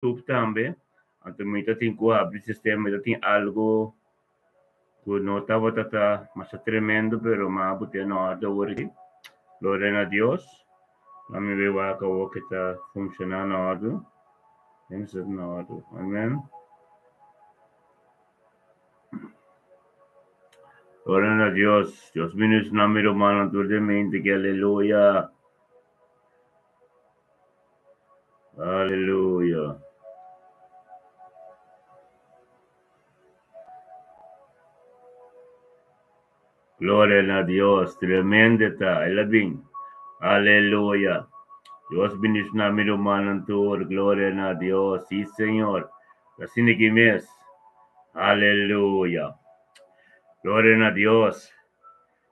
YouTube tambe. Anto mi ta tin ku habri sistema, mi ta tin algo ku no tabata ta masha tremendo, pero m'a bot'é na orde awor aki. Gloria na Dios. Laat mi bay wak awor ke ta funciona na orde. Den mi na orde. Amen. Gloria na Dios. Dios bendiciona mi rumannan tur den mente ki aleluya. Aleluya. Gloria na Dios. Tremendo ta. El a bin. Aleluya. Dios bendiciona mi rumannan tur. Gloria na Dios. Sí, Señor. Asina ki mes. Aleluya. Gloria na Dios.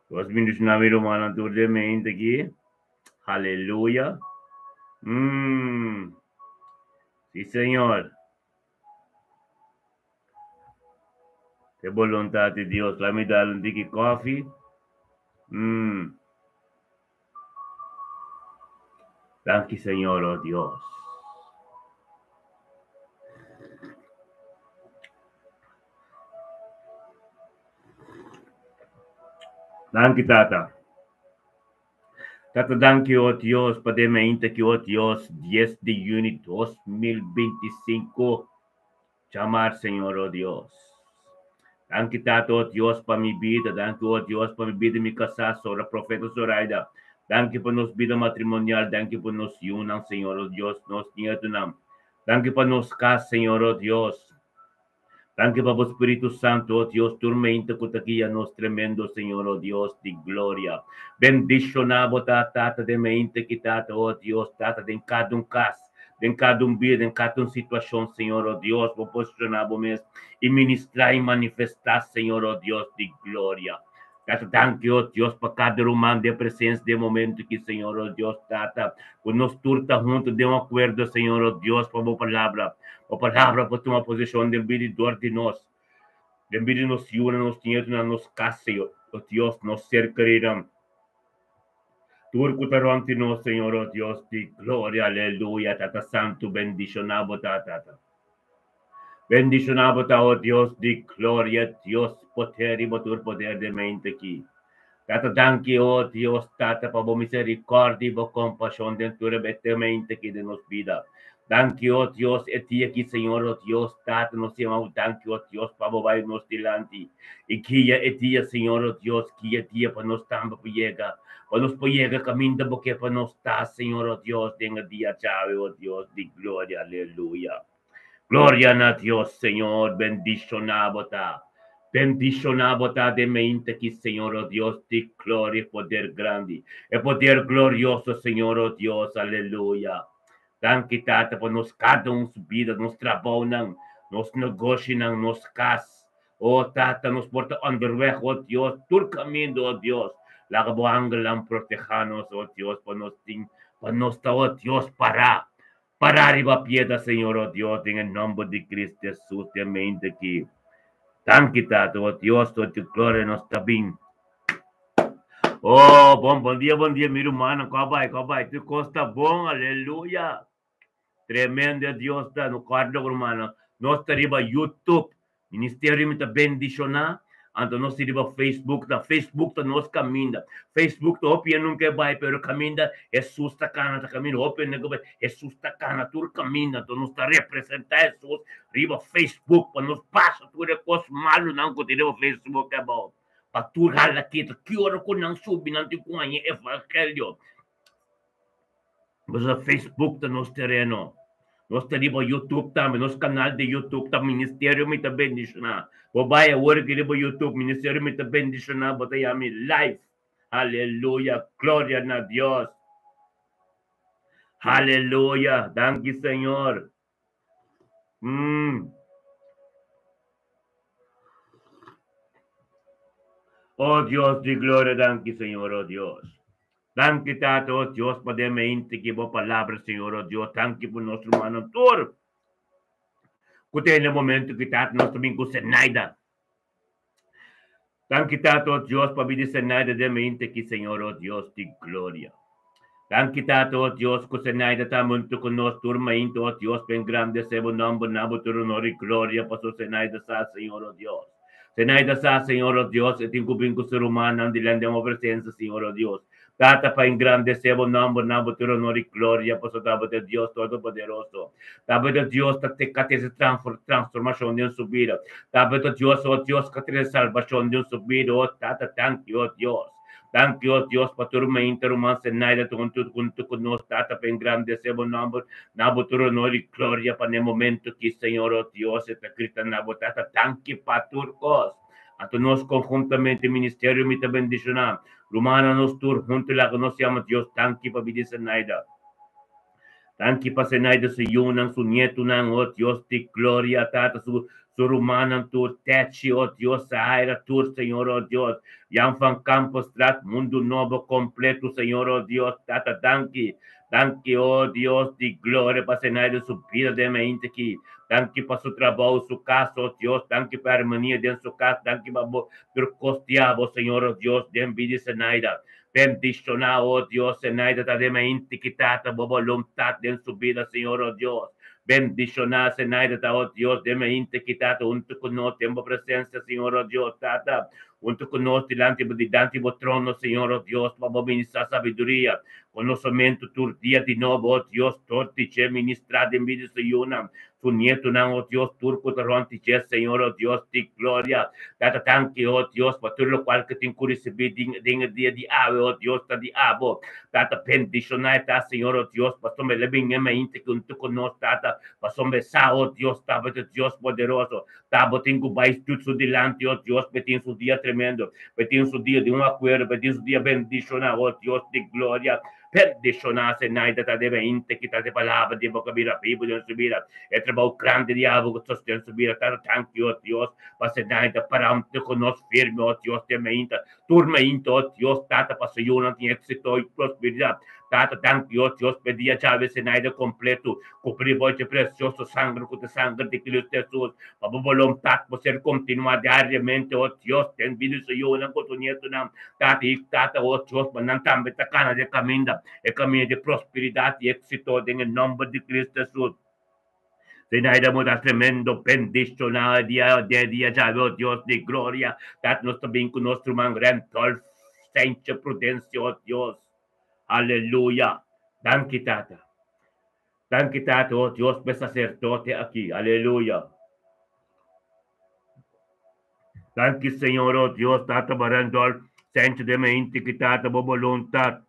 Dios bendiciona mi rumannan tur den mente aki. Aleluya. Sí, Señor. E voluntad di Dios. Laat mi dal un tiki koffie. Danki, Señor, oh Dios. Danki, Tata. Tata, danki, oh Dios, pa den mainta ki, oh Dios, 10 di juni 2025. Chamar, Señor, oh Dios. Danki, Tata, oh Dios, pa mi bida. Danki, oh Dios, pa mi bida, mi kasá, Sora, Profeta Zoraida. Danki pa nos bida matrimonial. Danki pa nos yunan, Señor, oh Dios, nos nietonan. Danki pa nos kas, Señor, oh Dios. Danki pa bo Spiritu Santu, oh Dios, tur mainta ku ta guia nos tremendo, Señor, oh Dios di gloria. Bendishoná bo ta, Tata, den mainta ki, Tata, oh Dios, Tata, den kada un kas, den kada un bida, den kada un situashon, Señor, oh Dios, bo posishoná bo mes i ministrá i manifestá, Señor, oh Dios di gloria. Tata, danki, oh Dios, pa kada ruman den presensia den momento ki, Señor, oh Dios, Tata, ku nos tur ta huntu den un akuerdo, Señor, oh Dios, pa bo palabra. Bo palabra por tuma poseshon den bida i dor di nos, den bida di nos yunan, nos nietunan, nos kas, Señor, oh Dios, nos ser kerinan. Tur ku ta rònt di nos, Señor, oh Dios di gloria, aleluya, Tata Santu, bendishoná bo ta, Tata. Bendishoná bo ta, o Dios di gloria, Dios poder riba tur poder den mente aki. Tata, danki, o Dios Tata, pa bo miserikòrdia i bo kompashon den tur e mente aki den nos bida. Danki, o Dios, e dia aki, Señor, o Dios Tata, nos yama bo danki, o Dios, pa bo bai nos dilanti i guia e dia, Señor, o Dios, guia e dia pa nos tambe por yega, pa nos por yega kaminda bo ke pa nos ta, Señor, o Dios, den e dia djawe, o Dios di gloria, aleluya. Gloria na Dios, Señor, bendishoná bo ta. Bendishoná bo ta den mainta aki, Señor, o Dios di gloria i poder grandi, e poder glorioso, Señor, o Dios, aleluya. Danki, Tata, pa nos kada un su bida, nos trabounan, nos negoshinan, nos kas. O Tata, nos por ta onderweg, o Dios, tur kaminda, o Dios. Laga bo angelnan protehá nos, o Dios, pa nos tin, pa nos ta, o Dios, pará. Pará riba piedra, Señor, o Dios, den e nomber di Cristo Jesus, den mente aki. Danki, Tata, o Dios, tot tu gloria nos ta bin. Oh, bon, bon dia, bon dia, mi rumannan. Kò bai, kò bai? Tur kos ta bon, aleluya. Tremendo e Dios ta. No kòrda, rumannan, nos ta riba YouTube. Ministerio mi ta bendishoná, anto nos ta riba Facebook ta. Facebook ta nos kaminda. Facebook ta hopi hende nunka e bai, pero kaminda Hesus ta kana ta kaminda. Hopi hende nunka bai, Hesus ta kana tur kaminda. Anto nos ta representá Hesus riba Facebook pa nos pasa tur e kos malunan ku tin riba Facebook abou. Pa tur hala kita ki ora ku nan subi nan tin ku haña evangelio. Pasobra Facebook ta nos tereno. Nos ta riba YouTube tambe, nos kanal di YouTube ta Ministerio Mi Ta Bendishoná. Bo bai awor aki riba YouTube, Ministerio Mi Ta Bendishoná, bo ta yami live. Aleluya, gloria na Dios. Aleluya, danki Señor. Oh Dios di gloria, danki Señor, oh Dios. Danki Tata, oh Dios, pa den mente ki bo palabra, Señor, oh Dios. Danki pa nos rumannan tur ku ta hende momento ki Tata nos ta bin ku Zenaida. Danki Tata, oh Dios, pa bidi Zenaida den mente ki, Señor, oh Dios di gloria. Danki Tata, o Dios, ku Zenaida ta huntu ku nos tur mainta, o Dios, pa engrandesé bo nòmber, na bo tur honor i gloria, pasobra Zenaida sa, Señor, o Dios. Zenaida sa, Señor, o Dios, e tin ku bin ku su rumannan dilanti den bo presensia, Señor, o Dios. Tata, pa engrandesé bo nòmber, na bo tur honor i gloria, pasobra ta bo ta e Dios Todopoderoso. Ta bo ta e Dios ta ka trese transformashon den su bida. Ta bo ta Dios, o Dios, ka trese salbashon den su bida, o Tata, danki, o Dios. Danki, o Dios, pa tur mainta ruman Zenaida ta huntu huntu ku nos, Tata, pa engrandesé bo nòmber, na bo tur honor i gloria pa n'e momentu ki, Señor, o Dios, e ta grita na bo, Tata, danki pa tur kos. Anto nos konhuntamente, ministerio mi ta bendishoná rumannan nos tur huntu laga nos yama Dios danki pa bida di Zenaida. Danki pa Zenaida su yunan, su nietunan, o Dios di gloria, Tata, su su rumannan tur, Techi, o Dios, Sahaira, tur, Señor, o Dios, Jan van Kampenstraat, Mundu Nobo kompleto, Señor, o Dios, Tata, danki, danki, o Dios di gloria, pa Zenaida su bida den mainta aki, danki pa su trabou, su kas, o Dios, danki pa armonia den su kas, danki pa bo tur kos diabo, Señor, o Dios, den bida di Zenaida. Bendishoná, o Dios, Zenaida ta den mainta ki, Tata, bo boluntat den su bida, Señor, o Dios. Bendishoná, Zenaida ta, o Dios, den mainta ki, Tata, huntu ku nos den bo presensia, Señor, o Dios, Tata, huntu ku nos dilanti bo dilanti bo trono, Señor, o Dios, pa bo ministrá sabiduria, konosementu tur dia di nobo, o Dios, tur di dje ministrá den bida di su yunan, su nietunan, o Dios, tur ku ta rònt di dje, Señor, o Dios di gloria. Tata, danki, o Dios, pa tur lokual ku tin ku risibí den den e dia di awe, o Dios, ta di abo. Tata, bendishoná e ta, Señor, o Dios, pasobra el a bin e mainta ki huntu ku nos, Tata, pasobra e sa, o Dios, tabata Dios poderoso. Ta bo tin ku bai stut su dilanti, o Dios, pa e tin su dia tremendo, pa e tin su dia di un akuerdo, pa e tin su dia bendishoná, o Dios di gloria. Bendishoná Zenaida ta debe hende kita e palabra di bo kabira bibu den su bida. E trabou grandi di abo ku sosten su bida. Tata danki, o Dios, pa Zenaida parante ku nos firme, o Dios, den mainta. Tur mainta, o Dios, Tata, pa su yunan tin éksito i prosperidat. Tata, danki, o Dios, pa e dia djawe Zenaida kompleto. Kubrí bo dje presioso sanger ku ta sanger di Cristo Hesus, pa bo boluntat por ser kontinuá diariamente, o Dios, den bida di su yunan ku su nietunan. Tata i Tata, o Dios, pa nan tambe ta kana den kaminda, e kaminda di prosperidat i éksito, den e nòmber di Cristo Hesus. Zenaida bo ta tremendo bendishoná e dia de dia djawe, o Dios di gloria. Tata, nos ta bin ku nos ruman Randolph Saintje Prudencio, o Dios. Aleluya! Danki, Tata. Danki, Tata, o Dios, pa e saserdote aki. Aleluya! Danki, Señor, o Dios, Tata, pa Randolph Saintje den mente ki, Tata, bo boluntat.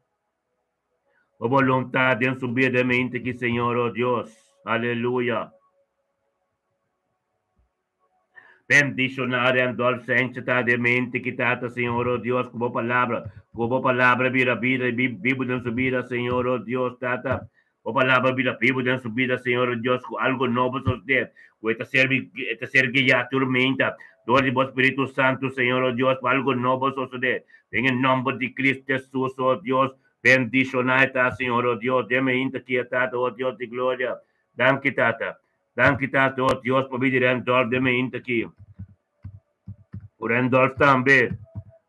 Bo boluntat den su bida den mente ki, Señor, o Dios. Aleluya! Bendishoná Randolph Saintje ta den mente ki, Tata, Señor, o Dios, ku bo palabra, ku bo palabra bira bida i bibu den su bida, Señor, o Dios, Tata. Bo palabra bira bibu den su bida, Señor, o Dios, ku algu nobo sosodé, ku e ta ser e ta ser guiá tur meinta dor di bo Spiritu Santu, Señor, o Dios, pa algu nobo sosodé. Den e nòmber di Cristo Hesus, o Dios, bendishoná e ta, Señor, o Dios, den meinta ki e Tata, o Dios di gloria. Danki, Tata. Danki Tata, o Dios, pa bini Randolph den mainta aki. Ku Randolph tambe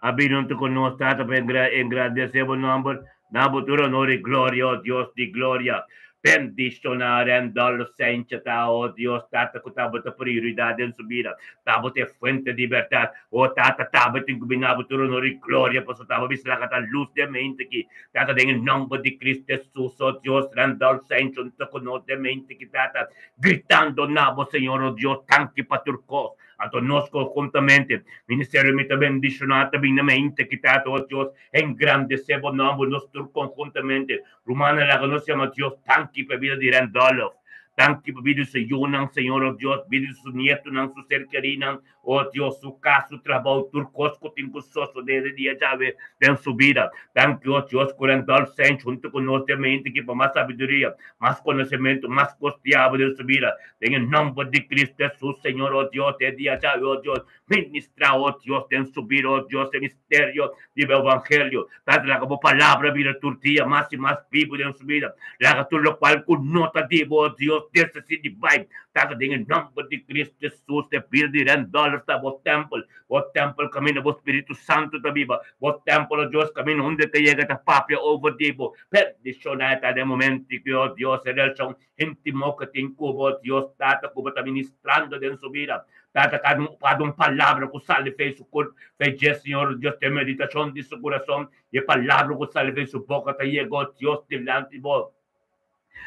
a bini huntu ku nos, Tata, pa engrandesé bo nòmber na bo tur honor i gloria, o Dios di gloria. Bendishoná Randolph Saintje ta, o Dios, Tata, ku tabata prioridat den su bida. Tabata e fuente di bèrdat. O Tata, tabatin ku bini na bo tur honor i gloria, pasobra tabata bisa laga ta lus den mainta aki. Tata, den e nomber di Cristo Jesus, o Dios, Randolph Saintje ta ku nos den mente ki Tata, gritando na bo, Señor, o Dios, danki pa tur kos. Anto nos konhuntamente, ministerio mi ta bendishoná, ta bin na mente ki Tata, o Dios, engrandesé bo nomber, nos tur konhuntamente. Rumannan, laga nos yama Dios danki pa e bida di Randolph. Danki pa bida di su yunan, Señor, o Dios, bida di su nietunan, su ser kerinan, O Dios, su kas, su trabou, tur kos ku tin ku sosodé di dia djawe den su bida. Danki, o Dios, ku Randolph Saintje huntu ku nos den mente ki pa mas sabiduria, mas konosementu, mas kos diabel den su bida. Den e nòmber di Cristo Hesus, Señor, o Dios, den dia djawe, o Dios, ministrá, o Dios, den su bida, o Dios, e misterio di bo evangelio. Tata, laga bo palabra bira tur dia mas i mas bibu den su bida. Laga tur lokual ku no ta di bo, o Dios, desisí di bai. Tata, den e nòmber di Kristu Hesus, e bida di Randolph ta bo tèmpel, bo tèmpel kaminda bo Spiritu Santu ta biba, bo tèmpel, o Dios, kaminda unda e ta yega ta papia over di bo. Bendishoná e ta den momento ki, o Dios, e relashon íntimo ku tin ku bo, Dios Tata, ku bo ta ministrando den su bida. Tata, kada un, kada un palabra ku sali fei su kurp, fei dje, Señor, Dios, den meditashon di su kurason, i e palabra ku sali fei su boka ta yega, o Dios, dilanti bo.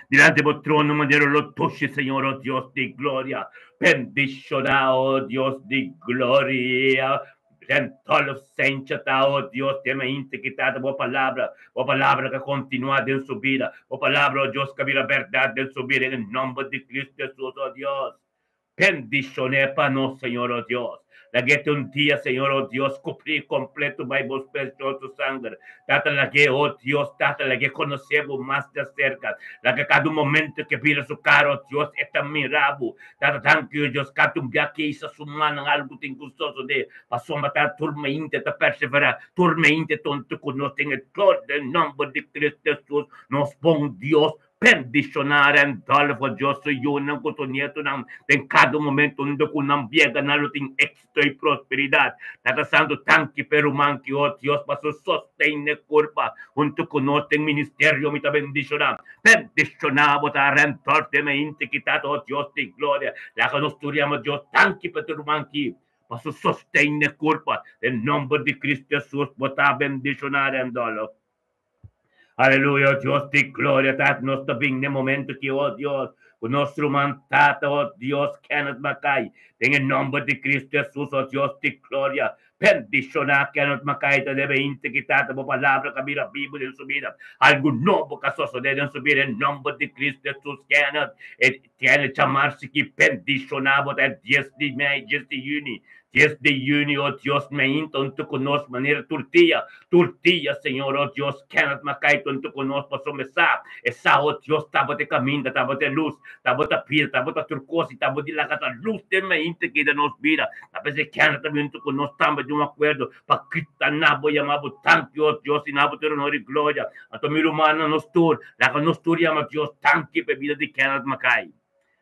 Dilanti bo trono manera lo dushi, Señor, o Dios di gloria. Bendishoná, o Dios di gloria. Randolph Sencha ta, o Dios, den mainta ki Tata bo palabra, bo palabra ka kontinuá den su bida. Bo palabra, o Dios, ka bira bèrdat den su bida, den e nòmber di Kristu Hesus, o Dios. Bendishoné pa nos, Señor, o Dios. Lag'é te un dia, Señor, o Dios, kubrí kompleto bai bo precioso sanger. Tata, lag'é, o Dios, Tata, lag'é konosé bo mas di aserka. Laga kada un momento ke bira su kara, o Dios, e ta mira bo. Tata, danki, o Dios, kada un bia ke isa su mannan algu tin ku sosodé, pasobra Tata, tur mainta ta perseverá, tur mainta tonto ku nos den e glor den nòmber di Cristo Hesus, nos bon Dios. Bendishoná Randolph, o Dios, su yunan ku su nietonan den kada momento unda ku nan biega nan lo tin éksito i prosperidat. Tata Santu, danki p'e ruman ki, o Dios, pa su sosten n'e kurpa huntu ku nos den ministerio. Mi ta bendishoná. Bendishoná bo ta Randolph den mente ki Tata, o Dios di gloria. Laga nos tur yama Dios danki p'e tur ruman ki pa su sosten n'e kurpa. Den nòmber di Cristo Hesus bo ta bendishoná Randolph. Aleluya, oh Dios di gloria, Tata, nos ta bin den momento ki, oh Dios, ku nos ruman Tata, oh Dios, Kenneth Mackay, den e nomber di Cristo Jesus, oh Dios di gloria, bendiciona Kenneth Mackay, ta debe inti ki Tata, bo palabra ka bira bibu den su bida, algu nobo ka sosode den su bida, den nomber di Cristo Jesus, Kenneth, e Kenneth chamarsi ki bendiciona bo ta e 10 di mei, 10 di juni, 10 di juni, oh Dios, meinta unto ku nos manera tur dia, Tur dia, Señor, oh Dios, Kenneth Mackay tonto ku nos pasobra e sa, e sa, oh Dios, tabata e kaminda, tabata e lus, tabata bida, tabata tur kos i tabata di laga ta lus den mainta ki den nos bida. Ta p'esei Kenneth ta bintu ku nos tambe di un akuerdo pa grita na bo, yama bo danki, oh Dios, i na bo tur honor i gloria. Anto mi rumannan, nos tur, laga nos tur yama Dios danki pa e bida di Kenneth Mackay.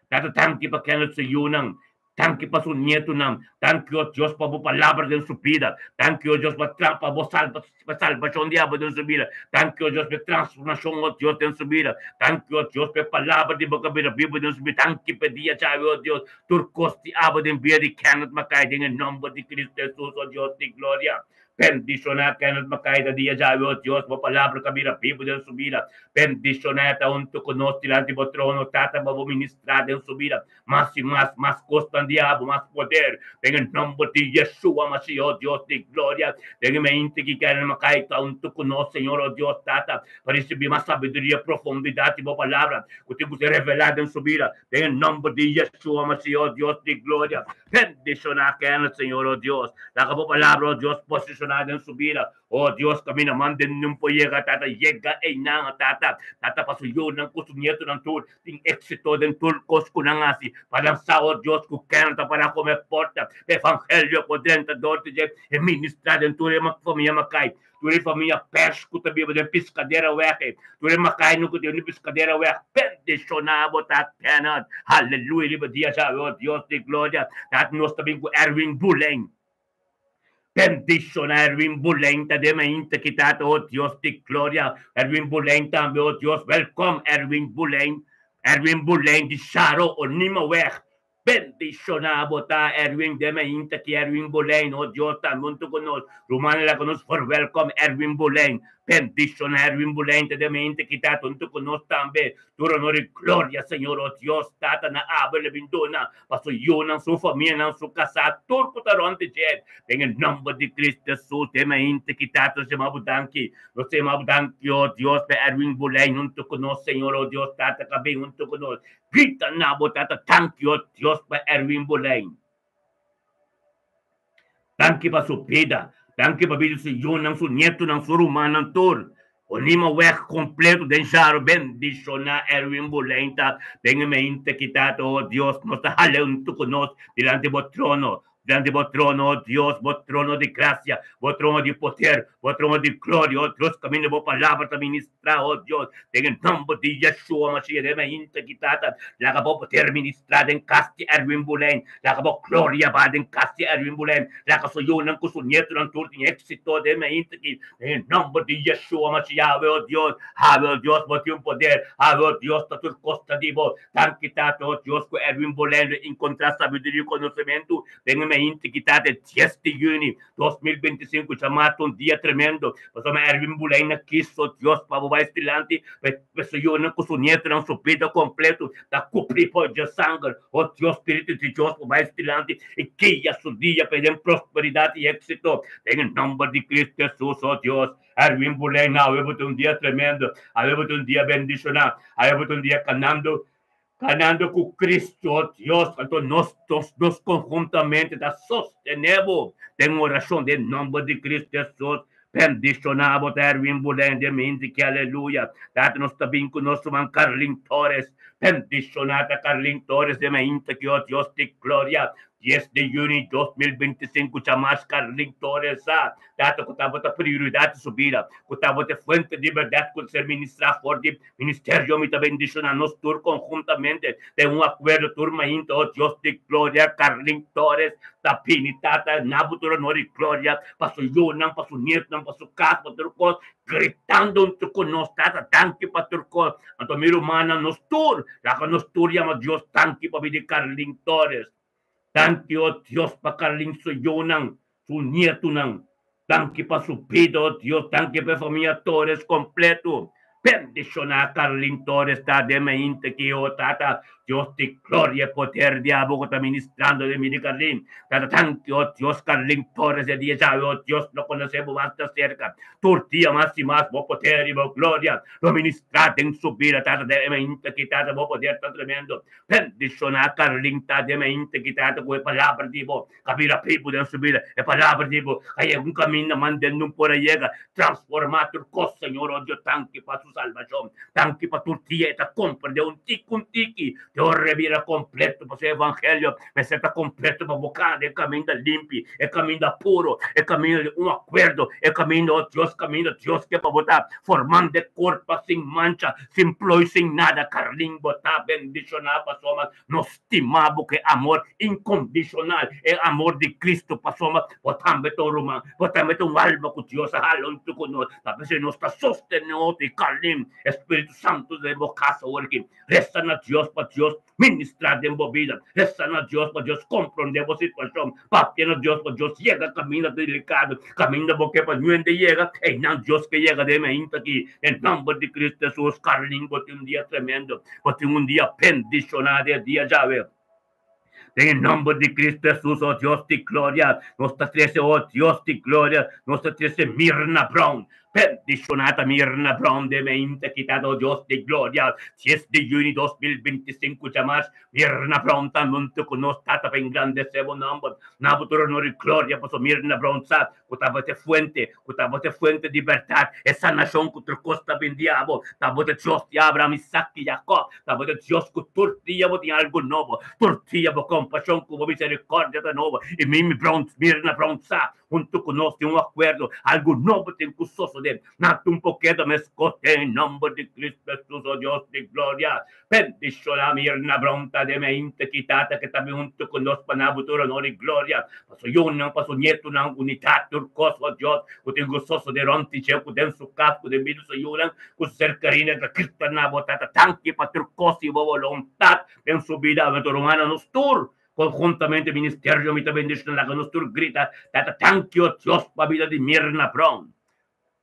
Tata danki pa Kenneth su yunan. Danki pa su nietonan. Danki, o Dios, pa bo palabra den su bida. Danki, o Dios, pa tra pa bo salba pa salbashon di abo den su bida. Danki, o Dios, pa e transformashon, o Dios, den su bida. Danki, o Dios, pa e palabra di bo ka bira bibu den su bida. Danki pa e dia djawe, o Dios, tur kos di abo den bida di Kenneth Mackay den e nomber di Cristo Jesus, o Dios di gloria. Bendishoná Kenneth Mackay ta dia djawe, o Dios, bo palabra ka bira bibu den su bida. Bendishoná e ta huntu ku nos dilanti bo trono, Tata, pa bo ministrá den su bida. Mas i mas, mas kosnan di abo, mas poder, den e nomber di Yeshua Mashiach, o Dios di gloria, den e mente ki kere Mackay ta huntu ku nos, Señor, o Dios Tata, pa risibí mas sabiduria, profundidat di bo palabra, ku tin ku ser revelá den su bida, den e nomber di Yeshua Mashiach, o Dios di gloria. Bendishoná Kenneth, Señor, o Dios. Laga bo palabra, o Dios, posishoná den su bida. O Dios, kaminda manden nun por yega, Tata, yega einan, Tata. Tata, pa su yunan ku su nietonan tur tin éksito den tur kos ku nan hasi. Pa nan sa, o Dios, ku Kenneth ta pará kome porta pa evangelio por drenta dor di dje e ministrá den tur e famia Mackay, tur e famia Pesh ku ta biba den Piscadera Weg, tur e Mackaynan ku ta biba den Piscadera Weg. Bendishoná bo ta, Kenneth. Haleluya riba dia djawe, o Dios di gloria. Tata, nos ta bin ku Erwin Boulin. Bendiciona Erwin Boulin ta den mainta ki tata, oh Dios di gloria. Erwin Boulin tambe, oh Dios, welkom Erwin Boulin. Erwin Boulin di Sharo Onimaweg. Bendiciona bo ta Erwin den mainta ki Erwin Boulin, oh Dios tambe hunto cu nos. Rumannan laga nos verwelkom Erwin Boulin. Bendiciona Erwin Boulin ta den mainta ki tata hunto cu nos tambe. Tur honor i gloria, Señor, o Dios, Tata, na abo el a bin duna pa su yunan, su famianan, su kasá, tur ku ta rònt di dje. Den e nòmber di Cristo Jesus, den mainta ki Tata nos yama bo danki. Nos ta yama bo danki, o Dios, pa Erwin Buley huntu ku nos, Señor, o Dios, Tata, ku a bin huntu ku nos. Grita na bo, Tata, danki, o Dios, pa Erwin Buley. Danki pa su bida. Danki pa bida su yunan, su nietonan, su rumannan tur. Onima weg completo den Sharo bendiciona Erwin Bulenta den e mente ki Tata oh Dios nos ta hala hunto cu nos dilanti bo trono. Dilanti bo trono, o Dios, bo trono di grasia, bo trono di poder, bo trono di gloria, o Dios, kaminda bo palabra ta ministrá, o Dios, den e nòmber di Yeshua Mashiach, den e mainta ki Tata, laga bo poder ministrá den kas di Erwin Boulijn, laga bo gloria baha den kas di Erwin Boulijn, laga su yunan ku su nietonan tur tin éksito den e mainta ki, den e nòmber di Yeshua Mashiach, o Dios, Awe, o Dios, bo tin poder, awe, o Dios, ta tur kos ta di bo. Danki Tata, o Dios, ku Erwin Boulijn lo enkontrá sabiduria i konosementu den e mainta ki ta de dies di yüni 2025. Djamá ta un dia tremendo, pasobra Erwin Boulijn na kis, o Dios, pa bo bai dilanti pa su yunan ku su nietonan, su bida kompleto ta kubrí por dje sanger. O Dios, Spiritu di Dios, bo bai dilanti i guia su dia pa e den prosperidat i éksito. Den e nòmber di Kristu Hesus, o Dios. Erwin Boulijn, Awe bo ta un dia tremendo, awe bo ta un dia bendishoná, awe bo ta un dia kanando, kanando ku Cristo Dios. Anto nos nos nos konhuntamente ta sostené bo den orashon den nòmber di Cristo Hesus. Bendishoná bo ta Erwin Boulijn den mente ki aleluya. Tata nos ta bin ku nos ruman Carlin Torres. Bendishoná ta Carlin Torres den mente ki o Dios di gloria. Dies di yüni 2025 Chamas Carlin Torres sa Tata ku tabata prioridat di su bida, ku tabata e fuente di bèrdat ku ser ministrá for di ministerio. Mi ta bendishoná nos tur konhuntamente den un akuerdo tur mainta, o Dios di gloria. Carlin Torres ta bini, Tata, na bo tur honor i gloria pa su yunan, pa su nietonan, pa su kas, pa tur kos, gritando huntu ku nos, Tata, danki pa tur kos. Anto mi rumannan, nos tur, laga nos tur yama Dios danki pa bida di Carlin Torres. Danki, o Dios, pa Carlin su yunan, su nietunan. Danki pa su bida, o Dios. Danki pa e famia Torres kompleto. Bendishoná Carlin Torres ta den mainta ki, o Tata, Dios di gloria e poder di abo ku ta ministrando den mi di Carlin. Tata, danki, o Dios, Carlin Torres e dia djawe, o Dios, lo konosé bo mas ta serka. Tur dia mas i mas bo poder i bo gloria lo ministrá den su bida, Tata, den e mainta ki, Tata, bo poder ta tremendo. Bendishoná Carlin ta den mainta ki, Tata, ku e palabra di bo Ka bira pipu den su bida. E palabra di bo a yega un kaminda manda nun por a yega. Transformá tur kos, Señor. Oh Dios, danki pa su salbashon. Danki pa tur dia e ta komprendé un tiki un tiki. Te ora e bira kompleto pasobra e evangelio mester ta kompleto pa bo kana den kaminda limpi, e kaminda puro, e kaminda di un akuerdo, e kaminda, oh Dios, kaminda Dios ke pa bo ta formando e kurpa sin mancha, sin ploi, sin nada. Carlin, bo ta bendishoná pasobra nos stima bo ku e amor inkondishonal, e amor di Kristu, pasobra bo tambe ta un ruman, bo tambe ta un alma ku Dios a hala huntu ku nos. Ta p'esei nos ta sostené otro i kalem e Spiritu Santu den bo kas awor aki. Resa na Dios pa Dios ministrá den bo bida. Resa na Dios pa Dios komprondé bo situashon. Papia na Dios pa Dios yega kaminda delikado, kaminda bo ke pa nuende yega, einan Dios ke yega den mainta aki. Den nòmber di Kristu Hesus, Carlin, bo tin un dia tremendo. Bo tin un dia bendishoná den e dia djawe. Den e nòmber di Kristu Hesus, o Dios di gloria, nos ta trese, o Dios di gloria, nos ta trese Mirna Brown. Bendishoná ta Mirna Brown den mainta kita, o Dios di gloria. Dies di yüni 2025 djamars, Mirna Brown ta huntu ku nos, Tata, pa engrandesé bo nòmber. Na bo tur honor i gloria, pasobra Mirna Brown sa ku tabata e fuente, ku tabata e fuente di bèrdat, e sanashon ku tur kos ta bin di abo. Tabata Dios di Abraham, Isak i Jakòb. Tabata Dios ku tur dia bo tin algu nobo, tur dia bo kompashon ku bo miserikòrdia ta nobo. I Mimi Brown, Mirna Brown sa, huntu ku nos tin un akuerdo, algu nobo tin ku sosodé. Nan ta un poketo meskos den e nòmber di Kristu Hesus, o Dios di gloria. Bendishoná Mirna Brown ta den mente ki Tata ke ta bin huntu ku nos pa na bo tur honor i gloria, pa su yunan, pa su nietunan, unidat tur kos, o Dios, ku tin gososo den rònt di dje, ku den su kas, ku den bida su yunan, ku su ser kerinan ta grita na bo, Tata, danki pa tur kos i bo boluntat den su bida. Awentu rumannan, nos tur konhuntamente ministerio mi ta bendishoná, laga nos tur grita, Tata, danki, o Dios, pa bida di Mirna Brown.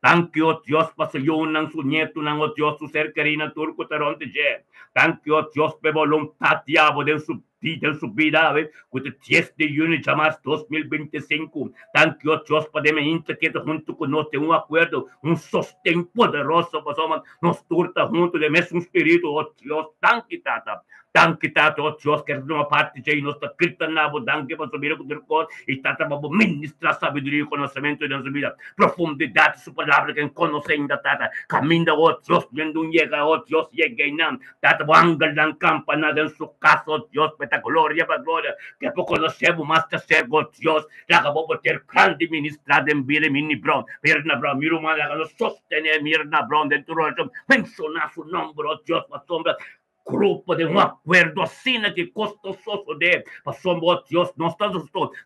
Danki, o Dios, pa su yunan, su nietunan, o Dios, su ser kerinan tur ku ta rònt di dje. Danki, o Dios, pa e boluntat di abo den su den su bida awe, ku ta dies di yüni djamas 2025. Danki, o Dios, pa den mainta keda huntu ku nos den un akuerdo, un sosten poderoso, pasobra nos tur ta huntu den mesun spiritu, o Dios. Danki, Tata. Danki Tata, oh Dios, ku ta tuma parti dje i nos ta grita na bo danki pa su bida ku tur kos i Tata pa bo ministra sabiduria i konosementu den su bida, profundidat di su palabra ku e konosé ainda Tata. Kaminda, oh Dios, yendo un yega, oh Dios, yega einan. Tata, bo angelnan kampa na den su kas, oh Dios, pa e ta gloria pa gloria. Ke por konosé bo mas ta serka, oh Dios. Laga bo poder grandi ministrá den bida mi ni Brown, Mirna Brown, mi ruman, laga nos sostené Mirna Brown den tur orashon. Menshoná su nòmber, oh Dios, pasobra grupo den un akuerdo asina ki kos ta sosodé. Pasobra, oh Dios, nos ta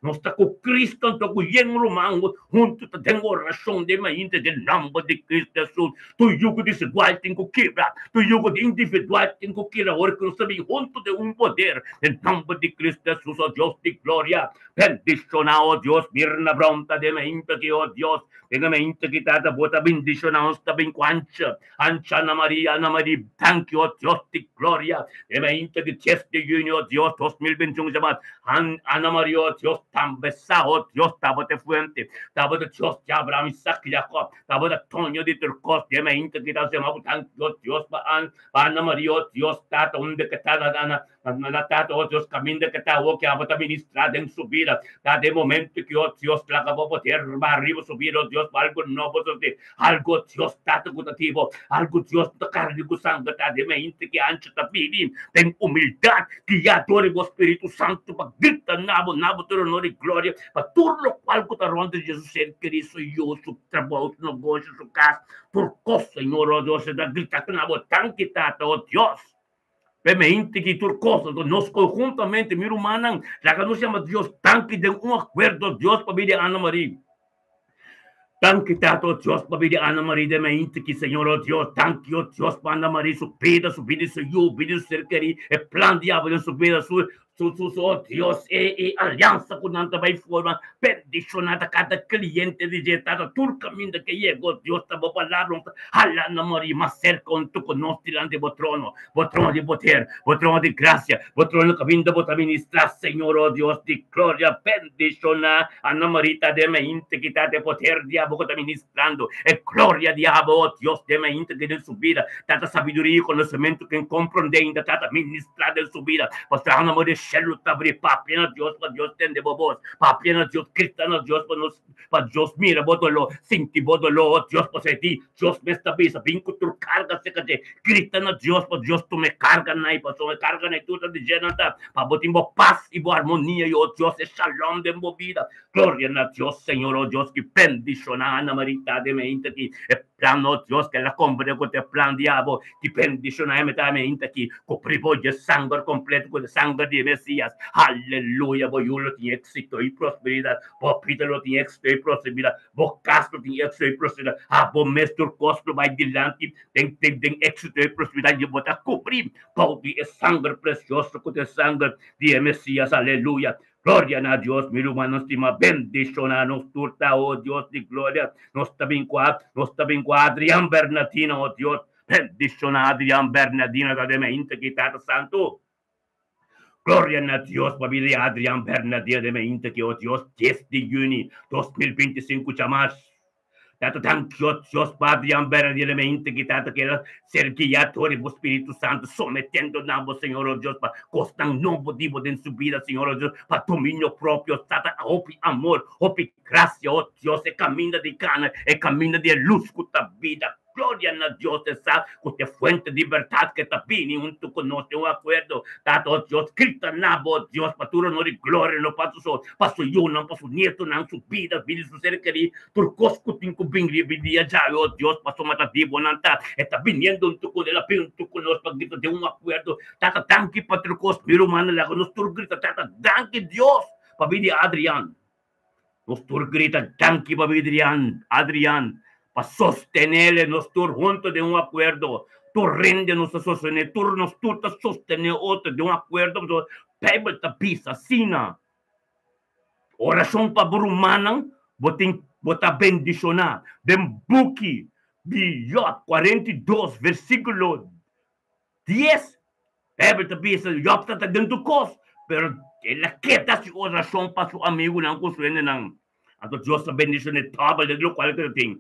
nos ta ku Cristo, anto ku yen ruman huntu ta den orashon den mainta den nòmber di Cristo Hesus. Tur yugo desigual tin ku kibra, tur yugo di individual tin ku kibra ora ku nos ta bin huntu den un poder den nòmber di Cristo Hesus, oh Dios di gloria. Bendishoná, oh Dios, Mirna Brown ta den mainta aki, oh Dios, den e mainta aki Tata bo ta bendishoná nos ta bin ku ancha, ancha Ana Maria, Ana Maria, danki, oh Dios di gloria, den e mainta aki dies di juni, oh Dios, 2021 jamas, Ana Maria, oh Dios, tambe sa, oh Dios, tabata e fuente, tabata Dios di Abraham, Isaac, Jacob, tabata doño di tur kos, den e mainta aki ta yama bo danki, oh Dios, pa Ana Maria, oh Dios, Tata, unda ke ta Ana, Na Tata, oh Dios, kaminda ke ta awor ke abo ta ministrá den su bida. Ta den momento ke, oh Dios, laga bo poder baha riba su bida, oh Dios, pa algu nobo sosodé. Algu, oh Dios, Tata, ku ta tipo, algu, Dios, ku ta karni ku sanger ta den mente ke ancha ta pidi den humildat, guiá dor di bo Spiritu Santu pa grita na bo, na bo tur honor i gloria pa tur lokual ku ta rònt di Jesus ser kerí, su yu, su trabou, su negoshi, su kas, tur kos, Señor, oh Dios, e ta grita na bo. Danki, Tata, oh Dios. Permiti ki tur kos, anto nos konhuntamente, mi rumannan, laga nos yama Dios danki den un akuerdo, Dios pabia di Ana Marie. Danki Tata, o Dios, pabia di Ana Marie den meinti ki, Señor, o Dios, danki, o Dios, pa Ana Marie su bida, su bida di su yu, bida di su ser kerí, e plan di abo den su bida, su Su, su, su, oh Dios, e, e aliansa ku nan ta bai forma, bendishoná ta kada kliente di dje, Tata, tur kaminda ke yega, oh Dios, ta bo palabra, nos ta hala na morí mas serka huntu ku nos dilanti bo trono, bo trono di poder, bo trono di grasia, bo trono kaminda bo ta ministrá, Señor, oh Dios di gloria, bendishoná Ana Marie ta den mente ki ta den poder di abo ku ta ministrando e gloria di abo, oh Dios, den mente ki den su bida, Tata, sabiduria i konosementu ken komprondé inda, Tata, ministrá den su bida. Pasobra Ana Maria shelu ta abrí. Papia na Dios pa Dios tende bo bos. Papia na Dios, grita na Dios pa nos, pa Dios mira bo doló, sinti bo doló. Oh Dios, pasobra e di, Dios mes ta bisa, bin ku tur karga serka dje. Grita na Dios pa Dios tuma e karganan ei, pasobra e karganan ei tur ta di dje nan ta, pa bo tin bo pas i bo armonia i, oh Dios, e shalom den bo bida. Gloria na Dios, Señor, oh Dios, ki bendishoná Ana Maria ta den meinta aki. E plan, oh Dios, ke el a komprende ku ta e plan di abo, ki bendishoná e meta meinta aki. Kubrí bo dje sanger kompleto ku e sanger di e Mesias. Aleluya! Bo yu lo tin éksito i prosperidat. Bo bida lo tin éksito i prosperidat. Bo kas lo tin éksito i prosperidat. Abo mes tur kos lo bai dilanti den den den éksito i prosperidat i bo ta kubrí bou di e sanger presioso ku ta e sanger di e Mesias. Aleluya! Gloria na Dios, mi rumannan stima, bendiciona nos tur ta, oh Dios di gloria. Nos ta bin cu nos ta bin cu Adrian Bernardino, oh Dios, bendiciona Adrian Bernardino ta den mente ki Tata Santo. Gloria na Dios pa bida di Adrian Bernardino den mente ki, oh Dios, 10 di juni 2025 chamas. Tata danki o Dios pa Adrian berdaderamente ki tata keda ser guiá dor di bo Spiritu Santu sometendo na bo Señor o Dios pa kosnan nobo di bo den su bida Señor o Dios pa dominio propio tata hopi amor hopi gracia o Dios e kaminda di kana e kaminda di e lus ku ta bida Gloria na Dios e sa ku ta e fuente di bèrdat ke ta bini huntu ku nos den un akuerdo. Tata, o Dios, grita na bo, o Dios, pa tur honor i gloria no pa su so, pa su yunan, pa su nietonan, su bida, bida di su ser kerí, tur kos ku tin ku bin riba e dia djawe, o Dios, pasobra ta di bo nan ta. E ta biniendo huntu ku el a bin huntu ku nos pa grita den un akuerdo. Tata, danki pa tur kos. Mi rumannan, laga nos tur grita, Tata, danki Dios, pa bida di Adrian. Nos tur grita danki pa Adrian, Adrian, pa sostenele nos tur hunto den un akuerdo. Tur rende nos ta sostené, tur nos tur ta sostené otro den un akuerdo pasobra Bijbel ta bisa asina. Orashon pa bo rumannan, bo tin bo ta bendishoná. Den buki di Job 42 versíkulo 10, Bijbel ta bisa Job ta ta den tur kos, pero el a keda si orashon pa su amigunan ku su hendenan. Anto Dios ta bendishon'é tòbel den lokual ku el tin.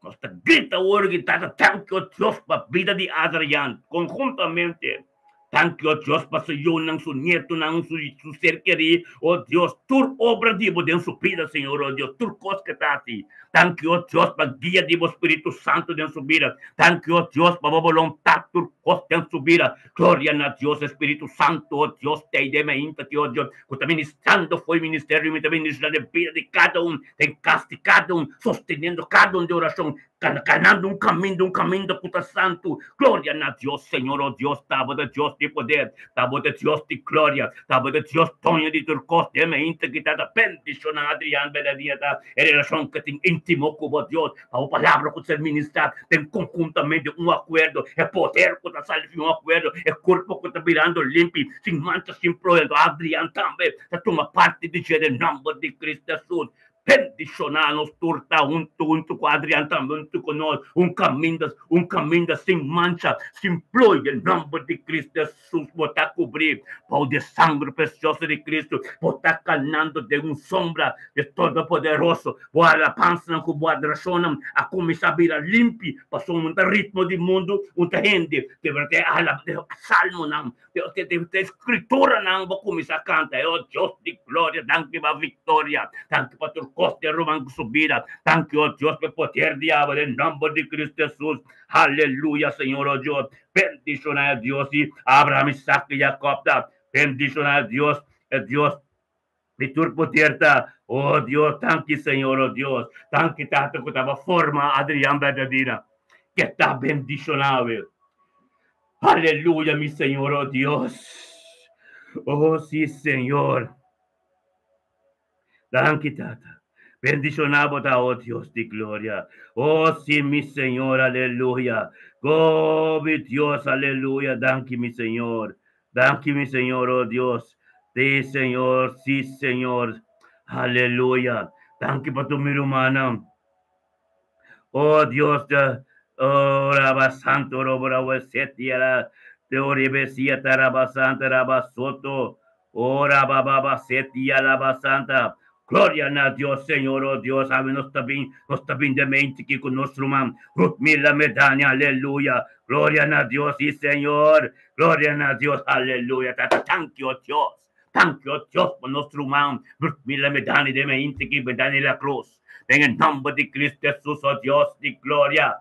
Nos ta grita awor ki tata thank you Dios pa bida di Adrian konhuntamente. Danki, o Dios, pa su yunan, su nietonan, su, su ser kerí. O Dios, tur obra di bo den su bida, Señor, o Dios, tur kos ku ta hasi. Danki, o Dios, pa guia di bo Spiritu Santu den su bida. Danki, o Dios, pa bo boluntat tur kos den su bida. Gloria na Dios, Spiritu Santu, o Dios, t'ei den mainta aki, o Dios, ku ta ministrando fo'i ministerio, mi ta ministra den bida di kada un, den kas di kada un, sosteniendo kada un den orashon. Ganando un kaminda, un kaminda ku ta santu. Gloria na Dios, Señor, o Dios, ta bo ta Dios di poder, ta bo ta Dios di gloria, ta bo ta Dios doño di tur kos. Den mainta ki ta ta bendishoná Adrian Bernardina ta e relashon ku tin íntimo ku bo Dios, pa bo palabra ku ta ser ministrá den konhuntamente un akuerdo, e poder ku ta sali di un akuerdo, e kurpo ku ta birando limpi, sin mancha, sin ploya. Anto Adrian tambe ta tuma parti di dje den nòmber di Cristo Hesus. Bendishoná nos tur ta huntu huntu ku Adrian tambe huntu ku nos un kaminda un kaminda sin mancha sin plooi den nòmber di Cristo Hesus bo ta kubrí bou di e sangre presioso di Cristo bo ta kanando den un sombra di Todopoderoso bo alabansanan ku bo adorashonnan a kuminsá bira limpi pasobra un ta ritmo di mundu un ta hende deberte salmonan De Escrituranan bo cuminsa canta, Oh Dios di gloria, danki pa victoria, danki pa tur cos den ruman cu su bida, danki, oh Dios, pa e poder di abo, den nomber di Cristo Jesus. Aleluya, Señor, oh Dios. Bendiciona e Dios di Abraham, Isaac y Jacob ta. Bendiciona e Dios, e Dios di tur poder ta. Oh Dios, danki, Señor, oh Dios. Danki, Tata, cu taba forma Adrian Bernardina, ke ta bendicionawe. Aleluya, mi Señor, oh Dios. Oh, sí, Señor. Danki, Tata. Bendicioná bo ta, oh Dios di gloria. Oh, sí, mi Señor, aleluya. Oh, mi Dios, aleluya. Danki, mi Señor. Danki, mi Señor, oh Dios. Sí, Señor, sí, Señor. Aleluya. Danki pa tur mi rumannan. Oh Dios, de oh Raba Santo, Robora Setiara, de Oribesia, Taraba Santa, Raba Soto, oh Raba Baba Setia, Raba Santa. Gloria na Dios, Señor, oh Dios, awe nos ta bin, nos ta bin de mente aki ku nos ruman, Ruthmila Medania, aleluya. Gloria na Dios, sí, Señor. Gloria na Dios, aleluya. Tata, thank you, oh Dios. Thank you, oh Dios, pa nos ruman, Ruthmila Medania de mente aki, Medania La Cruz. Den e nòmber di Cristo Jesus, oh Dios di gloria.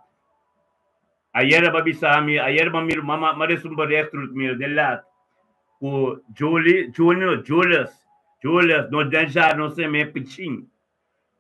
Ayera ba bisa mi, ayera ba mira, mama, ma recibi un bericht Ruthmila den laat. Ku Julie, Julie no, Julius, Julius, no den ja no se me pichin.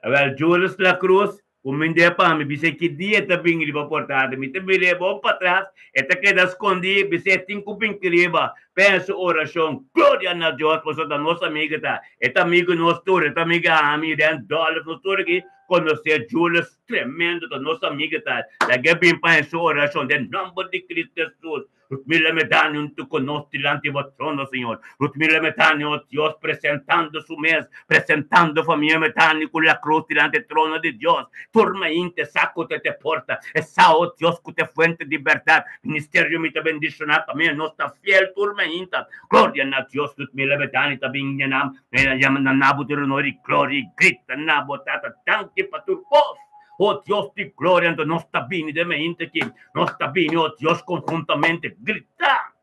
Wel, Julius La Cruz, ku minde pa mi, bisa ki dia ta bin riba portada. Mi ta mir'é bon patras, e ta keda skondí, bisa e tin ku bin riba. Pensa orashon, gloria na Dios, pasobra ta nos amiga ta. E ta amigu nos tur, e ta amiga ami, den Dolph, nos tur aki konosé Julius tremendo, ta nos amiga ta. Lag'é bin pa hesú orashon den nòmber di Cristo Jesus. Ruthmila Medani huntu ku nos dilanti bo trono, Señor. Ruthmila Medani, oh Dios, presentando su mes, presentando famia Medani ku la cruz dilanti trono di Dios. Tur mainta e sa ku ta te porta, e sa, oh Dios, ku ta e fuente di bèrdat. Ministerio mi ta bendishoná pa mi, nos ta fiel tur mainta. Gloria na Dios, Ruthmila Medani ta bin na na na bo tur honor i gloria i grita na bo Tata danki pa tur kos. Oh Dios di gloria, anto nos ta bini den mainta aki. Nos ta bini, oh Dios, konhuntamente grita.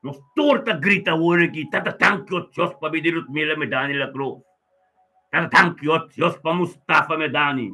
Nos tur ta grita awor aki, Tata danki, oh Dios, pa bida di Ruthmila Medani La Cruz. Tata danki, oh Dios, pa Mustafa Medani.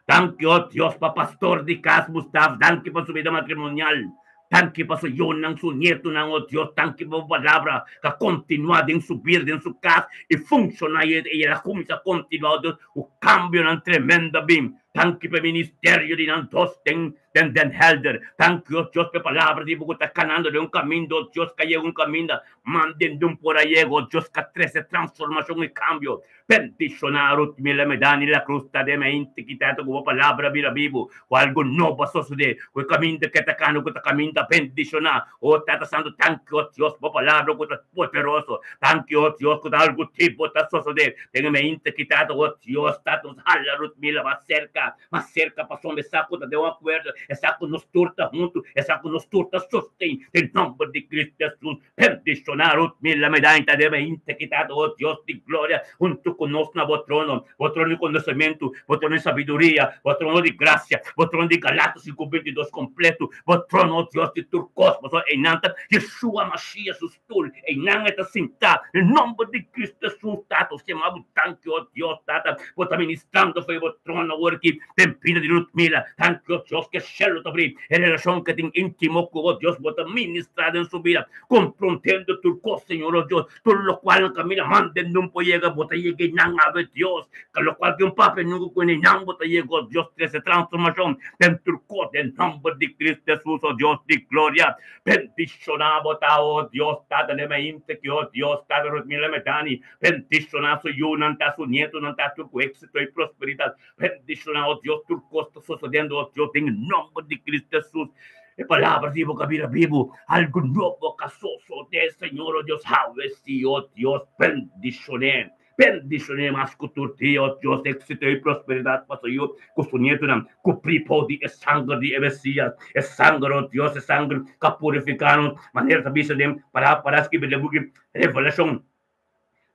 Danki, oh Dios, pa pastor di kas Mustafa. Danki pa su bida matrimonial. Danki pa su yunan, su nietonan, oh Dios. Danki pa bo palabra ka kontinuá den su bida, den su kas i funshoná i el a kuminsá kontinuá, oh Dios, ku kambionan tremendo a bin. Danki pa e ministerio di nan dos den den Den Helder. Danki, oh Dios, pa e palabra di bo ku ta kanando den un kaminda, oh Dios, ka yega un kaminda manden di un por a yega, oh Dios, ka trese transformashon i kambio. Bendishoná Ruth Mila Medani La Cruz ta den mente ki ta ku bo palabra bira bibu, ku algu nobo a sosodé, ku e kaminda ke ta kana ku ta kaminda bendishoná. O Tata Santu, danki, o Dios, bo palabra ku ta poderoso. Danki, o Dios, ku ta algu tipo ta sosodé den e mente ki ta, o Dios, Tata, nos hala Ruth Mila mas serka, mas serka pasobra e sa ku ta den un akuerdo. E sa ku nos tur ta huntu, e sa ku nos tur ta sosten den nòmber di Kristu Hesus. Bendishoná Ruth Mila Medaña den e integridat, o Dios di gloria, huntu ku nos na bo trono, bo trono di konosementu, bo trono di sabiduria, bo trono di grasia, bo trono di Galatas sinku bintidos kompletu, bo trono, o Dios di tur kos, pasobra einan ta Yeshua Mashiach su stul, einan e ta sintá, den nòmber di Kristu Hesus, Tata, nos yama bo danki, o Dios, Tata, bo ta ministrando for di bo trono awor aki den bida di Ruth Mila, danki, o Dios, ku e shelu ta abrí. E relashon ke tin íntimo ku bo Dios bo ta ministrá den su bida, komprondendo tur kos, Señor o Dios, tur lokual nan kaminda manda nun por yega, bo ta yega einan awe Dios, ka lokual ke un papia nunka ku einan bo ta yega, o Dios, trese transformashon den tur kos den nòmber di Kristu Hesus, o Dios di gloria, bendishoná bo ta, o Dios, Tata den mainta ki, o Dios, Tata Rosmila Medani, bendishoná su yunan ta, su nietonan ta, tur ku éksito i prosperidat. Bendiciona, oh Dios, tur cos ta sosodiendo, oh Dios, den e nomber di Cristo Jesus. E palabra di bo ka bira bibu, algo nobo ka sosode, Señor, oh Dios, hawe si, oh Dios, bendicion'é. Bendicion'é mas ku tur dia, oh Dios, éxito i prosperidad pa su yu ku su nietonan, kubrí pou di e sanger di e Mesías, e sanger, oh Dios, e sanger ka purifiká nos, manera ta bisa den palabra para skibi den buki Revelacion.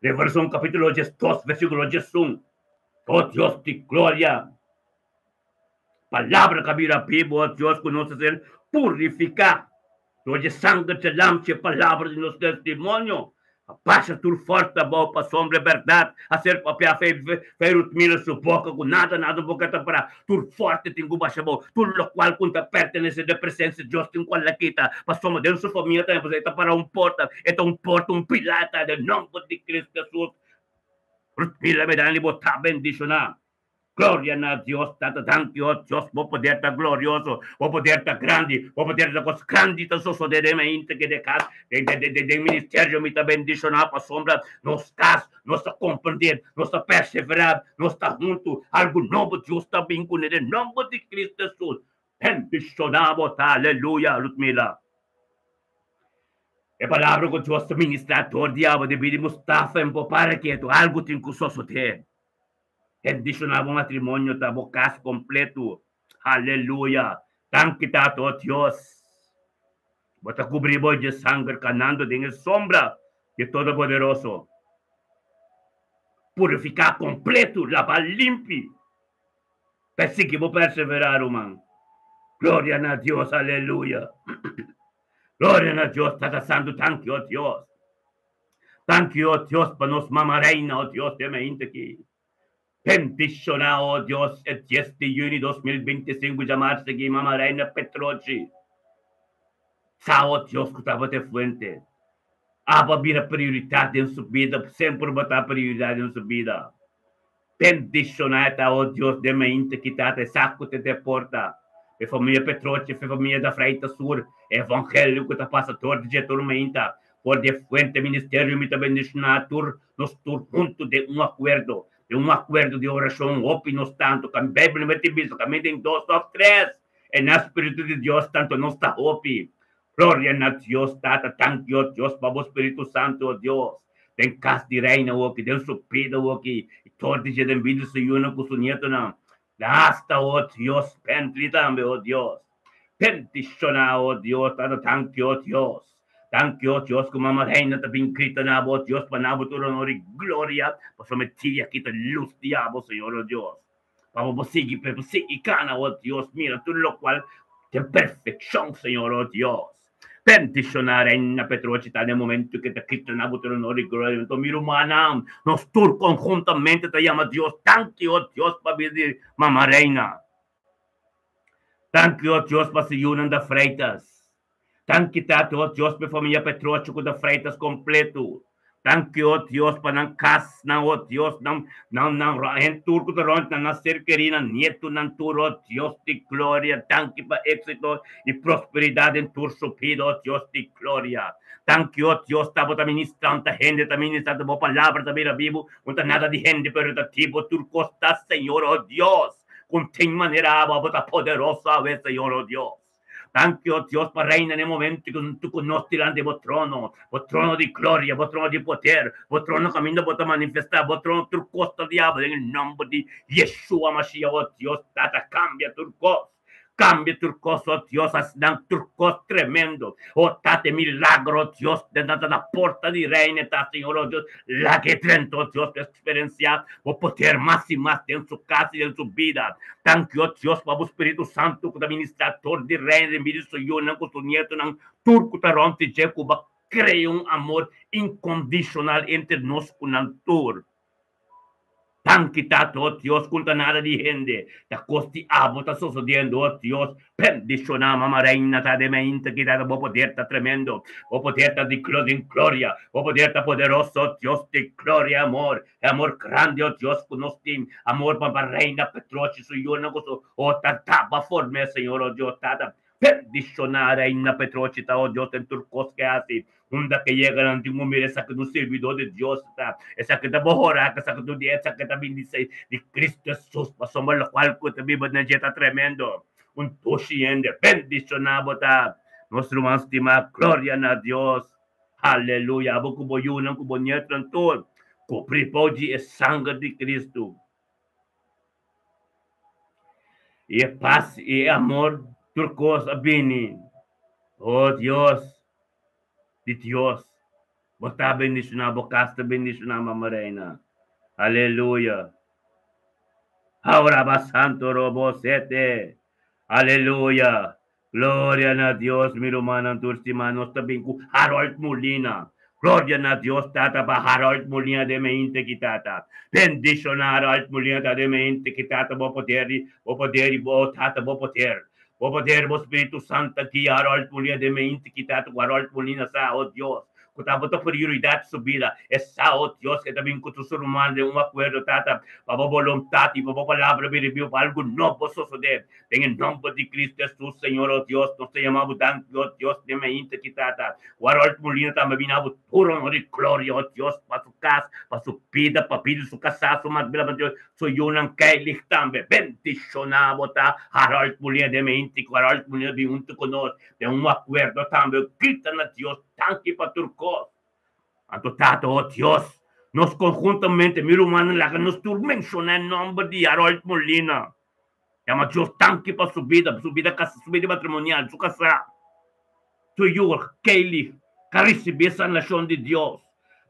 Revelacion capítulo 12, versículo 11. Oh Dios di gloria, palabra ka bira bibu, oh Dios, ku nos a ser purifiká dor di sanger dje Lamchi, e palabra di nos testimonio. A basha tur forsa abou pasobra e bèrdat a ser papiá fei Rutmila su boka ku nada nada bo ka ta pará. Tur forte tin ku basha abou, tur lokual ku ta pertenesé den presensia di Dios tin ku a kita pasobra den su famia tambe, pasobra e ta pará un porta, e ta un porta, un pilar ta den nòmber di Cristo Hesus. Rutmila Medani bo ta bendishoná. Gloria na Dios Tata danki oh Dios bo poder ta glorioso bo poder ta grandi bo poder ta kos grandi ta sosode den mainta ke den kas den den den ministerio mi ta bendishoná pasobra nos kas nos ta komprende nos ta perseverá nos ta huntu algu nobo Dios ta bin kuné den nomber di Cristo Hesus bendishoná bo ta aleluya Ludmila. E palabra ku Dios ta ministrá tur dia bo debí di Mustafa en por para ketu algu tin ku sosodé. Bendishoná bo matrimonio ta bo kas kompletu. Aleluya! Danki Tata, o Dios. Bo ta kubrí bo dje sanger kanando den e sombra di Todopoderoso. Purifiká kompletu, labá limpi. Persigi bo perseverá, ruman. Gloria na Dios, aleluya. Gloria na Dios, Tata Santu, danki, o Dios. Danki, o Dios, pa nos Mama Reina, o Dios, den mainta aki. Bendishoná, o Dios, e dies di yüni 2025 djamarsa aki, Mama Reina Petrochi. Sa, o Dios, ku tabata e fuente. Abo a bira prioridat den su bida, semper bo ta prioridat den su bida. Bendishoná e ta, o Dios, den mainta ki Tata e sa ku te deporta. E famia Petrochi, e famia da Freitas Sur, e evangelio ku ta pasa dor di dje tur mainta, for di e fuente ministerio mi ta bendishoná tur nos tur huntu den un akuerdo, den un akuerdo di orashon hopi nos tantu, ka Beibel no mester bisa, kaminda den dos òf tres, e na Spiritu di Dios tantu nos ta hopi. Gloria na Dios Tata, danki o Dios pa bo Spiritu Santu o Dios, den kas di Reina oki, den su bida oki, i tur di dje den bida su yunan ku su nietonan, hasta o Dios Bentley tambe o Dios. Bendishoná o Dios Tata, danki o Dios. Danki o Dios ku Mama Reina ta bin grita na bo o Dios pa na bo tur honor i gloria, pasobra e dia aki ta lus di abo Señor o Dios. Pa bo por sigui, pa bo sigui kana, oh Dios, mira tur lokual den perfekshon, Señor, oh Dios. Bendishoná Reina Petrochi ta den momento ke ta kita na bo trono di gloria. Anto mi rumannan, nos tur konhuntamente ta yama Dios danki, oh Dios, pa bida di Mama Reina. Danki, oh Dios, pa su yunan da Freitas. Danki Tata, oh Dios, pa e famia Petrochi ku da Freitas kompleto. Danki, oh Dios, pa nan kasnan, oh Dios, nan, nan, nan, hen tur ku ta rònt nan, nan ser kerí, nan nietunan tur, oh Dios di gloria. Danki pa éksito i prosperidat den tur su bida, oh Dios di gloria. Danki, oh Dios, ta bo ta ministranta hende, ta ministranta bo palabra ta bira bibu, un ta nada di hende, pero ta di bo tur kos ta, Señor, oh Dios. Kon tin manera abo, abo ta poderoso awe, Señor, oh Dios. Danki, o Dios, pa reina n'e momento ku ku nos dilanti bo trono, bo trono di gloria, bo trono di poder, bo trono kaminda bo ta manifestá, bo trono tur kos ta diabel den e nòmber di Yeshua Mashiach, o Dios Tata, kambia tur kos. Kambia tur kos, oh Dios, hasi nan tur kos tremendo. Oh Tata, milagro, oh Dios, den nan ta na porta di Reino ta, Señor, oh Dios, laga e drenta, oh Dios, pa eksperensiá bo poder mas i mas den su kas i den su bida. Danki, oh Dios, pa bo Spiritu Santu ku ta ministrá tur di Reino den bida di su yunan ku su nietonan, tur ku ta rònt di dje, ku bo a krea un amor inkondishonal entre nos ku nan tur. Danki Tata, oh Dios, ku ta nada di hende, ta kos di abo ta sosodiendo, oh Dios, bendishoná Mama Reina ta den mainta ki Tata, bo poder ta tremendo, bo poder ta di gloria en gloria, bo poder ta poderoso, oh Dios di gloria, amor, e amor grandi, oh Dios, ku nos tin, amor pa Mama Reina Petrochi, su yunan ku su, oh ta daba form'é, Señor, oh Dios, Tata, Bendishoná Reina Petrochi ta, oh Dios, den tur kos ke hasi. Unda ke yega nan tin ku mira esaki ta un sirbidó di Dios ta. Esaki ta bohorá, esaki ta un di esaki ta bini di Cristo Hesus, pasobra lokual ku ta biba den dje ta tremendo. Un dushi hende. Bendishoná bo ta, nos ruman stimá. Gloria na Dios. Aleluya. Abo ku bo yunan ku bo nietonan tur, kubrí bou di e sanger di Cristo. I e pas i e amor tur kos a bini. O Dios di Dios, bo ta bendishoná, bo kas ta bendishoná, Mama Reina. Aleluya. Auraba Santo Robo Sete. Aleluya. Gloria na Dios, mi rumannan tur stima, nos ta bin ku Harold Molina. Gloria na Dios Tata pa Harold Molina den mente ki Tata. Bendiciona Harold Molina ta den mente ki Tata bo poder di bo poder di bo Tata bo poder. Bo poder bo Spiritu Santo guia Harold Molina den mente ki Tata ku Harold Molina sa, oh Dios, ku ta bo ta prioridat su bida. E sa, oh Dios, ke ta bin ku tur su rumannan den un akuerdo Tata pa bo boluntat i pa bo palabra bira biu pa algu nobo sosode. Den e nomber di Cristo Jesus, Señor, oh Dios, nos ta yama bo danki, oh Dios, den mainta ki Tata. Ku Harold Molina tambe bini abo tur honor i gloria, oh Dios, pa su kas, pa su bida, pa bida di su kasá, su matbila, pa Dios, su yunan Keilig tambe. Bendishoná bo ta, Harold Molina, den mainta ku Harold Molina bin huntu ku nos den un akuerdo tambe. Grita na Dios, danki pa tur kos. Anto Tata, oh Dios, nos konhuntamente, mi rumannan, laga nos tur menshoná e nomber di Harold Molina. Yama Dios danki pa su bida, su bida casa, su bida matrimonial, su casá, su yu Kaylee, ka ricibi e sanacion di Dios.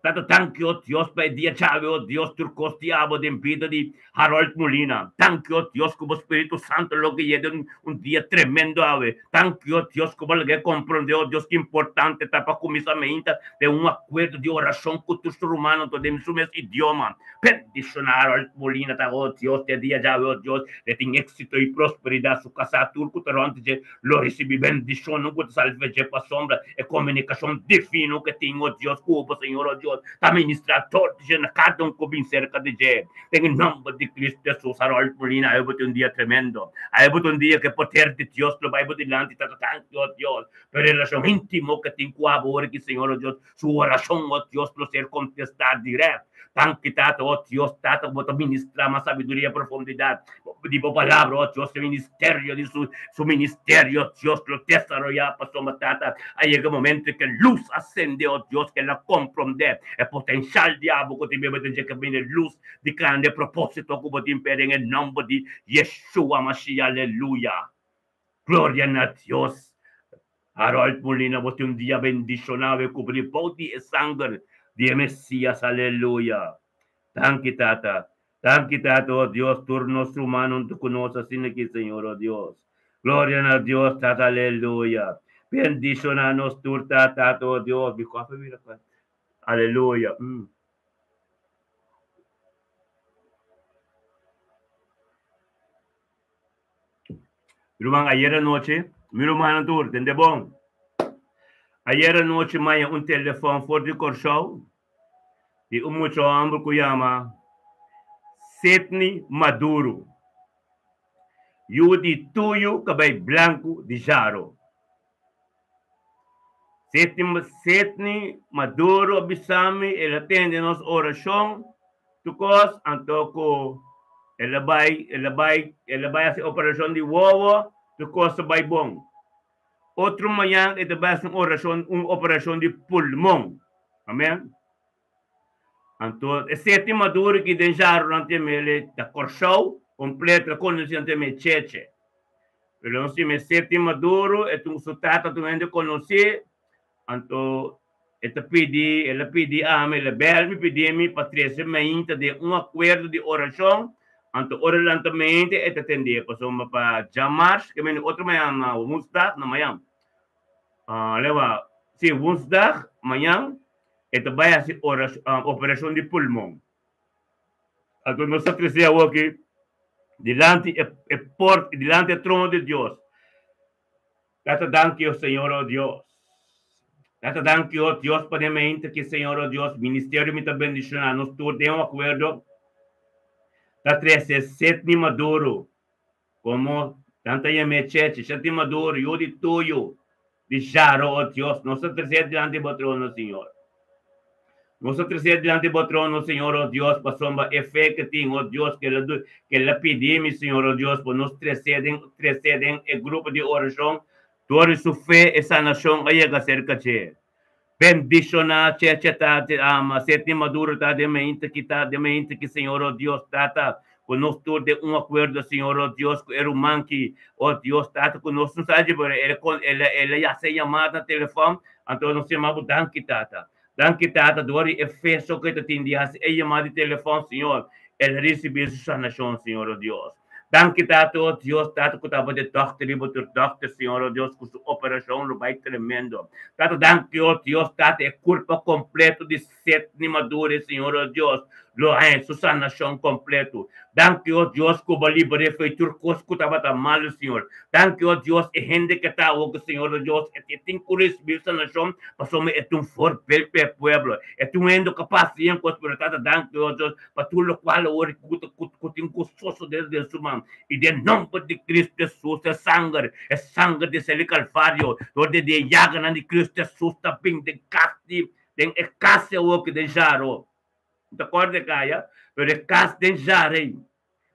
Tata danki o Dios pa e dia djawe o Dios tur cos di abo den bida di Harold Molina. Danki o Dios cu bo Spiritu Santo lo gui'e den un dia tremendo awe. Danki o Dios cu bo laga e comprende o Dios ki importante ta pa cuminsa meinta den un acuerdo di oracion cu tur su rumannan to den su mes idioma. Bendiciona Harold Molina ta oh Dios te dia djawe oh Dios le tin exito y prosperidad su casa tur cu ta rond dje lo ricibi bendicionnan cu ta sali fe dje pasobra e comunicacion divino cu tin oh Dios cu bo Señor oh Dios ta ministra tur dje na cada un cu bin cerca di dje den e nomber di Cristo Jesus Harold Molina awe bo tin un dia tremendo awe bo tin un dia cu e poder di Dios lo bay bo dilanti ta tanki oh Dios pa e relacion intimo cu tin cu abo ora ki Señor oh Dios Su orashon, o Dios, lo ser kontestá dirèkt. Danki, Tata, o Dios, Tata, ku bo ta ministrá mas sabiduria i profundidat di bo Palabra, o Dios, e ministerio di su su ministerio, o Dios, lo desaroyá pasobra, Tata, a yega e momento ku e lus a sende, o Dios, ku el a komprondé e potenshal di abo ku tin beba den dje kaminda, e lus di grandi e propósito ku bo tin p'e den e nòmber di Yeshua Mashiach. Aleluya! Gloria na Dios! Harold Molina bo tin un dia bendishonado e kubri bou di e sanger di e Mesias aleluya danki tata danki tata oh Dios tur nos rumannan ta ku nos asina ki Señor oh Dios gloria na Dios tata aleluya bendishona nos tur tata tata oh Dios mi kofe mira aleluya. Mi ruman, ayer anochi, mi rumannan tur, tende bon. Ayer anochi maya un telefòn for di Kòrsou di un mucha hòmber ku yama Sidney Maduro, yu di Tuyu Kabei Blanku di Jaro. Sidney Maduro a bisa mi el a tende nos orashon tur kos anto ku el a bai el a bai el a bai hasi operashon di wowo tur kos a bai bon. Otro mañan e ta bai hasi un orashon un operashon di pulmon. Amen. Anto e Sidney Maduro ki den Jaro nan tin mele ta Kòrsou kompleto a konosí nan tin mele Cheche. Pero nos tin Seti Maduro, e ta su tata tur hende konosé. Anto e ta pidi, el a pidi ami, el a bèl mi pidi mi pa trese mainta den un akuerdo di orashon. Anto ora lanta mainta e ta tendé pasobra pa djamars, ke mende otro mañan na woensdag, na mañan. Lewa, si woensdag, mañan, e ta bai hasi operashon di pulmon. Anto nos ta trese awoki dilanti e port, dilanti e trono di Dios. Tata danki o Señor o Dios. Tata danki o Dios pa den mente ki Señor o Dios ministerio mi ta bendiciona nos tur den un acuerdo ta trece Sidney Maduro como tanta yam'e Cheche Sidney Maduro yu di tuyo di Jaro o Dios nos ta trece dilanti bo trono Señor. Nos a trece dilanti bo trono, Señor, oh Dios, pasobra e fe ke tin, oh Dios, ke el a ke el a pidi mi, Señor, oh Dios, pa nos trece den trece den e grupo di oracion, dor di su fe e sanacion a yega cerca dje. Bendiciona Cheche ta ama Setni Maduro ta den mente ki ta den mente ki, Señor, oh Dios, Tata, ku nos tur den un acuerdo, Señor, oh Dios, ku e ruman ki, oh Dios, Tata, ku nos no sa dje, pero el el el a yasa e yamada na telefon, anto nos yama bo danki, Tata. Danki Tata dor di e fe so ke ta tin di hasi e yamada di telefòn Señor el a risibi su sanashon Señor o Dios. Danki Tata o Dios Tata ku tabata e dòkter riba tur dòkter Señor o Dios ku su operashon lo bai tremendo. Tata danki o Dios Tata e kurpa kompleto di Setni Madure Señor o Dios lo haña su sanashon kompleto. Danki o Dios ku bo a liber'é fo'i tur kos ku tabata malu Señor. Danki o Dios e hende ke ta awor ku Señor o Dios e tin ku risibí sanashon pasobra e ta un voorbeeld pa e pueblo. E ta un hende ku a pasa yen kos pero tata danki o Dios pa tur lokual awor ku tin ku sosode den su man i den nomber di Cristo Jesus e sanger e sanger di sali Calvario dor di e yaganan di Cristo Jesus ta bin den kas di den e kas awor ku den Jaro. N ta kòrda e kaya, pero e kas den Jarei,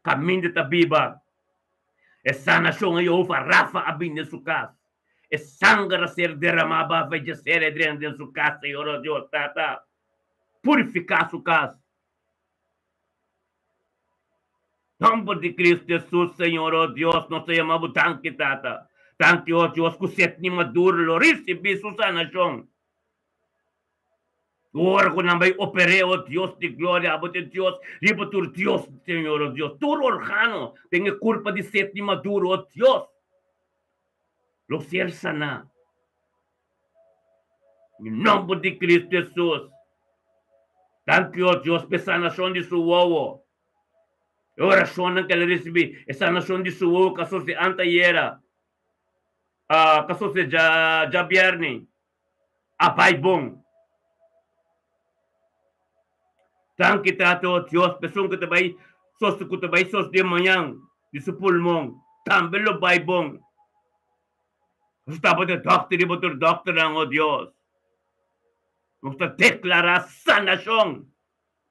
kaminda ta biba. E sanashon a Yehova Rafa a bini den su kas. E sanger a ser deramá baf'e dje ser e drenta den su kas, Señor, o Dios, Tata, purifiká su kas. Nòmber di Cristo Jesus, Señor, o Dios, nos ta yama bo danki, Tata. Danki, o Dios, ku Setni Maduro lo risibí su sanashon. Ora ku nan bai oper'é, o Dios di gloria, abo ta e Dios riba tur dios, Señor, o Dios. Tur organo den e kurpa di Setni Maduro, o Dios, lo ser saná. Den nòmber di Cristo Jesus. Danki, o Dios, p'e sanashon di su wowo. E orashonnan ku el a risibí, e sanashon di su wowo ku a sosodé antayera, ku a sosodé djabièrnè. a bai bon. Danki Tata o Dios pa esun ku ta bai sos ku ta bai sos den mañan di su pulmon tambe lo bai bon. Nos tabata dòkter riba tur dòkternan o Dios. Nos ta deklará sanashon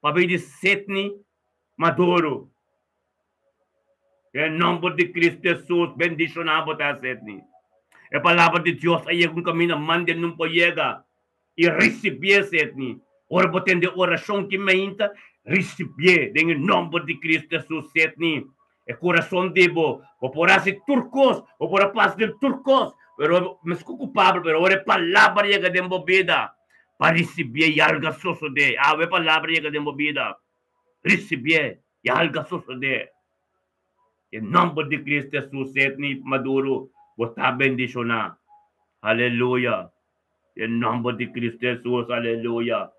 pa bai di Sidney Maduro. Den nomber di Cristo Jesus bendiciona bo ta Sidney. E palabra di Dios a yega un caminda mande nun por yega y ricibié Sidney. Ora bo tende oracion ki meinta ricibié den e nomber di Cristo Jesus Sidney. E curason di bo, bo por haci tur cos, bo por a pasa den tur cos, pero mescu cu Pablo, pero ora e palabra yega den bo bida pa ricibié y algo a sosode. Awe e palabra yega den bo bida, ricibié. I algu a sosodé. Den nòmber di Cristo Jesus, Sidney Maduro, bo ta bendishoná. Aleluya. Den nòmber di Cristo Jesus, aleluya.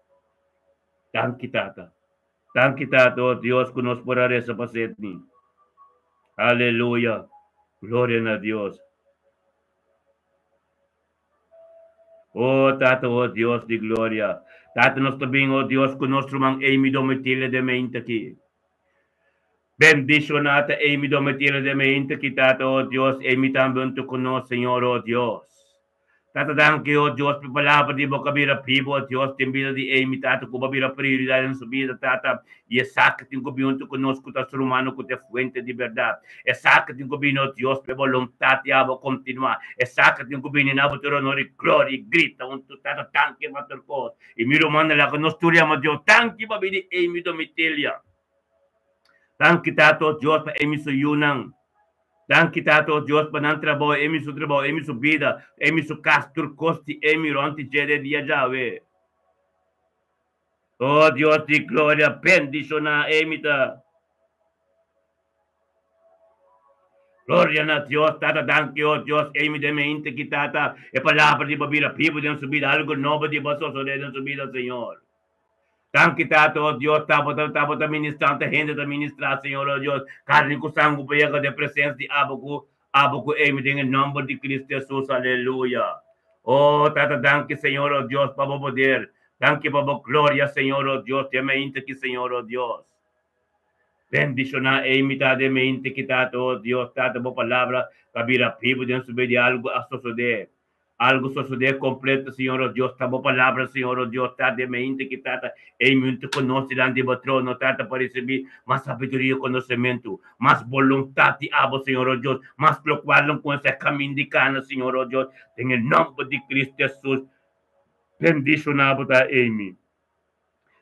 Danki, Tata. Danki, Tata, oh Dios, ku nos por a resa pa Sidney. Aleluya. Gloria na Dios. Oh Tata, oh Dios di gloria. Tata, nos ta bin, oh Dios, ku nos ruman Amy Domitila den mente aki. Bendishoná ta Amy Domitila den mente aki, Tata, oh Dios, Amy tambe huntu ku nos, Señor, oh Dios. Tata, danki, oh Dios, pa e palabra di bo ku a bira bibu, oh Dios, den bida di Amy, Tata, ku bo a bira prioridat den su bida, Tata. I esaki tin ku bin huntu ku nos ku ta ser humano ku ta e fuente di bèrdat. Esaki tin ku bini, o Dios, pa e boluntat di abo kontinuá. Esaki tin ku bini na bo tur honor i gloria i grita huntu, Tata, danki pa tur kos. I mi rumannan, laga nos tur yama Dios, danki pa bini Amy Domitilia. Danki, Tata, o Dios, pa Amy su yunan. Danki Tata o Dios pa nan trabou, Amy su trabou, Amy su bida, Amy su kas, tur kos di Amy rònt di dje den dia djawe. O Dios di gloria, bendishoná Amy ta. Gloria na Dios, Tata, danki o Dios, Amy den mente ki Tata, e palabra di bo bira bibu den su bida, algo nobo di bo a sosodé den su bida, Señor. Danki Tata, o Dios, tabata tabata ministrante, hende ta ministrá, Señor, o Dios, karni ku sangu pa yega den presensia di abo ku abo ku Amy den e nòmber di Kristu Hesus, aleluya. O Tata, danki, Señor, o Dios, pa bo poder, danki pa bo gloria, Señor, o Dios, den mente ki, Señor, o Dios. Bendishoná Amy ta den mente ki, Tata, o Dios, Tata, bo palabra ta bira bibu den su bida, algu a sosodé. Algo sosodé kompleto, Señor, o Dios, ta bo palabra, Señor, o Dios, ta den mente ki Tata, ei munto konosé dilanti di bo trono, Tata, pa risibí mas sabiduria i konosementu, mas boluntat di abo, Señor, o Dios, mas lokual nan konse kaminda di kana, Señor, o Dios, den e nòmber di Cristo Hesus, bendishoná bo ta, Amy.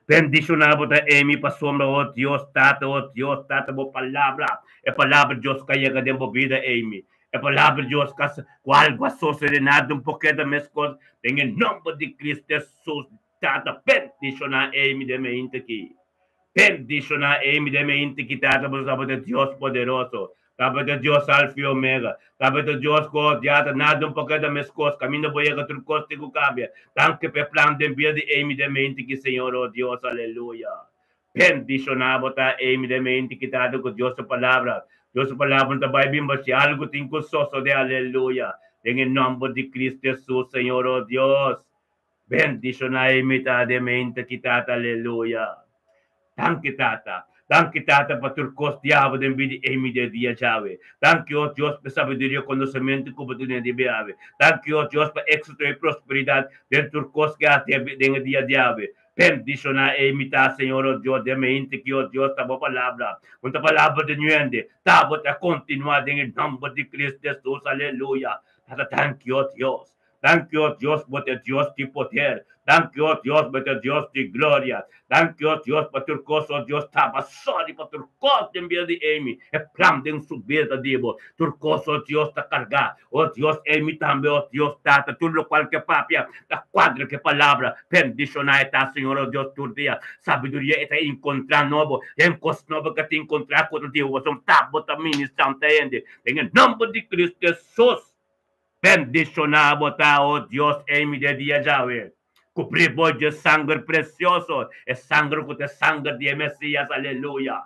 Bendishoná bo ta, Amy, pasobra, o Dios, Tata, o Dios, Tata, bo palabra, e palabra di Dios ka yega den bo bida, Amy. E palabra di Dios ka ku algu a sosodé, nada un pokeda meskos. Den e nòmber di Cristo Hesus, Tata, bendishoná Amy den meinta aki. Bendishoná Amy den meinta aki, Tata, pasobra bo ta Dios poderoso. Tabata Dios Alfa i Omega. Tabata Dios ku odiata nada un poco ta meskos. Kaminda bo yega tur kos tin ku kambia. Danki pa e plan den bida di Amy den mente ki Señor oh Dios aleluya. Bendishoná bo ta Amy den mente ki tata ku Dios su palabra. Dios su palabra no ta bai bin bashí. Algu tin ku sosodé aleluya. Den e nòmber di Cristo Hesus Señor oh Dios. Bendishoná Amy ta den mente ki tata aleluya. Danki Tata. Danki Tata pa tur kos diabel den bida Amy den dia djawe. Danki o Dios pa e sabiduria i konosementu ku bo duna di biawe. Danki o Dios pa éksito i prosperidat den tur kos ke hasi den e dia djawe. Bendishoná Amy ta Señor o Dios den mente ki o Dios ta bo palabra. Un ta palabra di nuende. Ta bo ta kontinuá den e nòmber di Cristo Jesus. Aleluya. Tata danki o Dios. Danki o Dios, bo ta Dios di poder. Danki o Dios, bo ta Dios di gloria. Danki o Dios pa tur kos, o Dios taba sòri pa tur kos den bida di Amy. E plan den su bida ta di bo. Tur kos o Dios ta kargá. O Dios, Amy tambe, o Dios Tata, tur lokual ke papia ta kuadra ku e palabra. Bendishoná e ta, Señor, o Dios, tur dia. Sabiduria e ta enkontrá nobo. Den kos nobo ke ta enkontrá ku ta di bo. Pasobra ta bo ta ministrá un ta hende. Den e nòmber di Cristo Hesus. Bendishoná bo ta, o Dios, Amy de dia djawe. Kubrí bo dje sanger presioso, e sanger ku ta e sanger di e Mesías. Aleluya!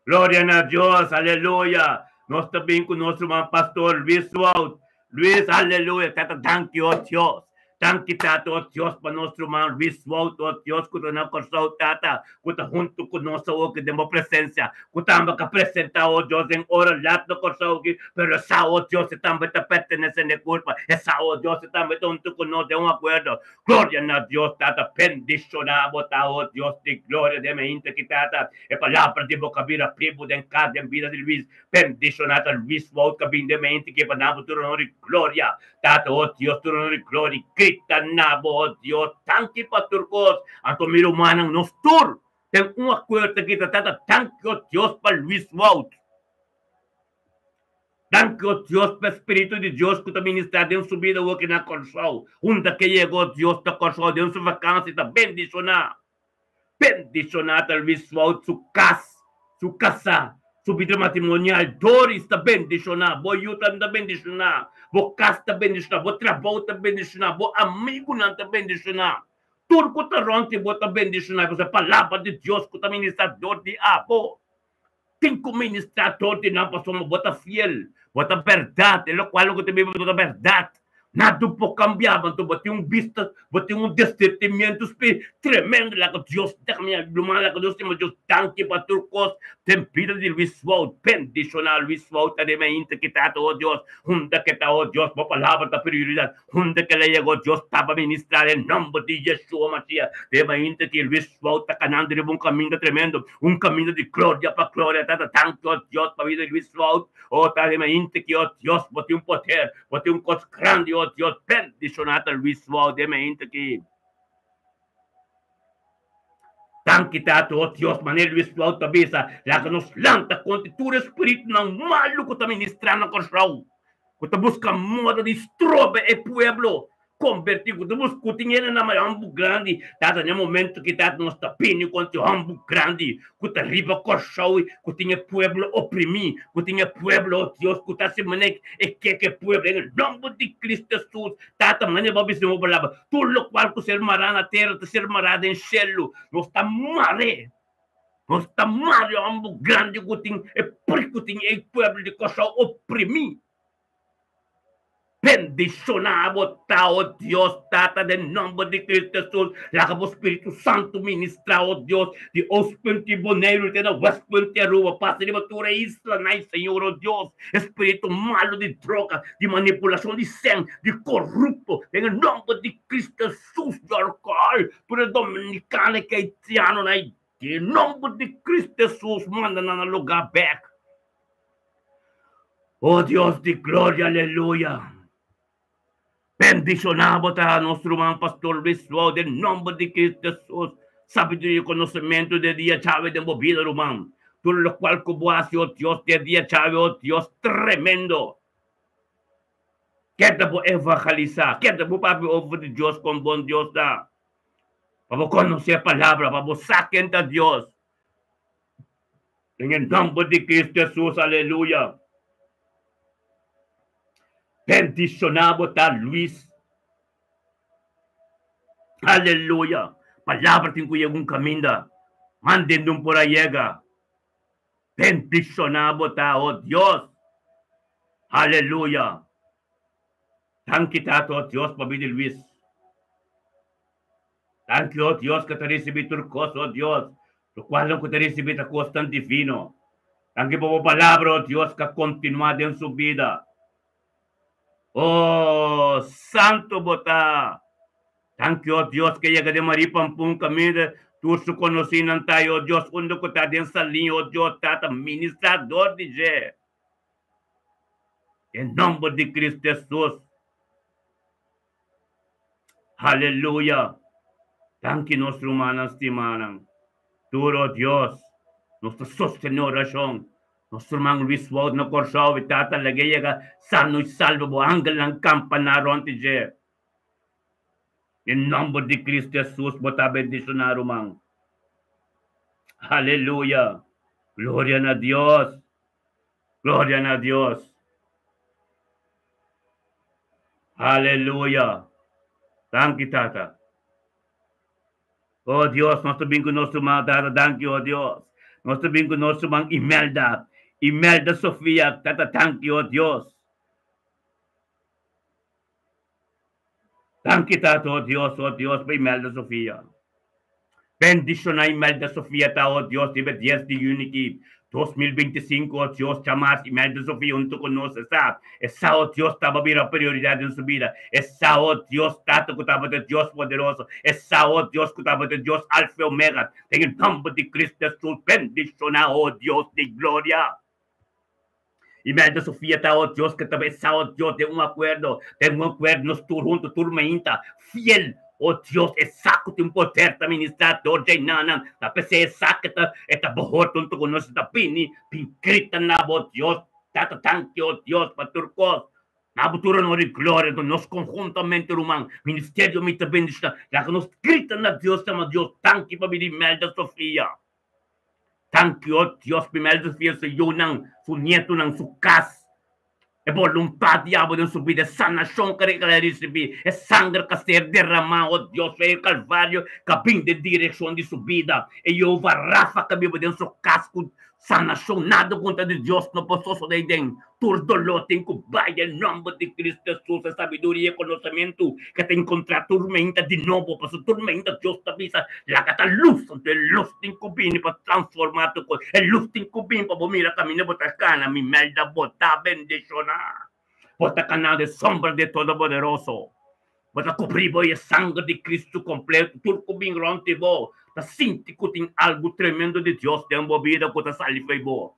Gloria na Dios! Aleluya! Nos ta bin ku nos ruman Pastor Luis Wout. Luis, aleluya! Tata, danki, o Dios. Danki Tata, o Dios, pa nos ruman Luis Wout, o Dios, ku ta na Kòrsou, Tata, ku ta huntu ku nos awoki den bo presensia, ku tambe ka presentá, o Dios, den ora lat na Kòrsou aki, pero e sa, o Dios, e tambe ta pertenesé na e kurpa, e sa, o Dios, e tambe ta huntu ku nos den un akuerdo. Gloria na Dios, Tata, bendishoná bo ta, o Dios di gloria, den mainta aki, Tata, e palabra di bo ka bira bibu den kas, den bida di Luis, bendishoná ta Luis Wout ka bin den mainta aki pa nan bo tur honor i gloria. Tata, o Dios, tur honor i gloria grita na bo, o Dios, danki pa tur kos. Anto mi rumannan, nos tur den un akuerdo ta grita, Tata, danki, o Dios, pa Luis Wout. Danki, o Dios, pa e Spiritu di Dios ku ta ministrá den su bida awoki na Kòrsou. Unda ke yega, o Dios, ta Kòrsou den su vakansi ta bendishoná. Bendishoná ta Luis Wout su kas, su kasá, su bida matrimonial. Doris ta bendishoná, bo yunan ta bendishoná, bo kas ta bendishoná, bo trabou ta bendishoná, bo amigunan ta bendishoná. Tur ku ta rònt di bo ta bendishoná pasobra e palabra di Dios ku ta ministrá dor di abo tin ku ministrá dor di nan pasobra bo ta fiel, bo ta bèrdat, e lokual ku ta biba bo ta bèrdat. Nada por cambia, anto bo tin un bista, bo tin un discernimiento spi tremendo laga Dios ta ruman laga Dios stima Dios danki pa tur cos den bida di Luis Wout bendiciona Luis Wout ta den mainta ki tata oh Dios hunda ke ta oh Dios bo palabra ta prioridad hunda ke la yega oh Dios taba ministra den nomber di Yeshua Mashiach den mainta ki Luis Wout ta canando riba un caminda tremendo un caminda di gloria pa gloria tata danki oh Dios pa bida di Luis Wout oh ta den mainta ki oh Dios bo tin poder Bo tin un kos grandi, o Dios, bendishoná ta Luis Wout den mainta aki. Danki. Danki Tata, oh Dios, manera Luis Wout ta bisa, laga nos lanta kontra tur e spiritunan malu ku ta ministrá na Kòrsou, ku ta buska moda di stroba e pueblo Kombertí ku ta buska ku tin hende na hambu grandi. Tata, na e momento ki Tata nos ta bini kontra e hambu grandi ku ta riba Kòrsou, ku tin e pueblo oprimí, ku tin e pueblo, oh Dios, ku ta hasi manera e ke ku e pueblo. Den e nòmber di Kristu Hesus, Tata, manera bo a bisa den bo palabra, tur lokual ku ser mará na tera ta ser mará den shelu. Nos ta mar'é. Nos ta mar'é e hambu grandi ku tin e prik ku tin e pueblo di Kòrsou oprimí. Bendiciona bo ta, o Dios Tata, den nomber di Cristo Jesus. Laga bo Spiritu Santu ministra, o Dios, di oostpunt di Boneiru te na westpunt di Aruba, pasa riba tur e islanan, Señor, o Dios. E spiritu malu di droga, di manipulacion di sen, di corupto, den e nomber di Cristo Jesus, di alcohol, tur e dominicano i haitianonan, den nomber di Cristo Jesus, manda nan na lugar bek. Oh Dios di gloria, aleluya. Bendishoná bo ta nos ruman Pastor Luis Suau den nomber di Cristo Jesus. Sabiduria i konosementu den dia djawe den bo bida ruman. Tur lokual ku bo hasi, oh Dios, den dia djawe, oh Dios, tremendo. Keda bo evangelisá, keda bo papia over di Dios kon bon Dios ta. Pa bo konosé e palabra, pa bo sa ken ta Dios. Den e nomber di Cristo Jesus, aleluya. Bendiciona bo ta Luis. Aleluya. Palabra tin cu yega un caminda. Manden dun por a yega. Bendiciona bo ta, oh Dios. Aleluya. Danki Tata, oh Dios, pa bida di Luis. Danki, oh Dios, ku ta risibí tur kos, oh Dios, lokualnan ku ta risibí ta kosnan divino. Danki pa bo palabra, oh Dios, ku a kontinuá den su bida. Oh, santu bo ta! Danki, oh Dios, ku a yega den Marie Pampun kaminda tur su konosínan ta, oh Dios, unda ku ta den Salin, oh Dios, Tata, ministrá dor di dje. Den nòmber di Kristu Hesus. Aleluya! Danki nos rumannan stimanan. Tur, o Dios, nos ta sostené orashon. Nos ruman Luis Wout na Kòrsou i Tata lag'é yega sano i salvo bo angelnan kampa na rònt di dje. Den nòmber di Kristu Hesus bo ta bendishoná ruman. Aleluya! Gloria na Dios! Gloria na Dios! Aleluya! Danki Tata. Oh Dios, nos ta bin ku nos ruman, Tata, danki, oh Dios. Nos ta bin ku nos ruman Imelda, Imelda Sofia, Tata, danki, oh Dios. Danki Tata, oh Dios, oh Dios, pa Imelda Sofia. Bendiciona Imelda Sofia ta, oh Dios, riba dies di juni ki 2025, oh Dios, chamars Imelda Sofia hunto cu nos, e sa, e sa, oh Dios, taba bira prioridad den su bida, e sa, oh Dios, Tata, cu tabata Dios poderoso, e sa, oh Dios, cu tabata Dios Alfa y Omega, den e nomber di Cristo Jesus, bendiciona, oh Dios di gloria. Imelda Sofia ta, oh Dios, cu ta besa, oh Dios, den un acuerdo, den un acuerdo, nos tur hunto, tur mainta, fiel, oh Dios, e sa cu tin poder ta ministra dor dje nanan, ta p'esey e sa cu ta, e ta bohort hunto cu nos, e ta bini, bin grita na bo, Dios, Tata, danki, oh Dios, pa tur cos, na bo tur honor y gloria, cu nos conhuntamente, ruman, ministerio mi ta bendiciona, laga nos grita na Dios, chama Dios, danki pa bini Imelda Sofia. Danki, o Dios, primero Dios fiel su yunan, su nietonan, su kas. E boluntat di abo den su bida, e sanashon ku el a risibí, e sanger ku a ser derramá, o Dios, fe e Kalvario ku a bin den direkshon di su bida. E Jehová Rafa ku a biba den su kas ku sanashon, nada kontra di Dios no por sosodé den. Tur doló tin ku bai den nòmber di Kristu Hesus. E sabiduria i konosementu ke ta enkontrá tur meinta di nobo, pasobra tur meinta Dios ta bisa, Laga ta lus, anto e lus tin ku bini pa transformá tur kos. E lus tin ku bini pa bo mira kaminda bo ta kana. Mi melda bo ta bendishoná. Bo ta kana den sombra di e Todopoderoso. Bo ta kubrí bo i e sanger di Kristu kompleto. Tur ku bin rònt di bo ta sinti ku tin algu tremendo di Dios den bo bida ku ta sali fo'i bo.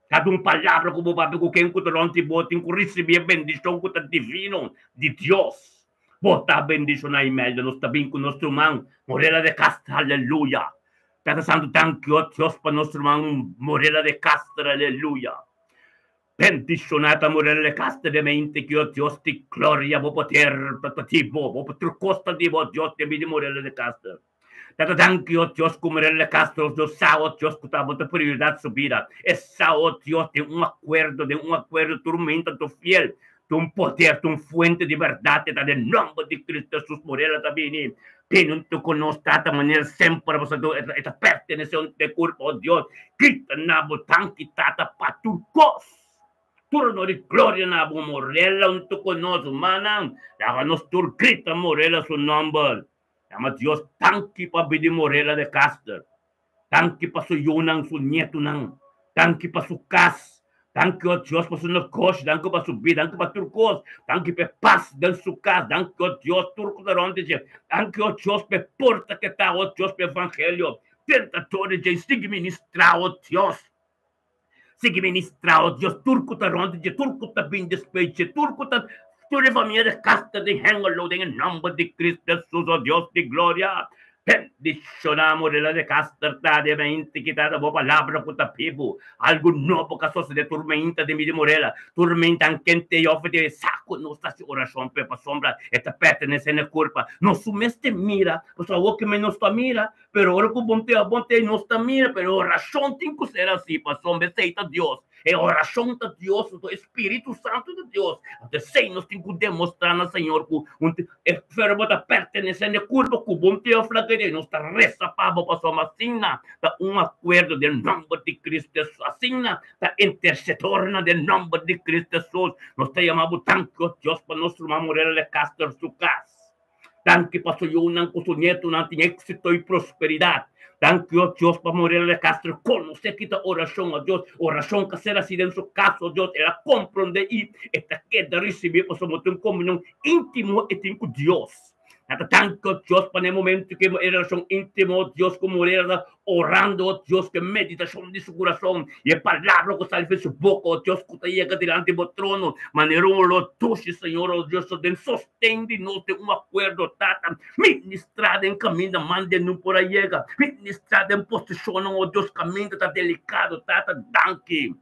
Kada un palabra ku bo papia ku ken ku ta rònt di bo tin ku risibí e bendishon ku ta divino di Dios. Bo ta bendishoná Imelda, nos ta bin ku nos ruman Morela de Castro, aleluya! Tata Santu, danki, oh Dios, pa nos ruman Morela de Castro, aleluya. Bendishoná ta Morela de Castro den mente ki, oh Dios di gloria, bo poder ta di bo, bo tur kos ta di bo, Dios, den bida di Morela de Castro. Tata, danki, oh Dios, ku Morela de Castro, Dios sa, oh Dios, ku ta bo ta prioridat su bida. E sa, oh Dios, den un akuerdo, den un akuerdo tur menta tur fiel, Tin un poder, tin un fuente di bèrdat, e ta den nòmber di Cristo Jesus. Morela ta bini, bini huntu ku nos, Tata, manera semper bo sa e ta pertenesé huntu e kurpa, o Dios, grita na bo, Danki, Tata, pa tur kos. Tur honor i gloria na bo. Morela huntu ku nos, rumannan, laga nos tur grita Morela su nòmber. Yama Dios danki pa bini Morela de Caster. Danki pa su yunan, su nietunan. Danki pa su kas. Danki, o Dios, pa su negoshi. Danki pa su bida. Danki pa tur kos. Danki pa e pas den su kas. Danki, o Dios, tur ku ta rònt di dje. Danki, o Dios, pa e porta ke ta, o Dios, pa e evangelio. Tentador di dje, sigui ministrá, o Dios. Sigui ministrá, o Dios, tur ku ta rònt di dje, tur ku ta bin despues di dje, tur ku ta tur e famia di Caster di Hengelo, den e nòmber di Cristo Jesus, o Dios di gloria. Bendishoná Morela de Caster ta den meinti ki ta bo palabra ku ta bibu. Algu nobo ka sosodé tur meinta den bida di Morela. Tur meinta an kente i òf di sa ku nos ta hasi orashon p'e pasobra e ta pertenesé na e kurpa. Nos su mester mira, pasobra awor ke nos ta mira, Pero ora ku bon te bon te nos ta mira, pero orashon tin ku ser así, pasobra esei ta Dios. E orashon ta Dios, anto e Spiritu Santu ta Dios. Anto esei nos tin ku demostrá na Señor ku un e ferbo ta pertenesé na e kurpa ku bon te òf laga nos ta resa pa bo, pasobra asina ta un akuerdo den nòmber di Cristo Hesus. Asina ta intersetornan den nòmber di Cristo Hesus. Nos ta yama bo danki, o Dios, pa nos ruman Morela de Castro su kas. Danki pa su yunan ku su nietunan tin éksito i prosperidat. Danki, o Dios, pa Morela de Castro konosé ki ta orashon, o Dios. Orashon ka ser hasi den su kas, o Dios. El a komprondé i e ta keda risibí pasobra bo tin un komunion íntimo e tin ku Dios. Na ta danki, o Dios, pa na e momentu ku e relashon íntimo, o Dios, ku Morela ta Orando, oh Dios, ku e meditashon di su kurason i e palabra ku sali for di su boka, oh Dios, ku ta yega dilanti bo trono manera un olor dushi, Señor, oh Dios, den sosten di nos den un akuerdo, Tata, ministrá den kaminda mande no por a yega, ministrá den posishonnan, oh Dios, kaminda ta delikado, Tata, danki.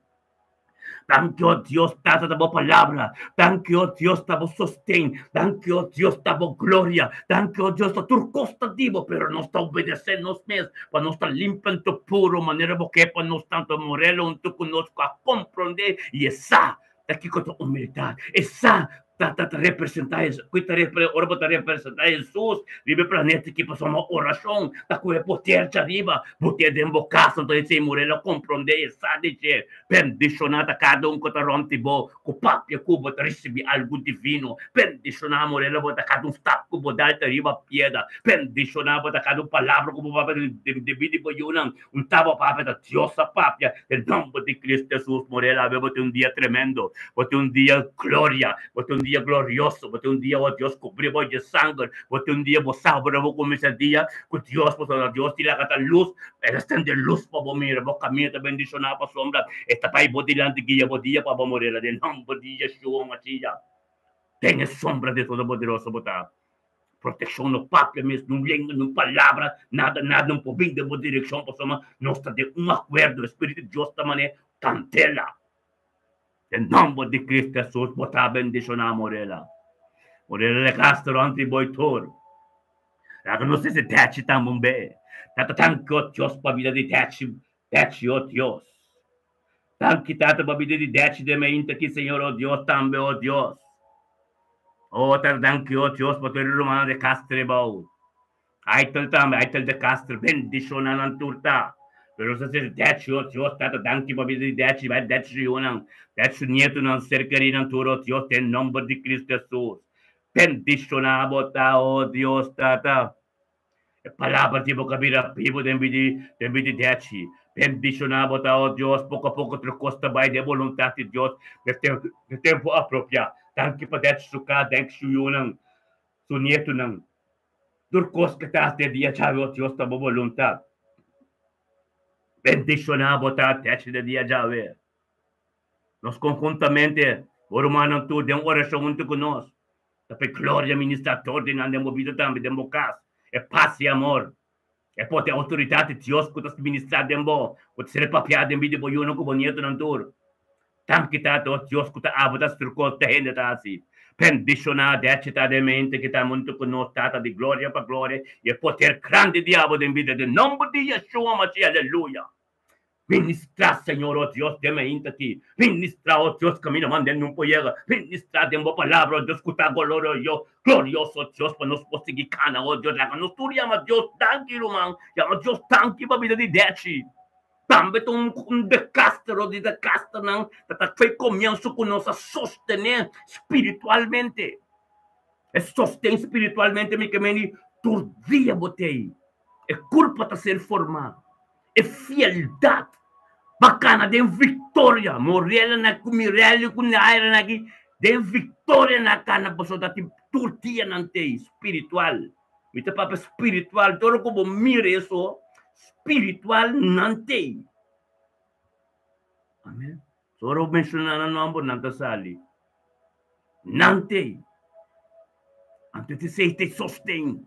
Danki, oh Dios, Tata, ta bo palabra. Danki, oh Dios, ta bo sosten. Danki, oh Dios, ta bo gloria. Danki, oh Dios, ta tur kos ta di bo, pero nos ta obedesé nos mes pa nos ta limpi anto puro manera bo ke pa nos tanto Morelo huntu ku nos ku a komprondé i e sa ta kiko ta humildat. E sa ta ta ta representá Hesus. Ku ta repre ora bo ta representá Hesus riba e planeta aki pasobra bo orashon ta ku e poder djariba. Bo tin den bo kas anto esei muré lo komprondé e sa di dje. Bendishoná ta kada un ku ta rònt di bo ku papia ku bo ta risibí algu divino. Bendishoná muré lo bo ta kada un stap ku bo dal ta riba piedra. Bendishoná bo ta kada un palabra ku bo papia debí di bo yunan. Un taba papia ta Dios a papia den nomber di Cristo Jesus. Morel awe bo tin un dia tremendo, bo tin un dia gloria, bo tin un dia glorioso, bo tin un dia ora Dios cubri bo dje sanger, bo tin un dia bo sa ora bo cuminsa dia cu Dios pasobra Dios tin laga ta luz, el a stende luz pa bo mira, bo camino ta bendiciona pasobra e ta bay bo dilanti guia bo dia pa bo morel den nomber di Yeshua Mashiach. Den e sombra di Todopoderoso bo ta. Protekshon no papia mes, nun lenga, nun palabra, nada, nada no por bin den bo direkshon pasobra nos ta den un akuerdo, e Spiritu di Dios ta manera kandela. Den nòmber di Cristo Hesus bo ta bendishoná Morela. Morela de Castro anti bo i tur. Laga nos hasi Dèchi tambe un be. Tata danki o Dios pa bida di Dèchi, Dèchi o Dios. Danki Tata pa bida di Dèchi den mainta aki Señor o Dios tambe o Dios. O Tata danki o Dios pa tur e rumannan de Castrebou. Aitel tambe, Aitel de Castro, bendishona nan tur ta. Pero nos ta sesi Dèchi o Dios Tata danki pa bida di Dèchi, bai Dèchi su yunan, Dèchi su nietunan, ser kerinan tur o Dios den nomber di Cristo Jesus. Bendishona bo ta o Dios Tata. E palabra di bo ka bira bibu den bida den bida di Dèchi. Bendishoná bo ta, o Dios. Poko a poko tur kos ta bai den boluntat di Dios den tempu apropiá. Danki pa Dèchi su kas, danki su yunan, su nietunan. Tur kos ke ta hasi den dia djawe, o Dios, ta bo boluntat. Bendishoná bo ta, Dèchi, den dia djawe. Nos konhuntamente, bo rumannan tur, den orashon huntu ku nos, ta p'e gloria ministra tor di nan den bo bida tambe, den bo kas, e pas i amor. E por ta e outoridat di Dios ku ta ministrá den bo, ku ta ser papiá den bida di bo yunan ku bo nietonan tur. Danki Tata, o Dios ku ta abo ta hasi tur kos ku hende ta hasi. Bendishoná Dèchi ta den mente ki ta huntu ku nos, Tata, di gloria pa gloria i e poder grandi di abo den bida den nomber di Yeshua Mashiach. Aleluya. Ministrá, Señor, o Dios, den mainta aki. Ministrá, o Dios, kaminda manda e nun por yega. Ministrá den bo palabra, o Dios, ku ta goloroyo, glorioso, Dios, pa nos por sigui kana, o Dios. Laga nos tur yama Dios danki, ruman. Yama Dios danki pa bida di Dèchi. Tambe ta un un decastero di decasternan ta ta fo'i comienso cu nos a sostene spiritualmente. E sosten spiritualmente mi ke meni tur dia bo t'ei. E curpa ta ser forma. E fieldad pa cana den victoria. Morela na cu Mirelio cu Naira na aki den victoria na cana pasobra ta tin tur dia nan t'ei spiritual. Mi ta papia spiritual, todo ku bo mira eso spiritual nan tei. Amen. So ora bo menshona nan nomber nan ta sali. Nan tei. Anto te sei te sosten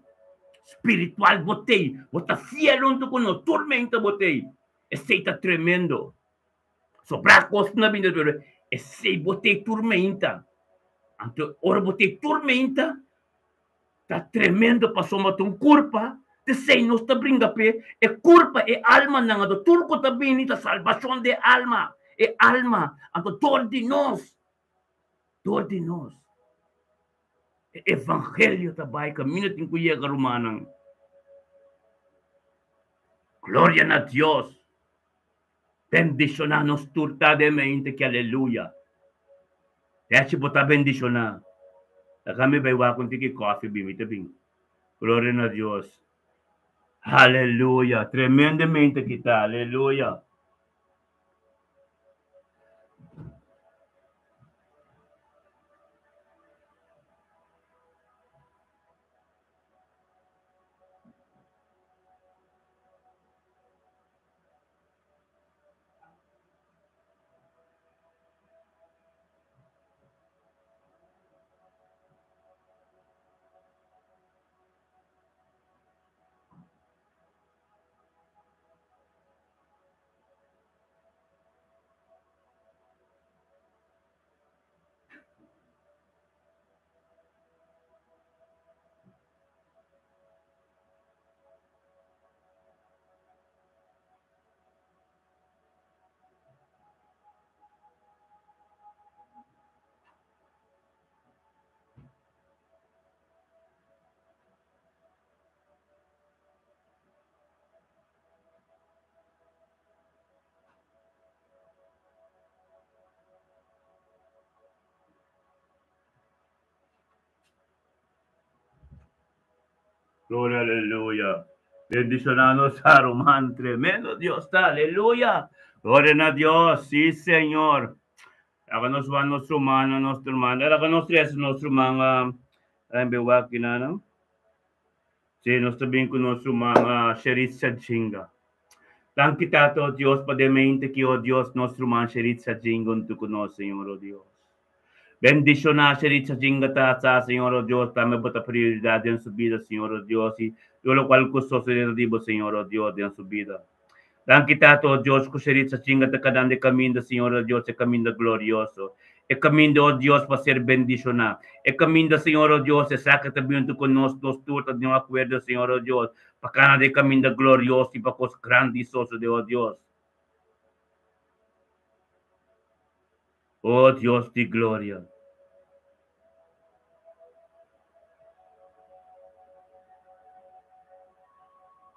spiritual bo tei. Bo ta fiel hunto ku nos, tormenta bo tei. Esei ta tremendo. Sobra kos na bini pero esei bo tei tormenta. Anto ora bo tei tormenta Ta tremendo pasobra ta un kurpa, t'esei nos ta bringa p'e, e kurpa, e almanan, anto tur ku ta bini ta salbashon di e alma, e alma, anto dor di nos, dor di nos, e evangelio ta bai kaminda tin ku yega, rumannan. Gloria na Dios! Bendishoná nos tur ta den mente ki aleluya. Dechi bo ta bendishoná. Laga mi bai wak un tiki kofi bin mi ta bin. Gloria na Dios. Aleluya. Tremendamente ki ta. Aleluya. Gloria, aleluya. Bendiciona nos ruman. Tremendo Dios ta. Aleluya. Gloria na Dios. Sí, Señor. Laga nos wan nos ruman, nos ruman. Laga nos tres nos ruman. En bewa kinana. Sí, nos ta bin ku nos ruman Sheritza Jinga. Danki Tata, oh Dios, pa den mente ki, oh Dios, nos ruman Sheritza Jinga untu ku nos, Señor, oh Dios. Bendishoná Sheritza Jinga Tata, Señor, oh Dios, tambe bo ta prioridat den su bida, Señor, oh Dios, i tur lokual ku sosodé ta di bo, Señor, oh Dios, den su bida. Danki Tata, oh Dios, ku Sheritza Jinga ta kadando e kaminda, Señor, oh Dios, e kaminda glorioso. E kaminda, oh Dios, pa ser bendishoná. E kaminda, Señor, oh Dios, esaki ta bin huntu ku nos, nos tur ta den un akuerdo, Señor, oh Dios, pa kana den e kaminda glorioso i pa kos grandi sosodé, oh Dios. Oh Dios di gloria.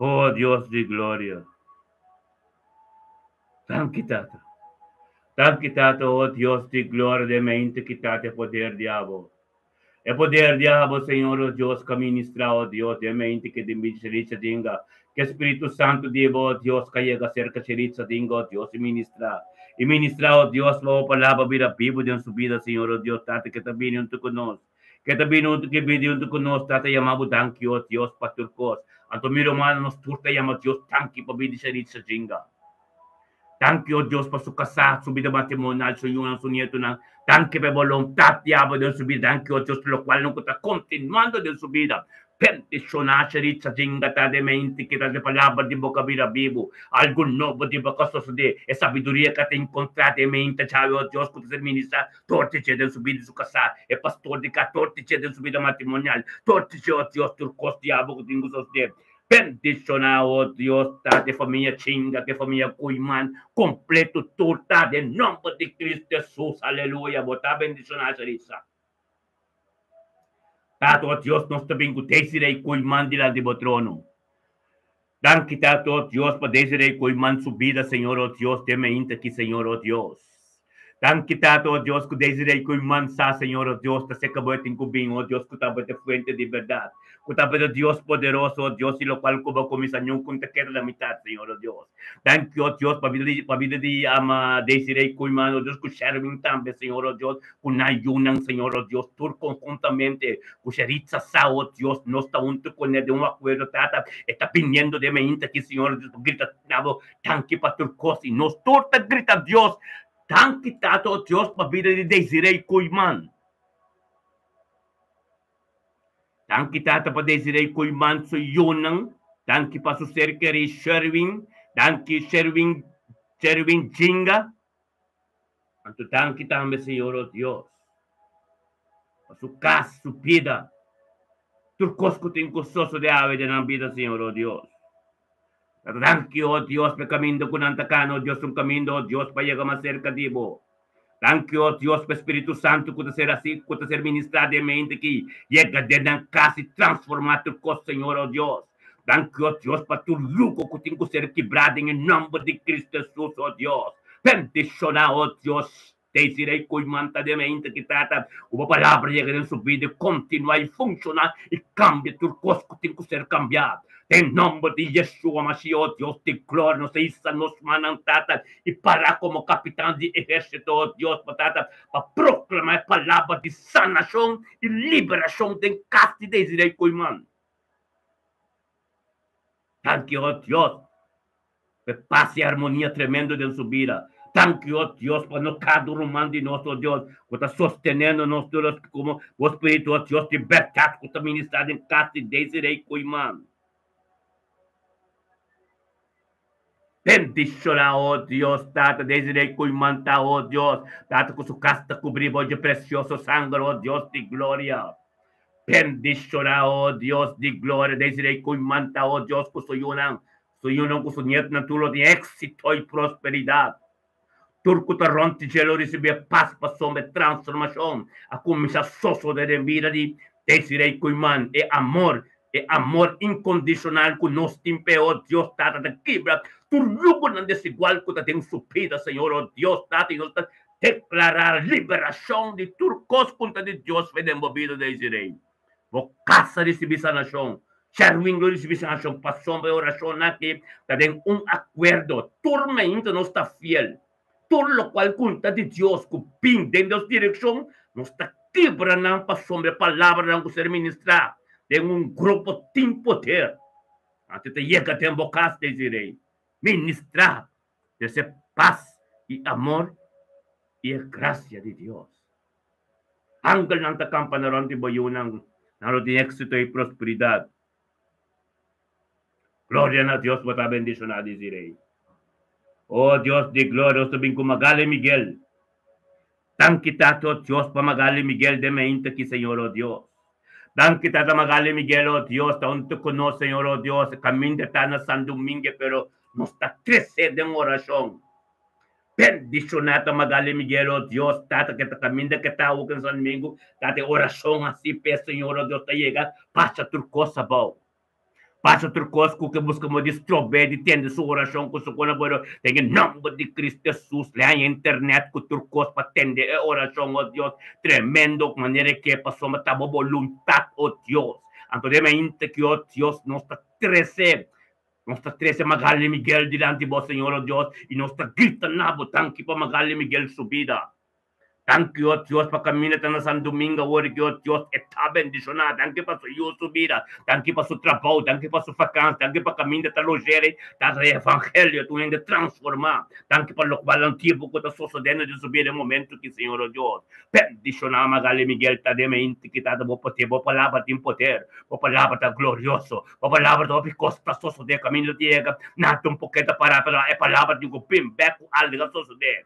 Oh Dios di gloria. Danki Tata. Danki Tata, oh Dios di gloria den mente ki Tata e poder di abo. E poder di abo, Señor, oh Dios, ka ministra, oh Dios, den mente ki den bin Sheritza dinga. Ke Spiritu Santu di bo, oh Dios, ka yega serka Sheritza dinga, oh Dios, i ministra. I ministra, oh Dios, pa bo palabra bira bibu den su bida, Señor, oh Dios, Tata, ke ta bini huntu ku nos. Ke ta bini huntu, ke bini huntu ku nos, Tata, yama bo danki, oh Dios, pa tur kos. Anto mi rumannan, nos tur ta yama Dios danki pa bini Sheritza dinga. Danki, o Dios, pa su kasá, su bida matrimonal, su yunan, su nietonan. Danki pa e boluntat di abo den su bida. Danki, o Dios, pa lokual nan ku ta kontinuando den su bida. Bendishoná Sheritza Jinga ta den mente ki ta den palabra di bo ka bira bibu. Algu nobo di bo ka sosodé. E sabiduria ka ta enkontrá den mente djawe, o Dios, ku ta ser ministrá dor di dje den su bida i su kasá. E pastor di ka dor di dje den su bida matrimonial. Dor di dje, o Dios, tur kos di abo ku tin ku sosodé. Bendishoná, o Dios, ta di famia Chinga ku e famia Koeiman kompleto tur ta den nòmber di Kristu Hesus. Aleluya. Bo ta bendishoná, Sheritza. Tata, o Dios, nos ta bin ku Desiree Koeiman dilanti bo trono. Danki, Tata, o Dios, pa Desiree Koeiman su bida, Señor, o Dios, den mainta aki, Señor, o Dios. Danki, Tata, o Dios, ku Desiree Koeiman sa, Señor, o Dios, ta seka bo e tin ku bin, o Dios, ku ta bo e ta fuente di bèrdat, ku ta bo e ta Dios poderoso, o Dios, i lokual ku bo a kuminsá niun ku no ta keda na mitat, Señor, o Dios. Danki, o Dios, pa bida di, pa bida di ama Desiree Koeiman, o Dios, ku Sherwin tambe, Señor, o Dios, ku nan yunan, Señor, o Dios, tur konhuntamente ku Sheritza sa, o Dios, nos ta huntu kuné den un akuerdo, Tata, e ta biniendo den mainta aki, Señor, o Dios, pa grita na bo danki pa tur kos, i nos tur ta grita Dios, danki, Tata, o Dios, pa bida di Desiree Koeiman. Danki Tata pa Desiree Koeiman su yunan, danki pa su ser kerí Sherwin, danki Sherwin, Sherwin Jinga, anto danki tambe Señor o Dios pa su kas, su bida, tur kos ku tin ku sosode awe den nan bida Señor o Dios. Tata danki o Dios pa e kaminda ku nan ta kana o Dios un kaminda o Dios pa yega mas serka di bo. Danki o Dios pa e Spiritu Santu ku ta ser hasi ku ta ser ministrá den mente ki yega den nan kas i transformá tur kos Señor o Dios. Danki o Dios pa tur yugo ku tin ku ser kibrá den e nòmber di Kristu Hesus o Dios. Bendishoná o Dios Desiree Koeiman ta den mente ki trata ku bo palabra yega den su bida i kontinuá i funshoná i kambia tur kos ku tin ku ser kambiá. Den nòmber di Yeshua Mashiach o Dios di gloria nos ta hisa nos mannan Tata i pará komo kapitan di ehérsito, o Dios, pa Tata, pa proklamá e palabra di sanashon i liberashon den kas di Desiree Koeiman. Danki, o Dios, pa e pas i armonia tremendo den su bida. Danki, o Dios, pa no kada ruman di nos, o Dios, ku ta sostenendo nos tur komo bo Spiritu, o Dios di bèrdat, ku ta ministrá den kas di Desiree Koeiman. Bendiciona, oh Dios, Tata, Desiree Koeiman ta, oh Dios, Tata, cu su cas ta cubri bo dje precioso sanger, oh Dios di gloria. Bendiciona, oh Dios di gloria, Desiree Koeiman ta, oh Dios, cu su yunan, su yunan cu su nietnan tur lo tin exito y prosperidad. Tur cu ta rond di dje lo ricibi e pas pasobra e transformacion a cuminsa sosode den bida di Desiree Koeiman. E amor, e amor incondicional cu nos tin p'e, oh Dios Tata, ta kibra tur yugonan desigual cu ta den su bida, Señor, oh Dios Tata, y nos ta declara liberacion di tur cos cu ta di Dios fe den bo bida, Desiree. Bo casa ricibi sanacion. Sherwin lo ricibi sanacion pasobra e oracionnan aki ta den un acuerdo. Tur mainta nos ta fiel. Tur locual cu ta di Dios cu bin den nos direccion, nos ta kibra nan pasobra e palabranan cu ser ministra den un grupo tin poder. Antes ta yega den bo cas, Desiree, ministra trece paz y amor y e gracia di Dios. Angelnan ta kampa na rònt di bo yunan, nan lo tin éksito i prosperidat. Gloria na Dios, bo ta bendishoná, Desiree. O Dios di gloria, nos ta bin ku Magali Miguel. Danki Tata, o Dios, pa Magali Miguel den mainta aki, Señor, o Dios. Danki Tata Magali Miguel, o Dios, ta huntu ku nos, Señor, o Dios. Kaminda ta na San Domingue, pero nos ta krese den orashon. Bendiciona ta Magali Miguel, oh Dios, Tata, ke ta caminda ke ta awo ken San Domingo, Tata, e oracion haci p'e, Señor, oh Dios, ta yega, pasa tur cos abao. Pasa tur cos cu ke busca mo di strob'é di tende su oracion cu su cona bueno, den e nomber di Cristo Jesus, le haña internet cu tur cos pa tende e oracion, oh Dios, tremendo manera e ke pasobra ta bo boluntad, oh Dios. Anto den mainta ki, oh Dios, nos ta trece Nos ta trece Magali Miguel dilanti bo, Señor, oh Dios, y nos ta grita na bo, Danki pa Magali Miguel su bida. Danki, o Dios, pa kaminda ta na San Domingo awor ki, o Dios, e ta bendishoná. Danki pa su yu, su bida. Danki pa su trabou. Danki pa su vakans. Danki pa kaminda ta lojere. Ta e evangelio ta un hende transformá. Danki pa lokual antibu ku ta sosodendo den su bida e momentu ki, Señor, o Dios. Bendishoná Magali Miguel ta den mente ki ta bo poder. Bo palabra tin poder. Bo palabra ta glorioso. Bo palabra ta hopi kos ta sosodé. Kaminda ta yega, nada un poke ta pará, pero e palabra tin ku bin bèk ku algu a sosodé.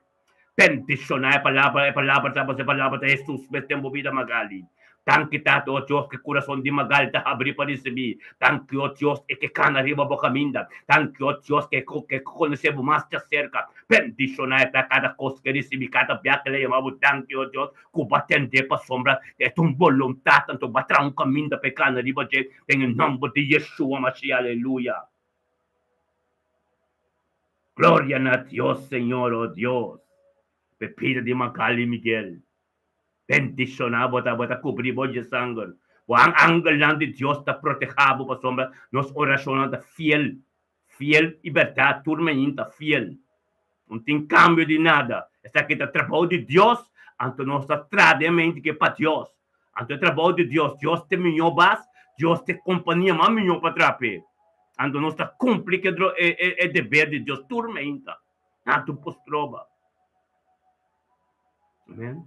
Bendiciona e palabra, e palabra ta bo, e palabra ta Jesus mes den bo bida Magali. Danki Tata, o Dios, ke kurason di Magali ta habri pa risibi. Danki, o Dios, e ke kana riba bo kaminda. Danki, o Dios, ke ke konosé bo mas djaserka. Bendiciona e pa kada kos ke risibi, kada bia ke le yama bo. Danki, o Dios, ku bo a tende pasobra e ta un boluntat, anto bo a traha un kaminda pa e kana riba dje, den e nomber di Yeshua Mashiach. Aleluya. Gloria na Dios, Señor, oh Dios. P'e bida di Magali Miguel. Bendiciona bo ta, bo ta cubri bo dje sanger. Bo angelnan di Dios ta proteha bo pasobra nos oracionnan ta fiel, fiel y berdad tur mainta fiel. No tin cambio di nada. Esaki ta trabou di Dios, anto nos ta traha den mente ke pa Dios. Anto e trabou di Dios, Dios ta e miñó bas, Dios ta e kompania mas miñó pa traha p'e. Anto nos ta kumpli ku e e e deber di Dios tur meinta, nada por stroba. Amen.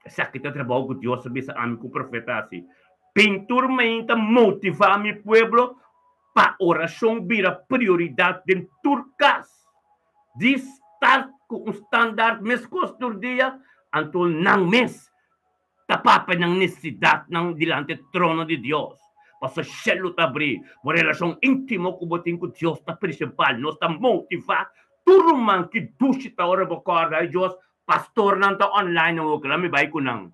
Esaki ta e trabou ku Dios a bisa ami ku profeta hasi. Bin tur meinta motivá mi pueblo pa orashon bira prioridat den tur kas. Di start ku un standaard meskos tur dia, anto nan mes ta papia nan nesidatnan dilanti e trono di Dios. Pasobra shelu ta abrí. Bo relashon íntimo ku bo tin ku Dios ta prinsipal. Nos ta motivá tur ruman ki dushi ta ora bo kòrda, Ay Dios, pastornan ta online awor, laat mi bai ku nan.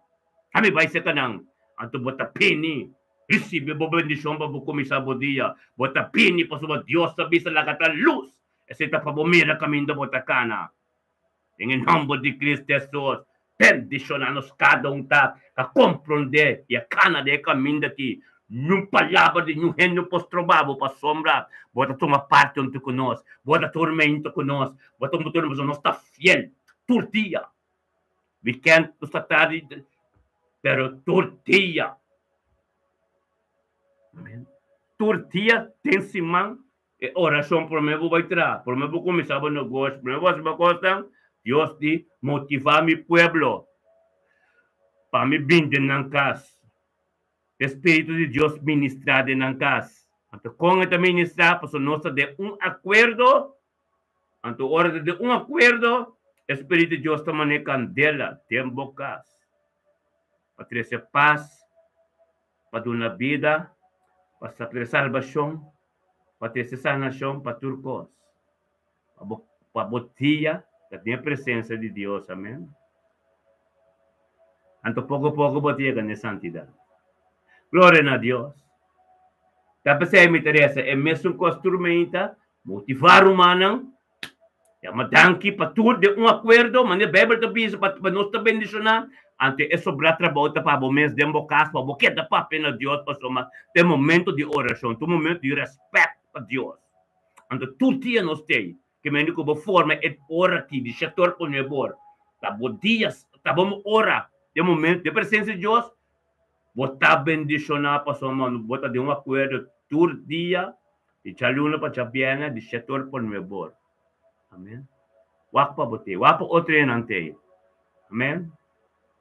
Laat mi bai serka nan. Anto bo ta bini risibí bo bendishon pa bo kuminsá bo dia. Bo ta bini pasobra Dios ta bisa laga ta lus. Esei ta pa bo mira kaminda bo ta kana. Den e nomber di Cristo Jesus, bendiciona nos cada un ta ta comprende y a cana den e caminda aki. Niun palabra di niun hende no por stroba bo pasobra bo ta tuma parti hunto cu nos, bo ta tormento cu nos, bo ta motor pasobra nos ta fiel tur dia. Weekend nos ta tardi pero tur dia. Amen. Tur dia den siman E orashon promé bo bai traha, promé bo kuminsá bo negoshi, promé bo hasi bo kosnan, Dios di motivá mi pueblo pa mi bin den nan kas. E Spiritu di Dios ministrá den nan kas. Anto kon e ta ministrá? Pasobra nos ta den un akuerdo. Anto ora ta den un akuerdo, e Spiritu di Dios ta manera kandela den bo kas pa trese pas, pa duna bida, pa trese salbashon, pa trese sanashon pa tur kos, pa bo pa bo dia ta den e presensia di Dios, amen. Anto poko poko bo ta yega na e santidat. Gloria na Dios. Ta p'esei mi ta resa e mesun kos tur meinta, motivá rumannan, yama danki pa tur den un akuerdo, manera Beibel ta bisa pa pa nos ta bendishoná, anto e sobrá trabou ta pa bo mes den bo kas, pa bo keda papia na Dios pasobra ta e momento di orashon, ta un momento di rèspèt pa Dios. Anto tur dia nos t'ei, ke mende ku bo forma e ora aki di shetor pa nuebe or, ta bo dia, ta bo ora den momento den presensia di Dios, bo ta bendishoná pasobra bo ta den un akuerdo tur dia Di djaluna pa djabièrnè, di shetor pa nuebor. Amen. Wak pa bo tei. Wak pa otro hendenan tei. Amen.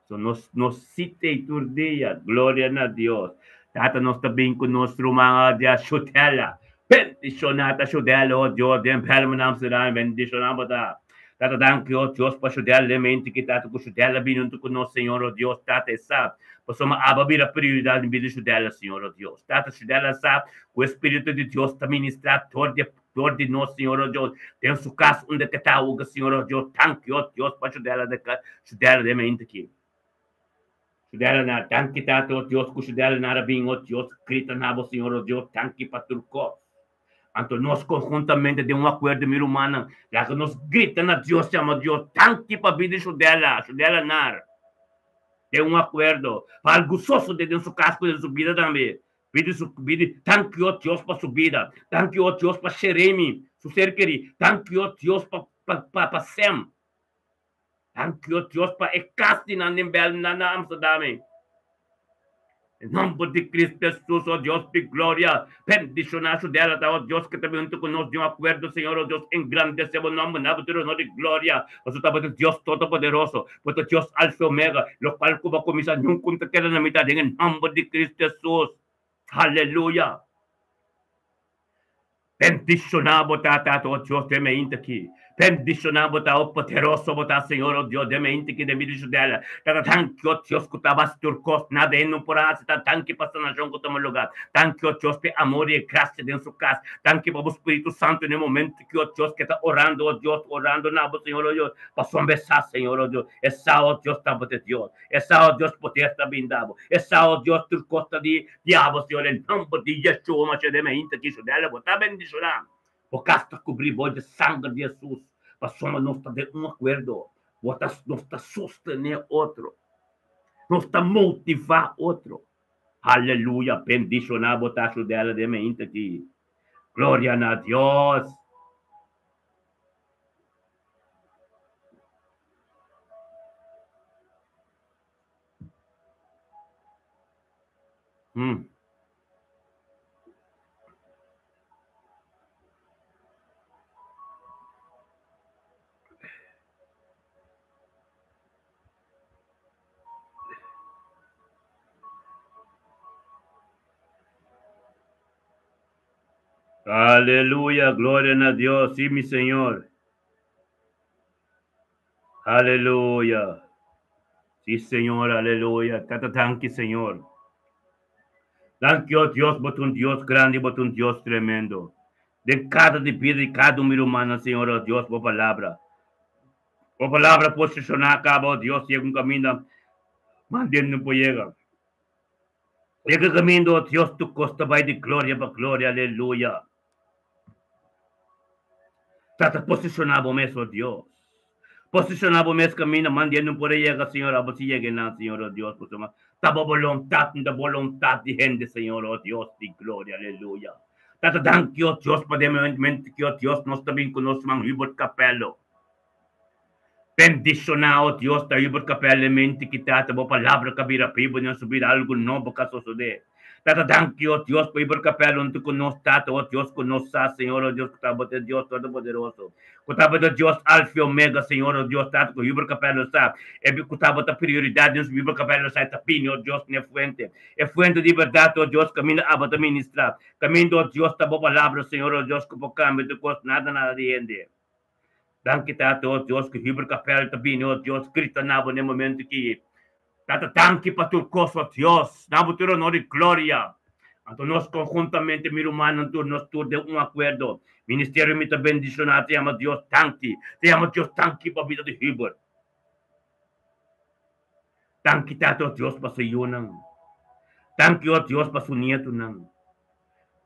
So nos, nos si tei tur dia. Gloria na Dios. Tata nos ta bin ku nos ruman dia Shutela. Bendishoná ta Shudela, oh Dios, den Belmen Amsterdam. Bendishoná bo ta. Tata danki, oh Dios, pa Shudela den mente ki tata ku Shudela bini huntu ku nos, Señor, oh Dios. Tata e sa. Pasobra aba bira prioridat den bida di Shudela, Señor, oh Dios. Tata Shudela sa ku e Spiritu di Dios ta ministrá dor di dor di nos, Señor, oh Dios, den su kas unda ke ta awoga, Señor, oh Dios. Danki, oh Dios, pa Shudela den ka Shudela den mente aki. Shudela na danki, Tata, oh Dios, ku Shudela nara bin, oh Dios, grita na bo, Señor, oh Dios, danki pa tur kos. Anto nos konhuntamente den un akuerdo, mi rumannan, laga nos grita na Dios, yama Dios, danki pa bida di Shudela, Shudela nar. Den un akuerdo, pa algu sosode den su kas ku den su bida tambe. Bida su bida, danki o Dios pa su bida, danki o Dios pa Sheremi, su ser kerí, danki o Dios pa pa pa pa Sem. Danki, o Dios, pa e kas di nan den Bel na na Amsterdam ei. En nomber di Cristo Jesus, o Dios di gloria, bendiciona su dela ta, o Dios, que ta bin hunto cu nos di un acuerdo, Señor, o Dios, engrandece bo nomber na bo tur honor y gloria, pasobra ta bo ta Dios Todopoderoso, bo ta Dios Alfa y Omega, locual cu bo a cuminsa nunca un ta keda na mitad, den e nomber di Cristo Jesus. Aleluya! Bendishoná bo ta, Tata, o Dios den meinta aki. Bendishoná bo ta, o poderoso bo ta, Señor, o Dios den meinta aki den bida Judela. Tata, danki, o Dios, ku ta bas tur kos, nada hende no por hasi. Tata, danki pa sanashon ku tuma lugá. Danki, o Dios, pa e amor i e grasia den su kas. Danki pa bo Spiritu Santu den e momento aki, o Dios, ke ta orando, o Dios, orando na bo, Señor, o Dios, pasobra e sa, Señor, o Dios, e sa, o Dios, ta bo ta Dios. E sa, o Dios, poder ta brinda bo. E sa, o Dios, tur kos ta di diabo, Señor, en nomber di Yeshua Mashiach den mainta ki Judela bo ta bendiciona. Bo cas ta cubri bo dje sanger di Jesus, pasobra nos ta den un acuerdo. Bo ta, nos ta sostene otro. Nos ta motiva otro. Aleluya, bendiciona bo ta Judela den mainta ki. Gloria na Dios. Aleluya, gloria na Dios, sí, mi Señor. Aleluya. Sí, Señor, aleluya. Tata, danki, Señor. Danki, oh Dios, bo ta un Dios grandi, bo ta un Dios tremendo. Den kada di bida di kada un mi rumannan, Señor, oh Dios, bo palabra. Bo palabra posishoná kaba, oh Dios, yega un kaminda mand'e no por yega. Yega kaminda, oh Dios, tur kos ta bai di gloria pa gloria, aleluya. Trata posishoná bo mes, oh Dios. Posishoná bo mes kaminda mand'e no por a yega, Señor, abo si yega einan, Señor, oh Dios, pasobra ta bo boluntat, no ta boluntat di hende, Señor, oh Dios di gloria, aleluya. Tata, danki, oh Dios, pa den momento ki, oh Dios, nos ta bin ku nos man Hubert Capello. Bendishoná, o Dios, ta Hubert Capello mente ki Tata bo palabra ka bira bibu den su bida algu nobo ka sosodé. Tata danki, o Dios, pa Hubert Capello huntu ku nos, Tata, o Dios, ku nos sa, Señor, o Dios, ku ta bo ta e Dios Todopoderoso, ku ta bo ta Dios Alfa i Omega, Señor, o Dios, Tata, ku Hubert Capello sa, e ku ta bo ta prioridat den su Hubert Capello sa e ta bini, o Dios, n'e fuente, e fuente di bèrdat, o Dios, kaminda abo ta ministrá, kaminda, o Dios, ta bo palabra, Señor, o Dios, ku por kambia tur kos, nada, nada di hende. Danki Tata, oh Dios, ku Hubert Capel ta bini, oh Dios, grita na bo n'e momento ki. Tata, danki pa tur kos, oh Dios. Na bo tur honor i gloria. Anto nos konhuntamente, mi rumannan tur, nos tur den un akuerdo. Ministerio mi ta bendishoná, ta yama Dios danki. Ta yama Dios danki pa bida di Hubert. Danki Tata, oh Dios, pa su yunan. Danki, oh Dios, pa su nietunan.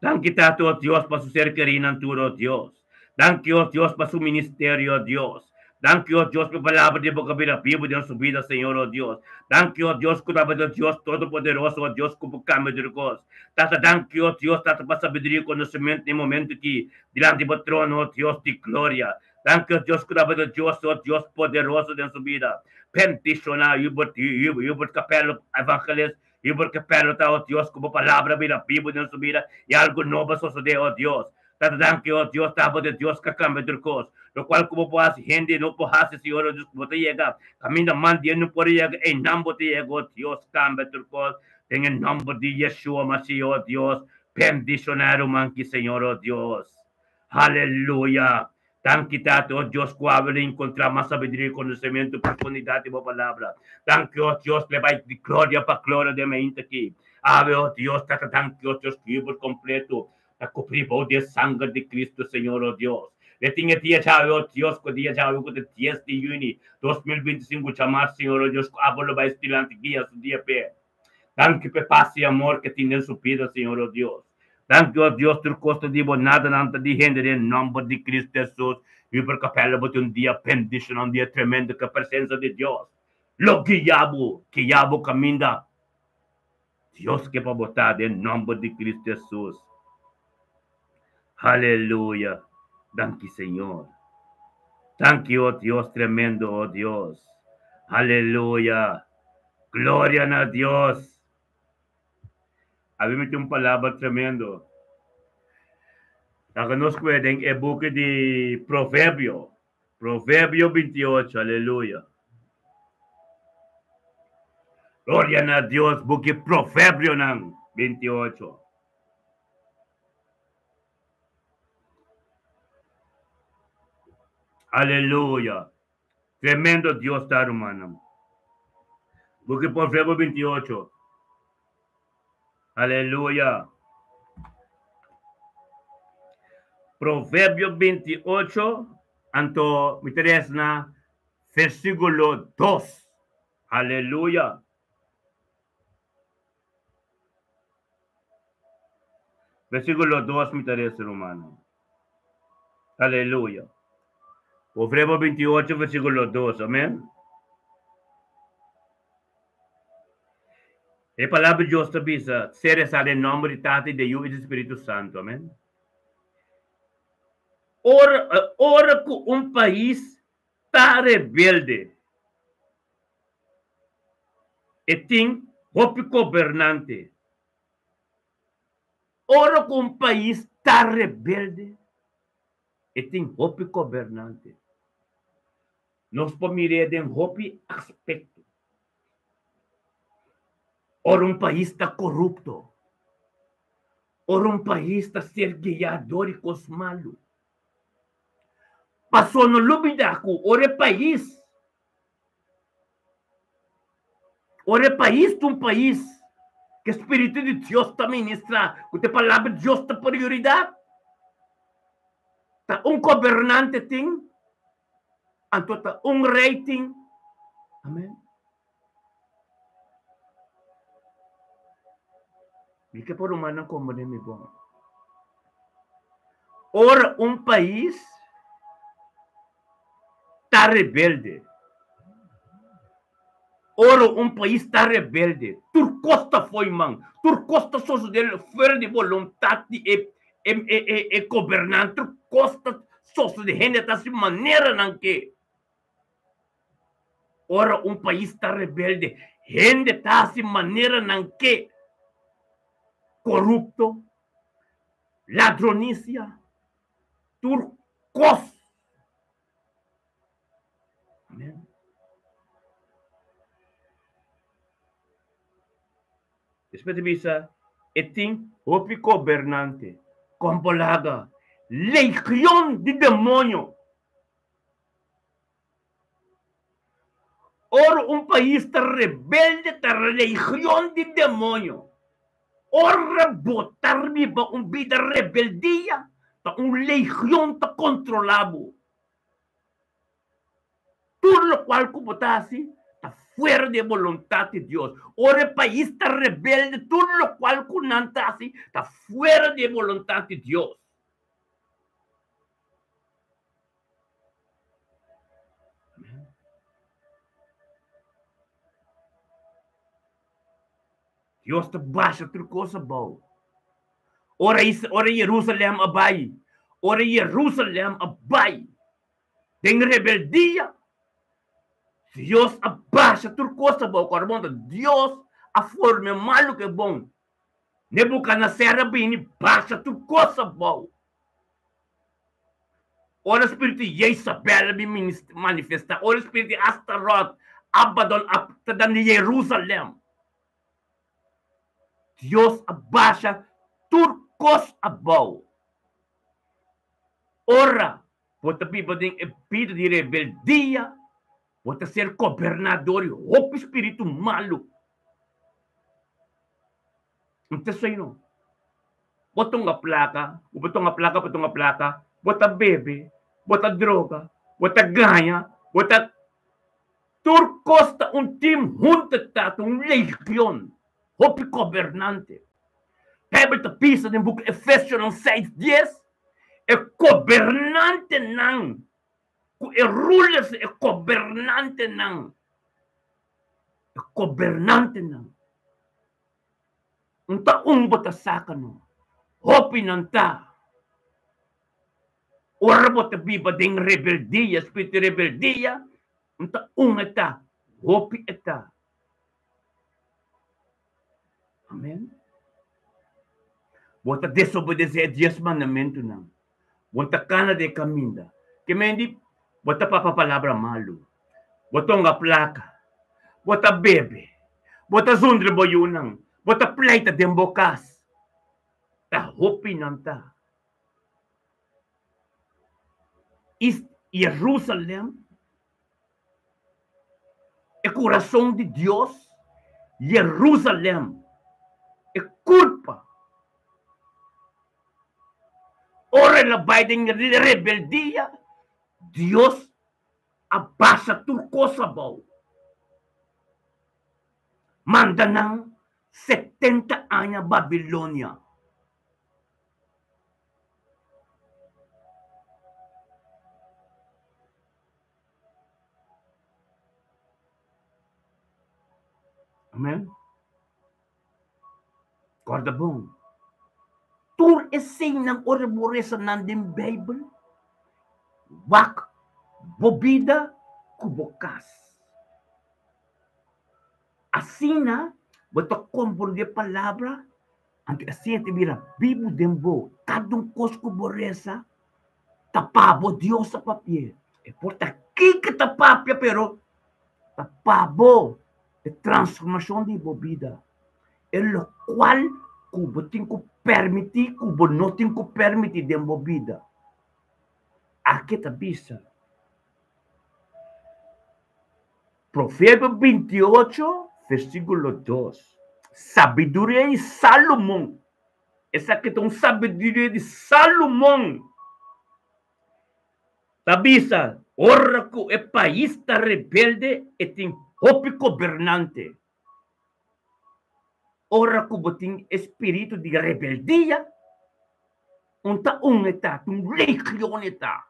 Danki Tata, oh Dios, pa su ser kerinan tur, oh Dios. Danki, oh Dios, pa su ministerio, oh Dios. Danki, oh Dios, pa e palabra di bo ku a bira bibu den su bida, Señor, oh Dios. Danki, oh Dios, ku tabata Dios Todopoderoso, oh Dios, ku por kambia tur kos. Tata, danki, oh Dios, Tata, pa sabiduria i konosementu na e momentu aki dilanti bo trono, oh Dios di gloria. Danki, oh Dios, ku tabata Dios, oh Dios poderoso den su bida. Bendishoná Hubert, Hubert Capello, evangelist, I porque Pedro ta, oh Dios, ku bo palabra bira bibu den su bida i algu nobo a sosodé, oh Dios. Tata danki, oh Dios, ta bo de Dios ka kambia tur kos. Lokual ku bo por hasi hende no por hasi, Señor, oh Dios, ku bo ta yega kaminda man di e no por yega, einan bo ta yega, oh Dios, kambia tur kos den e nòmber di Yeshua Mashiach, oh Dios. Bendishoná e ruman ki, Señor, oh Dios. Haleluya! Danki Tata, oh Dios, ku awe lo enkontrá mas sabiduria i konosementu, profundidat di bo Palabra. Danki, oh Dios, le bai di gloria pa gloria den mainta aki. Awe, oh Dios, Tata, danki, oh Dios, ku Hubert kompleto ta kubrí bou di e sanger di Kristu, Señor, oh Dios. Le tin e dia djawe, oh Dios, ku e dia djawe ku ta dies di yüni 2025 djamar, Señor, oh Dios, ku abo lo bai stilanti guia su dia p'e. Danki p'e pas i amor ke tin den su bida, Señor, oh Dios. Danki, oh Dios, tur kos ta di bo, nada nan ta di hende, den nomber di Cristo Jesus. Hubert Capella, bo tin un dia bendiciona, un dia tremendo ku e presencia di Dios lo guia bo, guia bo caminda Dios ke pa bo ta, den nomber di Cristo Jesus. Aleluya. Danki, Señor. Danki, oh Dios tremendo, oh Dios. Aleluya. Gloria na Dios. Abi mi tin un palabra tremendo. Laga nos kue den e buki di Proverbio. Proverbio 28, aleluya. Gloria na Dios, buki Proverbionan 28. Aleluya. Tremendo Dios ta, rumannan. Buki Proverbio 28. Aleluya. Proverbio 28, anto mi ta lesa na versíkulo 2. Aleluya. Versíkulo 2 mi ta lesa, rumannan. Aleluya. Proverbio 28, versíkulo 2. Amèn. E palabra di Dios ta bisa, Ser resá den nòmber di Tata i di Yu i di Spiritu Santu. Amèn. Ora, ora ku un pais ta rebelde, e tin hopi gobernante. Ora ku un pais ta rebelde, e tin hopi gobernante. Nos por mir'é den hopi aspekto. Ora un pais ta korupto, ora un pais ta ser guiá dor di kos malu. Paso no lubidá ku ora e pais, ora e pais ta un pais ku e spiritu di Dios ta ministrá, ku ta e palabra di Dios ta prioridat, ta un gobernante tin, anto ta un rei tin. Amèn. Mi ke por rumannan komprendé mi bon. Ora un pais ta rebelde, ora un pais ta rebelde, tur kos ta fo'i man, tur kos ta sosodé fuera di boluntat di e e gobernante, tur kos ta sosodé, hende ta hasi manera nan ke. Ora un pais ta rebelde, hende ta hasi manera nan ke, korupto, ladronisia, tur kos. Amen. Despues ta bisa, e tin hopi gobernante, kompolaga, legion di demoño. Ora un pais ta rebelde ta religion di demoño. Ora bo ta riba un bida rebeldia ta un legion ta controla bo. Tur locual cu bo ta haci ta fuera di e boluntad di Dios. Ora e pais ta rebelde tur locual cu nan ta haci ta fuera di e boluntad di Dios. Dios ta basha tur kos abou. Ora, ora Jerusalem a bai, ora Jerusalem a bai den rebeldia, Dios a basha tur kos abou. Kòrda bon, Dios a forma e malu ku e bon. Nebukadneser a bini basha tur kos abou. Ora spiritu di Jezabel a bin manifestá, ora spiritu di Astarot, Abaddon a ta dan di Jerusalem, Dios a basha tur kos abou. Ora bo ta biba den e bida di rebeldia, bo ta ser goberná dor di hopi spiritu malu. N ta esei no. Bo tonga plaka, bo tonga plaka, bo tonga plaka, bo ta bebe, bo ta droga, bo ta gaña, bo ta tur kos ta un tim huntu ta ta un legion, hopi gobernante. Bijbel ta bisa den buki Efesionan seis dies, e gobernantenan ku e rulers, e gobernantenan, e gobernantenan. Un ta un bo ta saka no. Hopi nan ta. Ora bo ta biba den rebeldia, spiritu di rebeldia, un ta un e ta. Hopi e ta. Amen. Bo ta desobedesé e dies mandamentunan. Bo ta kana den e kaminda. Ke men di, bo ta papia palabra malu. Bo ta hunga plaka. Bo ta bebe. Bo ta zundra bo yunan. Bo ta pleita den bo kas. Ta hopi nan ta. Is Jerusalem e kurason di Dios, Jerusalem e kulpa. Ora el a bai den rebeldia, Dios a basha tur kos abou. Manda nan setenta aña Babilonia. Amen. Corda bon. Tur eseinan ora bo resa nan den Bijbel, wak bo bida ku bo kas. Asina bo ta komprondé palabra, anto asina ta bira bibu den bo. Kada un kos ku bo resa ta pa bo Dios ta papia. E por ta kiko ta papia pero ta pa bo e transformashon di bo bida. E lokual ku bo tin ku permití ku bo no tin ku permití den bo bida. Aki ta bisa. Proverbio 28, versíkulo 2. Sabiduria di Salomon. Esaki ta un sabiduria di Salomon. Ta bisa, ora ku e pais ta rebelde, e tin hopi gobernante. Ora ku bo tin e spiritu di rebeldia, un ta un e ta, un legion e ta.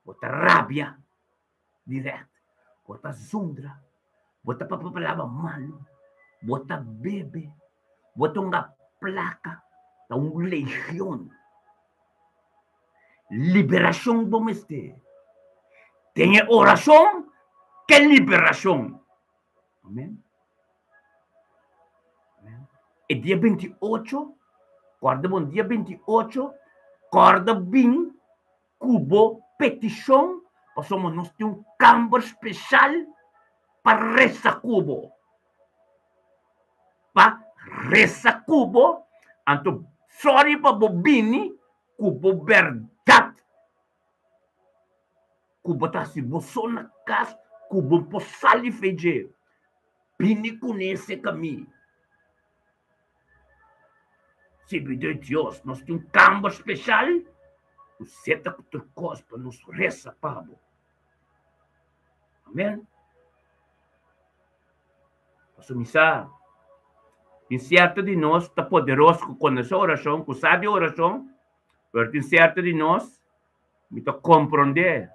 Bo ta rabia direct, bo ta zundra, bo ta papia palabra malu, bo ta bebe, bo ta hunga plaka, ta un legion. Liberashon bo mester. Den e orashon ke liberashon. Amen. Amen. E dia 28, kòrda bon, dia 28, kòrda bin ku bo petishon, pasobra nos tin un kamber speshal pa resa ku bo. Pa resa ku bo, anto sòri pa bo bini ku bo bèrdat ku bo ta hasi bo so na kas ku bo por sali fe dje. Bini kuné serka mi. Sirbi Dios, nos tin un kamber speshal ku seta ku tur kos pa nos resa pa bo. Amen. Pasobra mi sa, tin sierto di nos ta poderoso ku konosé orashon, ku sa di orashon, pero tin sierto di nos mi ta komprondé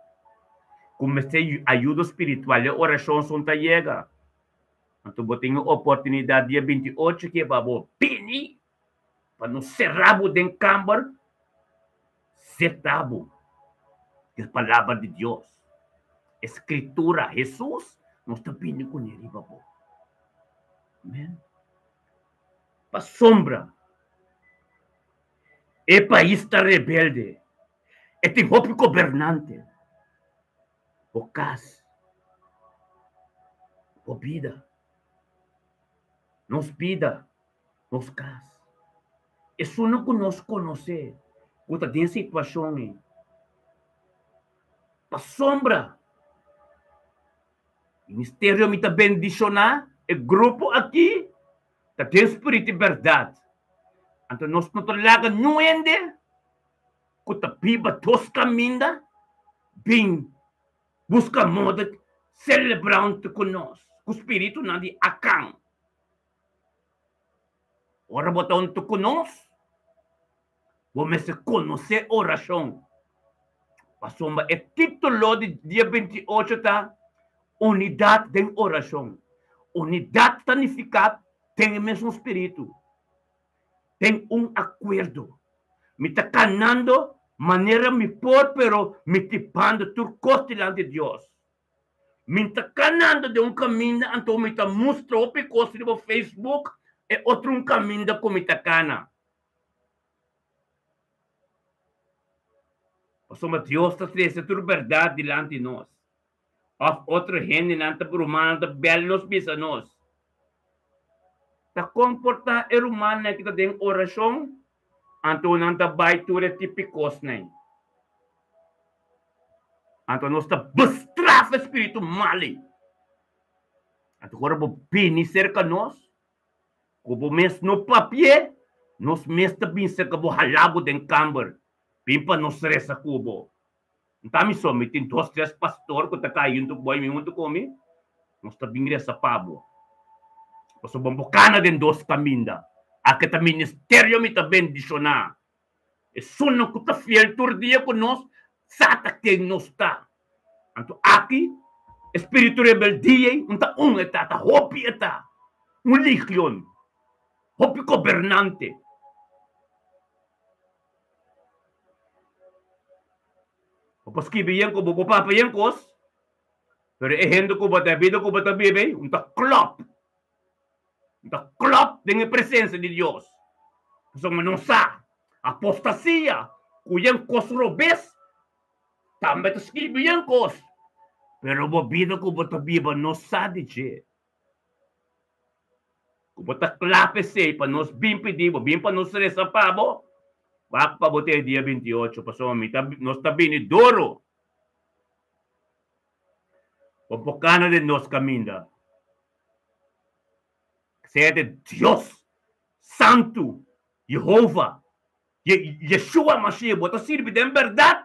ku mester ayuda spiritual, e orashon son ta yega. Anto bo tin e oportunidat dia 28 ke pa bo bini pa no sera bo den kamber, seta bo e palabra di Dios, e Scritura, Hesus, nos ta bini kuné riba bo. Amen. Pasobra e pais ta rebelde, e tin hopi gobernante. Bo kas, bo bida, nos bida, nos kas. Esunnan ku nos konosé ku ta den situashon ei, pasobra ministerio mi ta bendishoná e grupo aki ta den spiritu i bèrdat. Anto nos no ta laga niun hende ku ta biba dos kaminda bin buska moda selebrá huntu ku nos ku spiritunan di Akan. Ora bo ta huntu ku nos, bo mester konosé orashon. Pasobra e título di dia 28 ta Unidat den Orashon. Unidat ta nifiká den e mesun spiritu. Den un akuerdo. Mi ta kanando manera mi por pero mi ta bando tur kos dilanti Dios. Mi ta kanando den un kaminda anto mi ta mustra hopi kos riba Facebook e otro un kaminda ku mi ta kana. Pasobra Dios ta trese tur bèrdat dilanti nos. Òf otro hendenan ta rumannan ta bèl nos bisa nos. Ta komportá e rumannan ki ta den orashon, anto nan ta bai tur e tipi kosnan. Anto nos ta bestraf e spiritu mal ei. Anto ora bo bini serka nos, ku bo mes no papi'é, nos mes ta bin serka bo halá bo den kamber, bin pa nos resa ku bo. Nta mi so, mi tin dos tres pastor ku ta kai huntu ku bo i mi huntu ku mi, nos ta bin resa pa bo. Pasobra bo kana den dos kaminda. Ake ta ministerio mi ta bendishoná. Esunnan ku ta fiel tur dia ku nos sa ta ken nos ta. Anto aki e spiritu rebeldia ei un ta un e ta, ta hopi e ta, un legion, hopi gobernante. Bo por skibi yen ku bo por papia yen kos, pero e hende ku bo ta e bida ku bo ta biba ei un ta klòp. Un ta klòp den e presensia di Dios. Pasobra nos sa apostasia ku yen kos robes tambe ta skibi yen kos, pero bo bida ku bo ta biba no sa di dje. Ku bo ta kla p'esei pa nos bin pidi bo, bin pa nos resa pa bo, wak pa bo te e dia 28, pasobra mi ta, nos ta bini duru. Bo por kana den nos kaminda. Sea di Dios Santu, Yehova, Yeshua Mashiach, bo ta sirbi den bèrdat?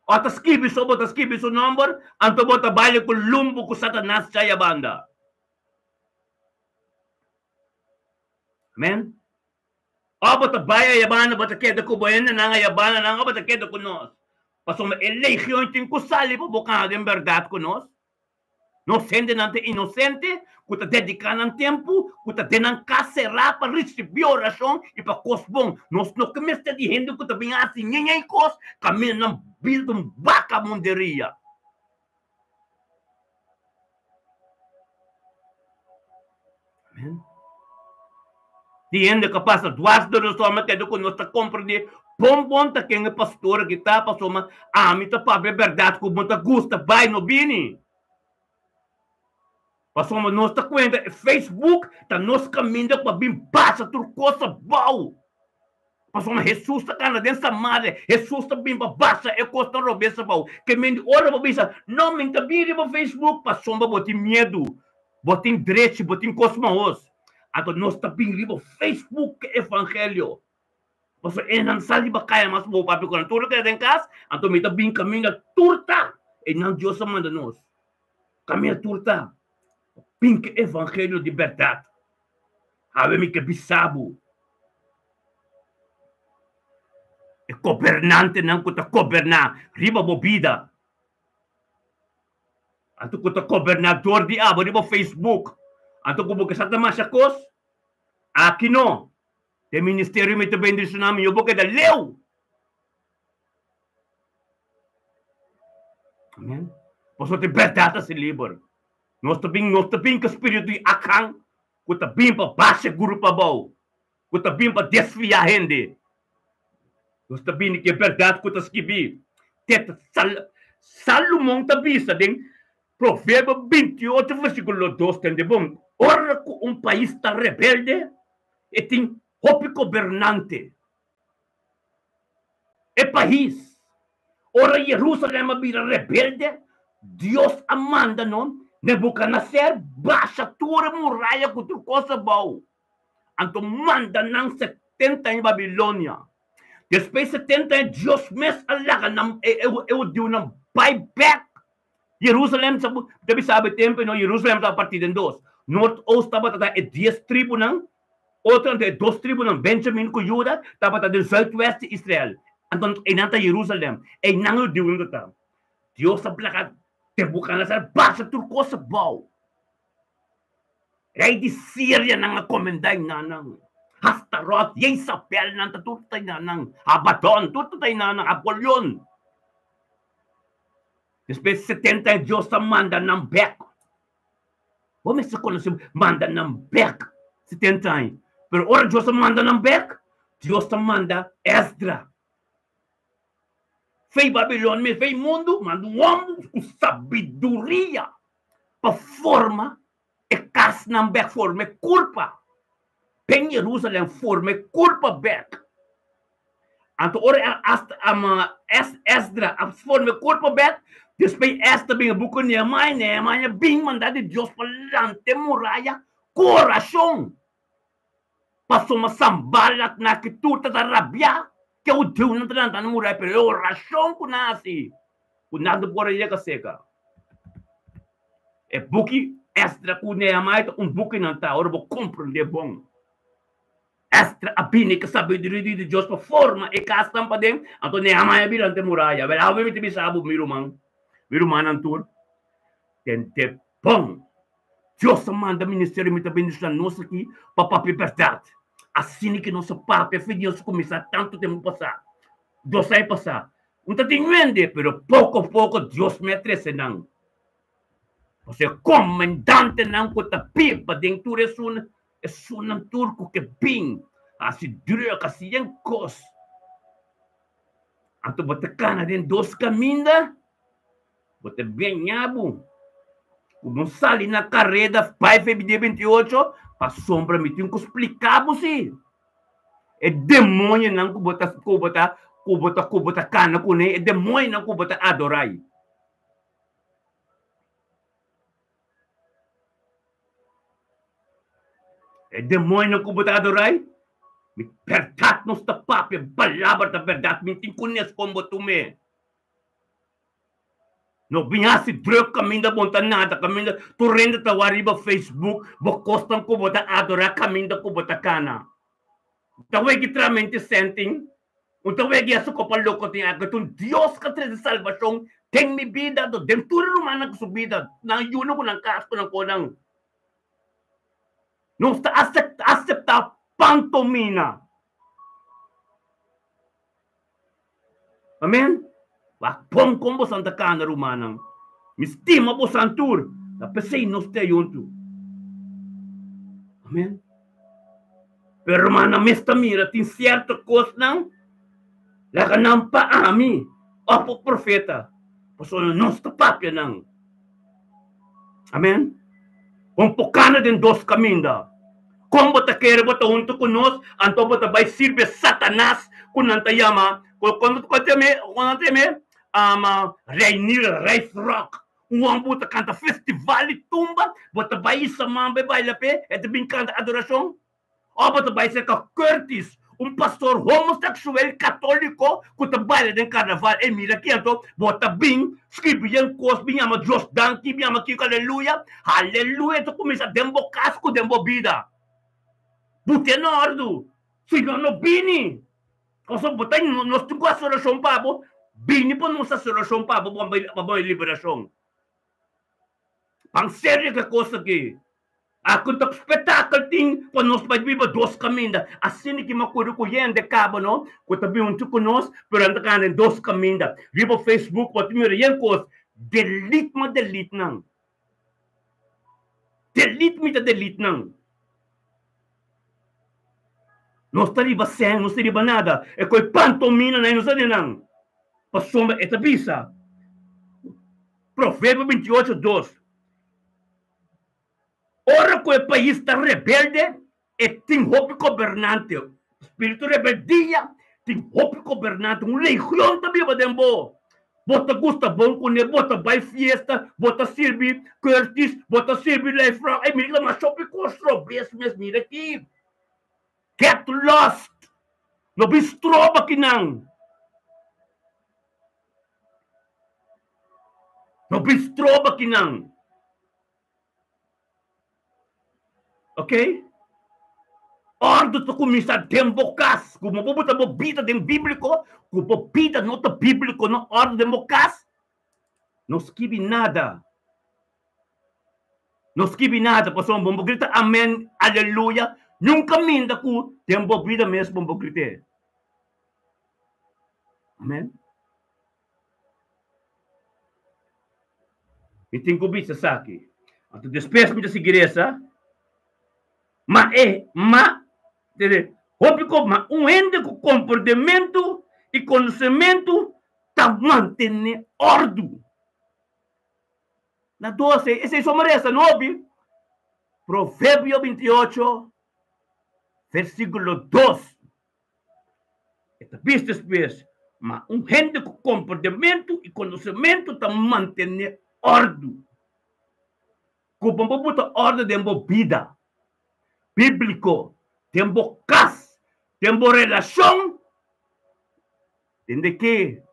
O ta skibi so bo ta skibi su nomber, anto bo ta baila ku lumbu ku Satanas chaya banda. Amen. O bo ta bai aya banda, bo ta keda ku bo hendenan aya bandanan, o bo ta keda ku nos. Pasobra e legion tin ku sali pa bo kana den bèrdat ku nos. Nos hendenan ta inosente ku ta dediká nan tempu, ku ta den nan kas será pa risibí orashon i pa kos bon. Nos no ke mester di hende ku ta bin hasi ñeñei kos kaminda nan bida ta un bakamunderia. Amen. Di hende ka pasa dwars door nos alma keda ku nos ta komprendé bon bon ta ken e pastor aki ta pasobra ami ta papia bèrdat ku bo ta gusta bai no bini. Pasobra nos ta kuenta e Facebook ta nos kaminda ku a bin pasa tur kos abou. Pasobra Hesus ta kana den Samaria, Hesus ta bin pa basa e kosnan robes abou. Ke men di ora bo bisa, No, mi ta bin riba Facebook pasobra bo tin miedu. Bo tin drechi, bo tin kos mahos. Anto nos ta bin riba Facebook ke evangelio. Pasobra enan sa riba kaya mas bo papia ku nan. Tur keda den kas, anto mi ta bin kaminda tur ta. Enan Dios a manda nos. Kaminda tur ta. Bin ke evangelio di bèrdat. Awe mi ke bisa bo. E gobernantenan ku ta goberná riba bo bida. Anto ku ta gobernador di abo riba Facebook. Anto ku bo ke sa ta masha kos? Aki no. Den ministerio mi ta bendishoná mi, yo bo keda leu. Amen. Pasobra te bèrdat ta ser liber. Nos ta bin, nos ta bin ku spiritu di Akan ku ta bin pa basha grupo abou, ku ta bin pa desviá hende. Nos ta bini ku e bèrdat ku ta skibí. Te ta Sal, Salomon ta bisa den Proverbio 28 versíkulo 2, tende bon, ora ku un pais ta rebelde, e tin hopi gobernante. E pais, ora Jerusalèm a bira rebelde, Dios a manda no Nebukaneser basha tur e muraya ku tur kos abou. Anto manda nan 70 aña Babilonia. Despues 70 aña Dios mes a laga nan e e hudiunan bai bek Jerusalem. Sa bo ta bisa awe tempu no Jerusalem tabata partí den dos. Noord-oost tabata ta e dies tribunan, otro anto e dos tribunan Benjamin ku Juda tabata den zuidwest di Israel. Anto einan ta Jerusalem, einan e hudiunan ta ta. Dios a plaga Nebuchadnezzar basa tur kos abou. Rei di Siria nan a komendá enanan, Hastarot, Jezabel nan ta tur ta enanan, Abadon tur ta enanan, Apolion. Despues 70 aña Dios ta manda nan bek. Bo mester konosé manda nan bek 70 aña. Pero ora Dios ta manda nan bek, Dios ta manda Esdra. Fei Babilonia mes, fei mundu, manda un homber ku sabiduria pa forma e kasnan bek, forma e kurpa. Den Jerusalem forma e kurpa bek. Anto ora Esdra a forma e kurpa bek, despues Esdra bin a buka Nehemiah, Nehemiah bin manda di Dios pa lanta e muraya ku orashon. Pasobra Sanbalat na ki tur ta ta rabiá ku e hudiunan ta lanta na muraya, pero e orashon ku nan hasi, ku nan no por a yega seka. E buki Esdra ku Nehemiah ta un buki nan ta ora bo komprendé bon. Esdra a bini ku sabiduria di Dios pa forma e kasnan paden, anto Nehemiah a bira lanta e muraya. Wèl, awe mi ta bisa bo, mi ruman, mi rumannan tur, tende bon. Dios a manda ministerio mi ta bendiciona nos aki pa papia berdad. Asina ki nos a papia fe Dios a cuminsa tanto tempo pasa. Dos aña pasa. Un ta tin wende, pero poco poco Dios me a trece nan. Pasobra e comandantenan cu ta biba den tur esun, esunnan tur cu ke bin haci druk, haci yen cos. Anto bo ta cana den dos caminda. Bo ta gaña bo ku bo sali na kareda bai FBD 28 pasobra mi tin ku splika bo si. E demoñonan ku bo ta ku bo ta ku bo ta ku bo ta kana kuné, e demoñonan ku bo ta adorá. E demoñonan ku bo ta adorá, mi bèrdat nos ta papia, palabra ta bèrdat, mi tin kunes kon bo tum'é. No bin hasi druk kaminda bo ta nada, kaminda tur hende ta wak riba Facebook bo kosnan ku bo ta adorá kaminda ku bo ta kana. Ta weki tramente sentin, un ta weki a su kopa loko tin aki ta un Dios ka trese salbashon den mi bida anto den tur e rumannan ku su bida, nan yunan ku nan kas ku nan konan. Nos ta aseptá pantomina. Amen. Wak bon kon bosan ta kana, rumannan. Mi stima bosan tur. Ta p'esei nos ta huntu. Amen. Pero rumannan mes ta mira tin sierto kosnan laga nan pa ami òf pa profeta, pasobra nos ta papia nan. Amen. Bon por kana den dos kaminda. Kon bo ta kere bo ta huntu ku nos, anto bo ta bai sirbi e Satanas ku nan ta yama, kon ta yama, kon nan ta yama e? Reinier Rijfrok. Un hòmber ku ta kanta festival di tumba, bo ta bai hisa man bai baila p'e, e ta bin kanta adorashon. Òf bo ta bai serka Curtis, un pastor homosexuel katóliko ku ta baila den karnaval. Ey, mira aki anto, bo ta bin skribi yen kos, bin yama Dios danki, bin yama kiko aleluya. Haleluya ta kuminsá den bo kas ku den bo bida. Buti e na òrdu. Señor no bini. Pasobra bo ta nos tin ku hasi orashon pa bo, bini pa nos hasi orashon pa bo pa bo liberashon. Pan serio ke kos aki. Aki ta spektakel tin pa nos bai biba dos kaminda. Asina ki mi acuerdo ku hende kaba no ku ta bin huntu ku nos pero nan ta kanda den dos kaminda. Riba Facebook bo ta mira yen kos. Delete mi a delete nan. Delete mi ta delete nan. Nos ta riba sèn, nos ta riba nada. E koi pantomina nan nos ta den nan. Pasobra e ta bisa. Proverbio 28, 2. Ora ku e pais ta rebelde, e tin hopi gobernante. Spiritu rebeldia tin hopi gobernante. Un legion ta biba den bo. Bo ta gusta bon kuné, bo ta bai fiesta, bo ta sirbi Curtis, bo ta sirbi Leefrou. Ey, mira mas hopi kos robes mes. Mira aki. Get lost. No bin stroba kinan. No bin stroba kinan. Ok? Ordu ta kuminsá den bo kas. Ku bo buta bo bida den bíbliko, ku bo bida no ta bíbliko, no ordu den bo kas, no skibi nada. No skibi nada, pasobra bo no por grita amen, aleluya, niun kaminda ku den bo bida mes bo no por grit'é. Amen. Mi tin ku bisa esaki. Anto despues mi ta sigui resa. Ma e, ma, tende, hopi kos, ma un hende ku komprondementu i konosementu ta mantené òrdu. Na 12, esei so mi resa, no hopi. Proverbio 28, versíkulo 2. E ta bis despues, Ma un hende ku komprondementu i konosementu ta mantené òrdu. Ku bo por buta òrdu den bo bida bíbliko, den bo kas, den bo relashon, tende ke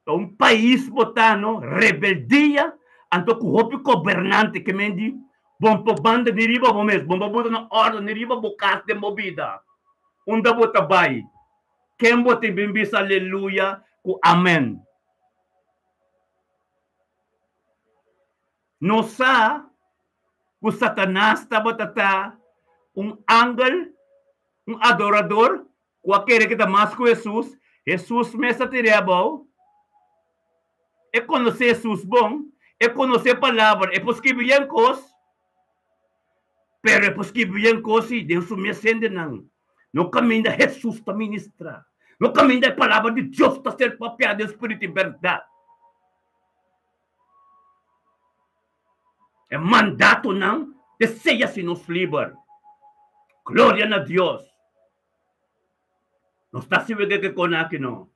ta un pais bo ta no rebeldia anto ku hopi gobernante ke men di bon por banda di riba bo mes, bon por buta na òrdu di riba bo kas den bo bida. Unda bo ta bai? Ken bo tin bin bisa aleluya ku amen? Nos sa ku Satanas tabata ta un angel, un adorador ku a kere ku ta mas ku Hesus. Hesus mes a tir'é abou. E konosé Hesus bon, e konosé Palabra, e por skibi yen kos, pero e por skibi yen kos si den su mes hendenan no kaminda Hesus ta ministrá, no kaminda e Palabra di Dios ta ser papiá den spiritu i bèrdat. E mandatonan te sea si nos liber. Gloria na Dios. Nos ta sibi ke kon aki no.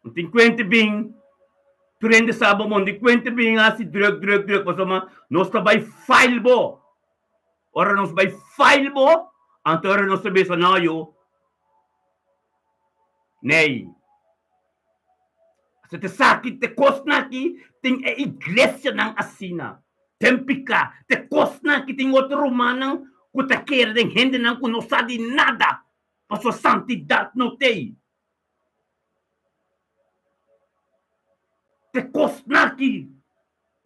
Un tin kuente bin, tur hende sa bo mon di kuente bin hasi druk druk druk pasobra nos ta bai file bo. Ora nos bai file bo, anto ora nos ta bisa no yu. Nei. Asina te sa ki te kosnan aki tin e iglesianan asina. Den piká. Te kosnan aki tin otro rumannan ku ta kere den hendenan ku no sa di nada, pasobra santidat no t'ei. Te kosnan aki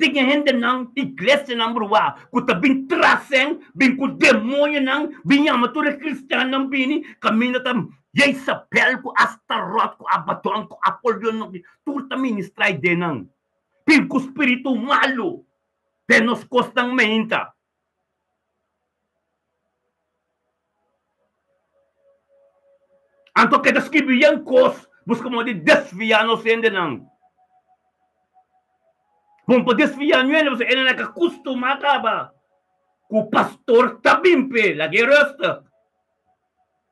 Tin e hendenan, iglesianan bruá, ku ta bin trasen, bin ku demoñonan, bin yama tur e kristiannan bini, kaminda ta Jezabel ku Astarot ku Abadon ku Apolion, tur ta ministrá e den nan. Bin ku spiritu malu den nos kosnan meinta. Anto keda skibi yen kos buska moda di desviá nos hendenan. Bon pa desviá nu hende pasobra hendenan ka kustumá kaba ku pastor ta bin p'e. Lag'é rustig.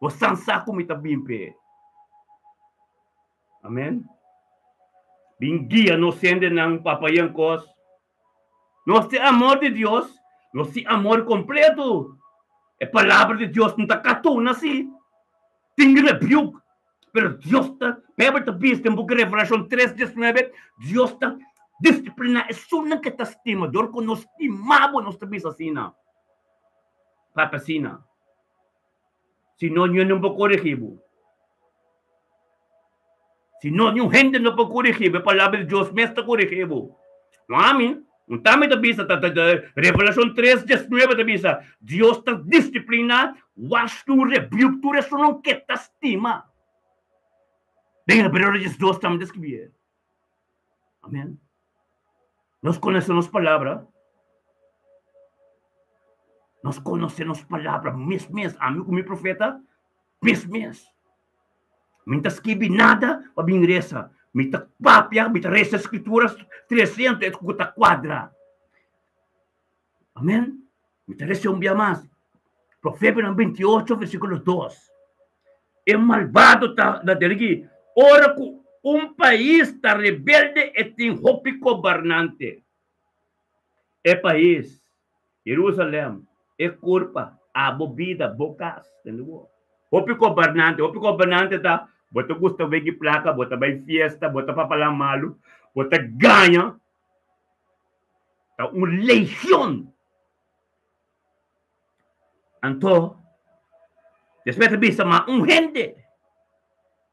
Bo san sa ku mi ta bin p'e. Amen. Bin guia nos hendenan papa yen kos. Nos tin amor di Dios, nos tin amor kompleto. E palabra di Dios no ta katuna si, tin rebuke. Pero Dios ta, Bijbel ta bisa den buki Revelashon 3, 19, Dios ta disipliná esunnan ke ta stima. Dor ku nos stima bo, nos ta bisa asina. Papia asina. Si no, niun no por korigí bo. Si no, niun hende no por korigí bo. E Palabra di Dios mes ta korigí bo. No ami. Un tambe ta bisa, ta, ta, ta, Revelashon 3, 19 ta bisa, Dios ta disipliná, washtu, rebuke tur esunnan ke ta stima. Den Hebreo 12 tambe ta skibí. Amen. Nos konosé nos palabra. Nos konosé nos palabra mes mes. Ami ku mi profeta, mes mes. Mi ta skibi nada pa bin resa. Mi ta papia, mi ta resa eskrituras 300 e ku ta kuadra. Amen. Mi ta resa un bia mas. Proverbionan 28 versíkulo 2. E malbado ta na derigi. Ora ku un pais ta rebelde e tin hopi gobernante. E pais, Jerusalem, e kurpa, abo bida, bo kas. Tende bo? Hopi gobernante, hopi gobernante ta, bo ta gusta wegi plaka, bo ta bai fiesta, bo ta papalá malu, bo ta gaña. Ta un legion. Anto, despues ta bisa, ma un hende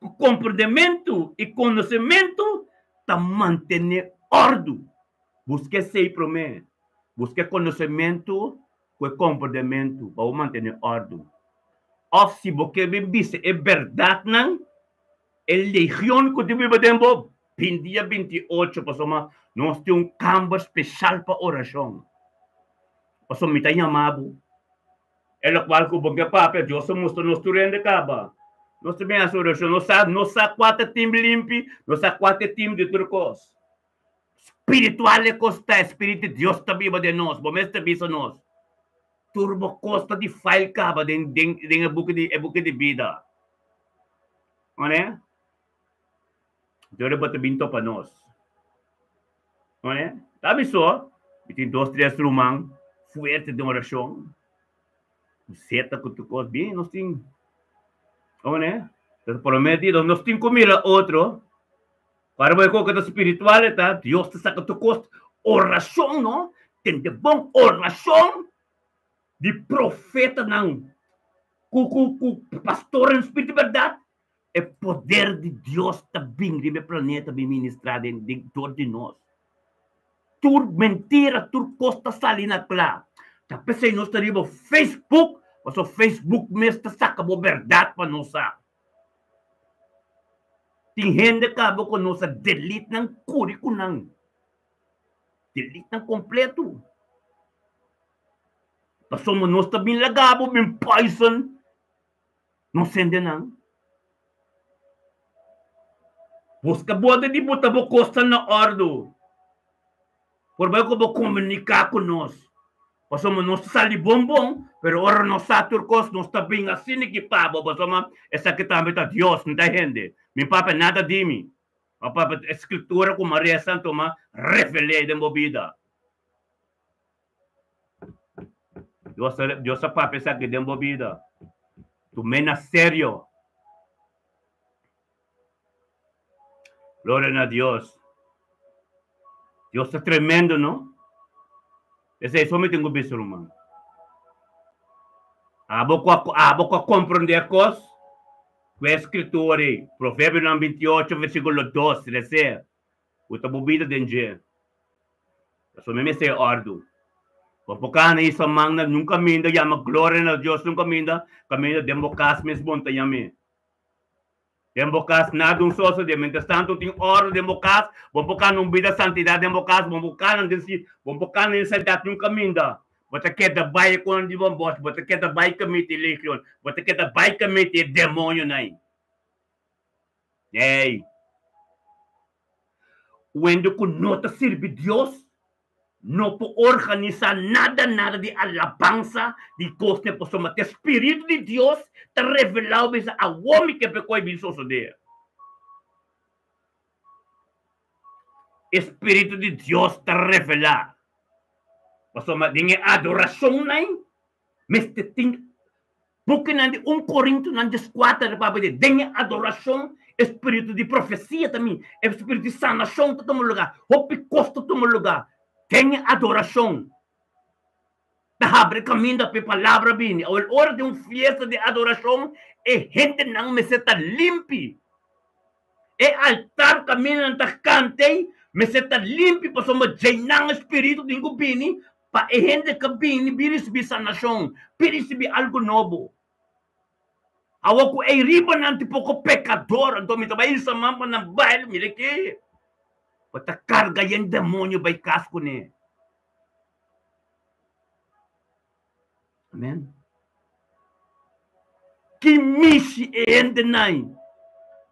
ku komprendementu i konosementu ta mantené òrdu. Buska esei promé. Buska e konosementu ku e komprendementu pa bo mantené òrdu. Òf si bo ke bin bisa e bèrdatnan, e legion ku tin biba den bo. Bin dia 28 pasobra nos tin un kamber speshal pa orashon. Pasobra mi ta yama bo. E lokual ku bo ke papia, Dios a mustra nos tur hende kaba. Nos ta bin hasi orashon, nos sa, nos sa kua ta tim limpi, nos sa kua ta tim di tur kos. Spiritual e kos ta, e Spiritu di Dios ta biba den nos, bo mes ta bisa nos. Tur bo kos ta di fail kaba den den den e buki di e buki di bida. One? Dor bo ta bin topa nos. One? Ta mi so, mi tin dos tres ruman fuerte den orashon. Seta ku tur kos bien, nos tin. One? Ta prometido, nos tin ku mira otro. Para bo e koka ta spiritual e ta, Dios ta saka tur kos. Orashon no, tende bon orashon di profetanan ku ku ku pastornan spiritu di bèrdat. E poder di Dios ta bin riba e planeta bin ministrá den den dor di nos. Tur mentira, tur kos ta sali na kla. Ta p'esei nos ta riba Facebook, pasobra Facebook mes ta saka bo bèrdat pa nos sa. Tin hende kaba ku nos a delete nan kuri ku nan. Delete nan kompleto. Pasobra nos ta bin laga bo bin poison nos hendenan. Buska borde di buta bo kosnan na ordu. Por bai ku bo komuniká ku nos. Pasobra nos ta sali bon bon, pero ora nos sa tur kos, nos ta bin asina ki pa bo, pasobra esaki tambe ta Dios, no ta hende. Mi papia nada di mi. Ma papia e Skritura ku Maria Santo a revel'é den bo bida. Dios a, Dios a papia esaki den bo bida. Tum'é na serio. Gloria na Dios. Dios ta tremendo, no? Esei so mi tin ku bisa, ruman. Abo ku a, abo ku a komprondé kos, ku e skritura ei, Proverbionan 28, versíkulo 2, resé, ku ta bo bida den dje. Pasobra mi mester e òrdu. Bo por kana hisa man na nun kaminda, yama gloria na Dios nun kaminda, kaminda den bo kas mes bon ta yam'é. Den bo kas nada un sosodé. Mientras tanto tin òrdu den bo kas, bo por kana un bida santidat den bo kas, bo por kana den si, bo por kana den santidad nun kaminda. Bo ta keda bai e konan di bon bos, bo ta keda bai kamita e legion, bo ta keda bai kamita e demonionan ei. Ey! Wende ku no ta sirbi Dios no por organisá nada nada di alabansa di kosnan pasobra te spiritu di Dios ta revelá bisa awor mi ke p'e kos bin sosodé. E spiritu di Dios ta revelá pasobra den e adorashonnan mester tin Bukinan di un Korintonan dieskuater ta papia di den e adorashon e spiritu di profesia ta mi, e spiritu di sanashon ta tuma lugá, hopi kos ta tuma lugá den e adorashon. Ta habri kaminda pa e palabra bini. Awor ora tin un fiesta di adorashon e hendenan mester ta limpi. E altar kaminda nan ta kanta ei mester ta limpi pasobra djeinan e spiritu tin ku bini Pa e hende ka bini bin risibi sanashon, bin risibi algu nobo. Awor ku ei riba nan tin poko pekador, anto mi ta bai hisa man pa nan baila, mira ke bo ta karga yen demonio bai kas kuné. Amen. Ki mishi e hendenan,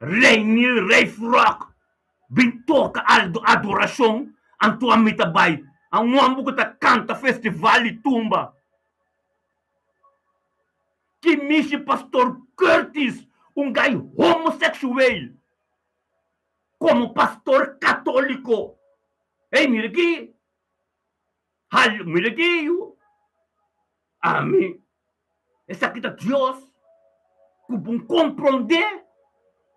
Rei Neil, Rei Frog, bin toka adorashon, anto ami ta bai. A un homber ku ta kanta festival di tumba. Ki mishi Pastor Curtis, un gai homoseksueel, komo pastor katoliko. Ey, mira aki. Hal, mira aki yu. Ami, esaki ta Dios ku bon komprondé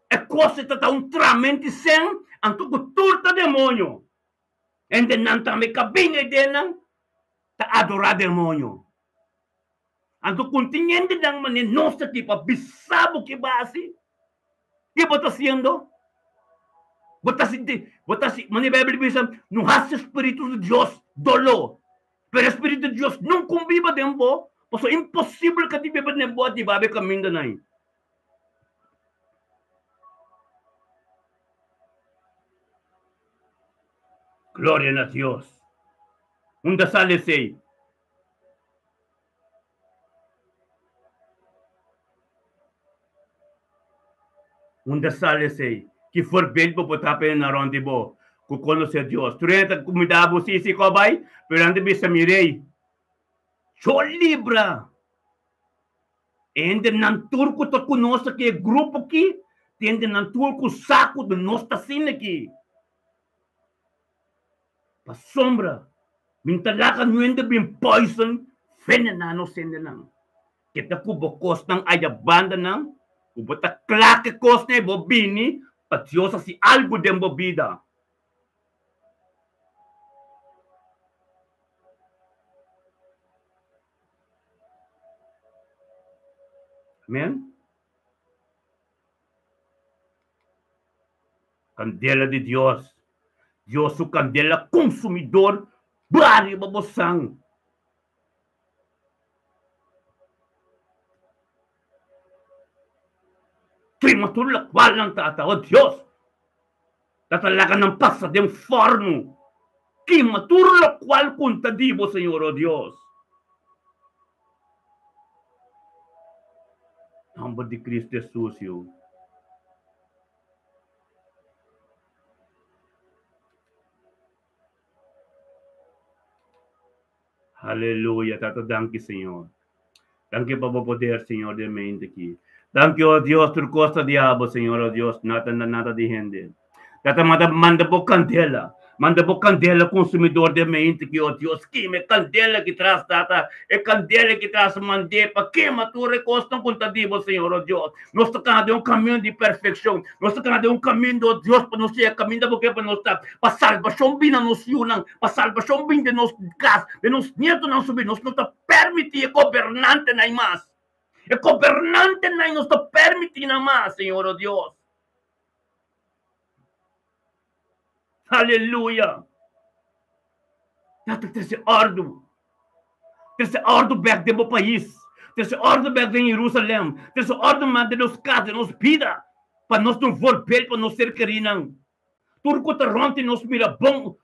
e kos e ta ta un tramenti sen, anto ku tur ta demoño. Hendenan tambe ka bin e denan ta adorá demoño. Anto kon tin hendenan manera nos ta ki pa bisa bo ke bo a hasi, ke bo ta hasiendo? Bo ta sinti, bo ta hasi, manera Beibel ta bisa, no hasi spiritu di Dios doló. Pero e Spiritu di Dios nunca un biba den bo, pasobra imposibel ka tin biba den bo ati babe kamindanan ei. Gloria na Dios. Unda sali esei? Unda sali esei? Ki voorbeeld bo por ta pone na rond di bo ku konosé Dios? Tur hende ta kumindá bo si si ku a bai, pero nan ta bisa mi rei, Yo libra! E hendenan tur ku ta ku nos aki, e grupo aki, ta hendenan tur ku sa ku nos ta asina aki. Pasobra mi no ta laga nuende bin poison venená nos hendenan. Keda ku bo kosnan aya bandanan, ku bo ta kla ku e kosnan ei bo bini pa Dios hasi algu den bo bida. Amen. Kandela di Dios. Dios su kandela konsumidor bra riba bo san. Kima tur lokual nan tata, o Dios. Tata laga nan pasa den fòrnu. Kima tur lokual ku N ta di bo, Señor, o Dios. Nòmber di Cristo Hesus, yu. Aleluya, Tata, danki, Señor. Danki pa bo poder, Señor, den mente aki. Danki, oh Dios, tur kos ta di abo, Señor, oh Dios, nada, nada di hende. Tata, manda, manda bo kandela. Manda bo kandela konsumidor den mente aki, oh Dios. Kima e kandela ki tras, Tata. E kandela ki tras mand'é pa kima tur e kosnan ku ta di bo, Señor, oh Dios. Nos ta kana den un kaminda di perfekshon. Nos ta kana den un kaminda, oh Dios, pa nos yega kaminda bo ke pa nos ta. Pa salbashon bin na nos yunan, pa salbashon bin den nos kas, den nos nietonan subi. Nos no ta permití e gobernantenan mas. E gobernantenan nos ta permití nan mas, Señor, oh Dios. Aleluya! Tata trese òrdu. Trese òrdu bèk den bo pais. Trese òrdu bèk den Jerusalèm. Trese òrdu mas den nos kas, den nos bida, pa nos ta un voorbeeld pa nos ser kerínan. Tur ku ta rònt di nos mira bon.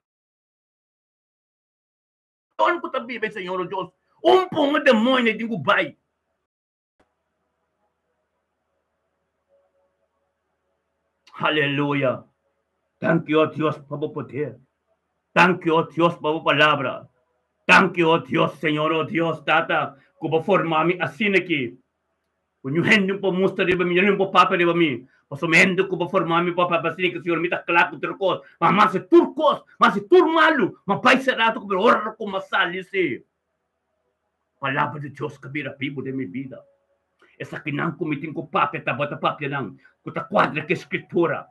Ora ku ta biba e Señor, o Dios, un pon e demoño tin ku bai. Aleluya! Danki, o Dios, pa bo poder. Danki, o Dios, pa bo palabra. Danki, o Dios, Señor, o Dios, Tata, ku bo forma mi asina aki. Ku niun hende no por mustra riba mi, niun hende no por papia riba mi. Pasobra mi hende ku bo forma mi por papia asina aki, Señor, mi ta kla ku tur kos. Ma mi hasi tur kos, mi hasi tur malu, mi a bai será ku mi ora ku mi a sali si. Palabra di Dios ka bira bibu den mi bida. Esakinan ku mi tin ku papia tabata papianan ku ta kuadra ku e Skritura.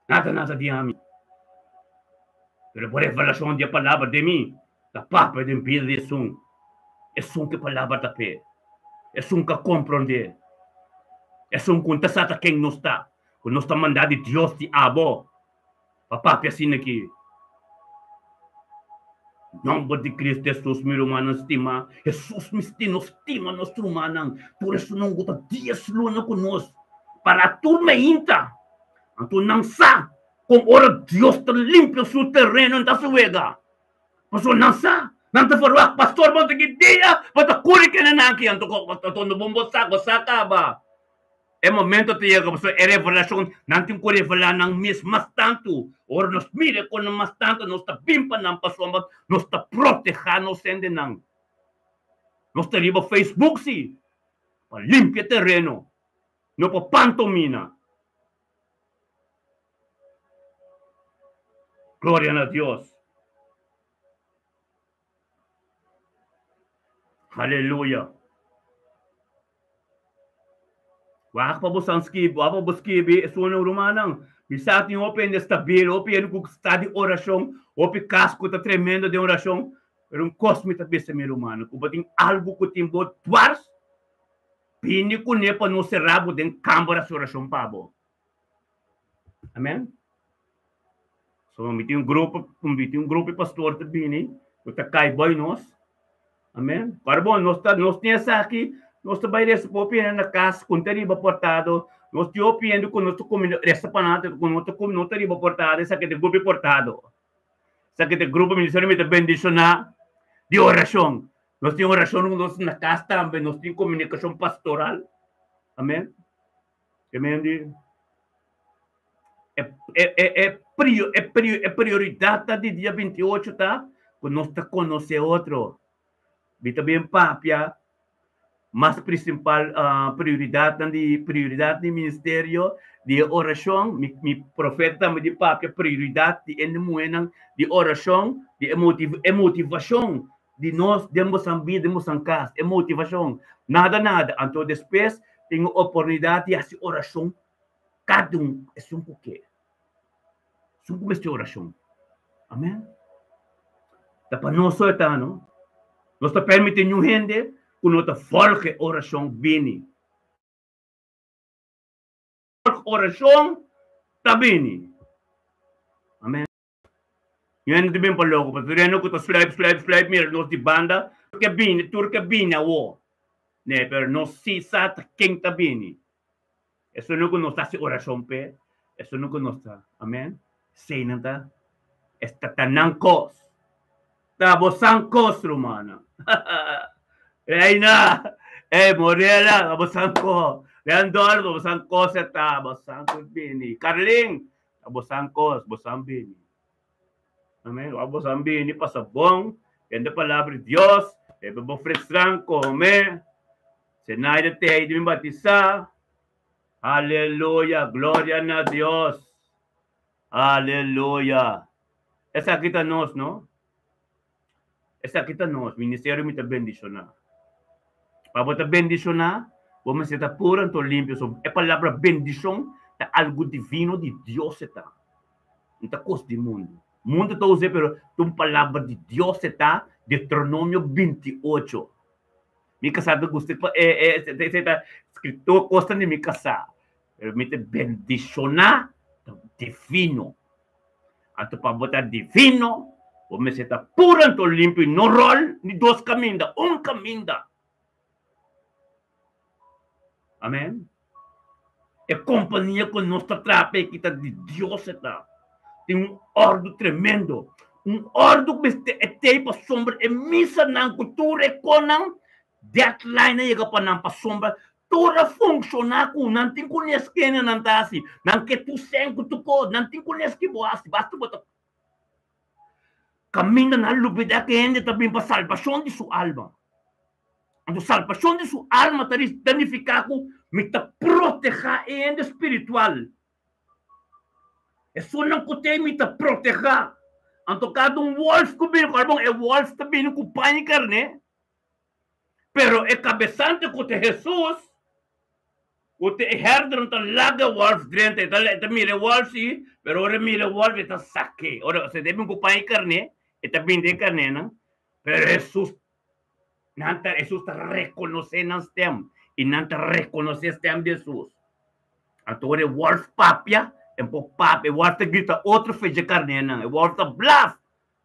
Nada nada di ami. Pero bo revelashon di e palabra den mi ta papia den bida di esun, esun ku e palabra ta p'e, esun ku a komprondé, esun ku ta sa ta ken nos ta, ku nos ta mandá di Dios di abo. Pa papia asina ki Nomber di Cristo Jesus, mi rumannan stima. Jesus misti nos stima nos rumannan. Tur esunnan ku ta dies luna ku nos, para tur meinta. Anto nan sa kon ora Dios ta limpia su tereno, nan ta su wega. Pasobra nan sa, nan ta verwagt, pastor bo ta ki dia bo ta kuri kende nan aki, anto anto no bon bo sa, bo sa kaba. E momento ta yega pasobra e revelashon nan tin ku revelá nan mes mas tantu. Ora nos mira e kosnan mas tantu nos ta bin pa nan pasobra nos ta protehá nos hendenan. Nos ta riba Facebook si pa limpia tereno, no pa pantomina. Gloria na Dios. Aleluya. Wak pa bo san skibi, wak pa bo skibi esun rumannan. Mi sa tin hopi hende stabil, hopi hende ku sta di orashon, hopi kas ku ta tremendo den orashon. Pero un kos mi ta bisa mi rumannan, ku bo tin algu ku tin bo dwars, bini kuné pa nos sera bo den kambra di orashon pa bo. Amen. So mi tin un grupo, mi tin un grupo di pastor ta bini, ku ta kai boi nos. Amen. Pero bon, nos ta, nos tin esaki, nos ta bai resa popi hende na kas, ku ta riba portado, Nos tin hopi hende ku nos ta kuminda resta pa nan ku no ta no ta riba portada esaki ta e grupo di portado. Esaki ta e grupo ministerio mi ta bendishoná di orashon. Nos tin orashon ku nos na kas tambe, nos tin komunikashon pastoral. Amen. Amen di e e e e prio e prio e prioridat ta di dia 28 ta ku nos ta konosé otro. Mi ta bien papia mas principal prioridatnan di prioridat di ministerio di e orashon. Mi mi profeta tambe di papia prioridat di e muhénan di orashon di e motiv e motivashon di nos den bosan bida den bosan kas e motivashon nada nada anto despues tin e oportunidat di hasi orashon kada un esun ku ke. Esun ku mester orashon. Amen. Ta pa nos so e ta, no? Nos ta permiti niun hende ku no ta volg e orashon bini. Volg orashon ta bini. Amen. Niun hende ta bin pa loko, pasobra tur hende ku ta sluip, sluip, sluip mira nos di banda, tur ke bini, tur ke bini awo. Ne, pero nos si sa ta ken ta bini. Esun ku nos ta hasi orashon p'e, esun ku nos ta, amen, eseinan ta, esta ta nan kos. Ta bosan kos, rumannan. Reina, ey, Morela, ta bosan kos. Leandor, ta bosan kos e ta, bosan ku bini. Carlin, ta bosan kos, bosan bini. Amen. Wak bosan bini, pasa bon, tende palabra di Dios, bebe bo fresran, kome. Zenaida te ei di mi batisá. Aleluya, gloria na Dios. Aleluya. Esaki ta nos, no? Esaki ta nos. Ministerio mi ta bendishoná. Pa bo ta bendishoná, bo mester ta puro anto limpio. So, e palabra bendishon ta algu divino di Dios e ta. No ta kos di mundu. Mundu ta us'é, pero ta un palabra di Dios e ta, Deuteronomio 28. Mi kasá ta gusta pa e e e ta skritor kosnan di mi kasá. Pero mi ta bendishoná ta divino. Anto pa bo ta divino, bo mester ta puro anto limpio i no ròl ni dos kaminda, un kaminda. Amen. E kompania ku nos ta traha pa e kita di Dios e ta. Tin un òrdu tremendo. Un òrdu ku mester e tei pasobra e misanan ku tur e konan deadline a yega pa nan pasobra tur a funshoná ku nan tin ku nes kende nan ta hasi. Nan ke tur sèn ku tur kos. Nan tin ku nes ki bo hasi. Basta bo ta kaminda nan lubidá ku e hende ta bin pa salbashon di su alma. Anto salbashon di su alma ta ta nifiká ku mi ta protehá e hende spiritual. Esunnan ku t'ei mi ta protehá. Anto kada un wòlf ku bini, kòrda bon, e wòlf ta bini ku paña i karné, pero e kabesante ku ta Hesus, ku ta e herdernan ta laga e wòlf drenta, e ta e ta mira e wòlf sí, pero ora e mira e wòlf e ta sak'é. Ora e ta bin ku paña i karné, e ta bini den e karnénan, pero Hesus Nan ta, Hesus ta rekonosé nan stèm i nan ta rekonosé stèm di Hesus. Anto ora e wòlf papia, e por papia, e wòlf ta grita otro fe dje karnénan, e wòlf ta blaf.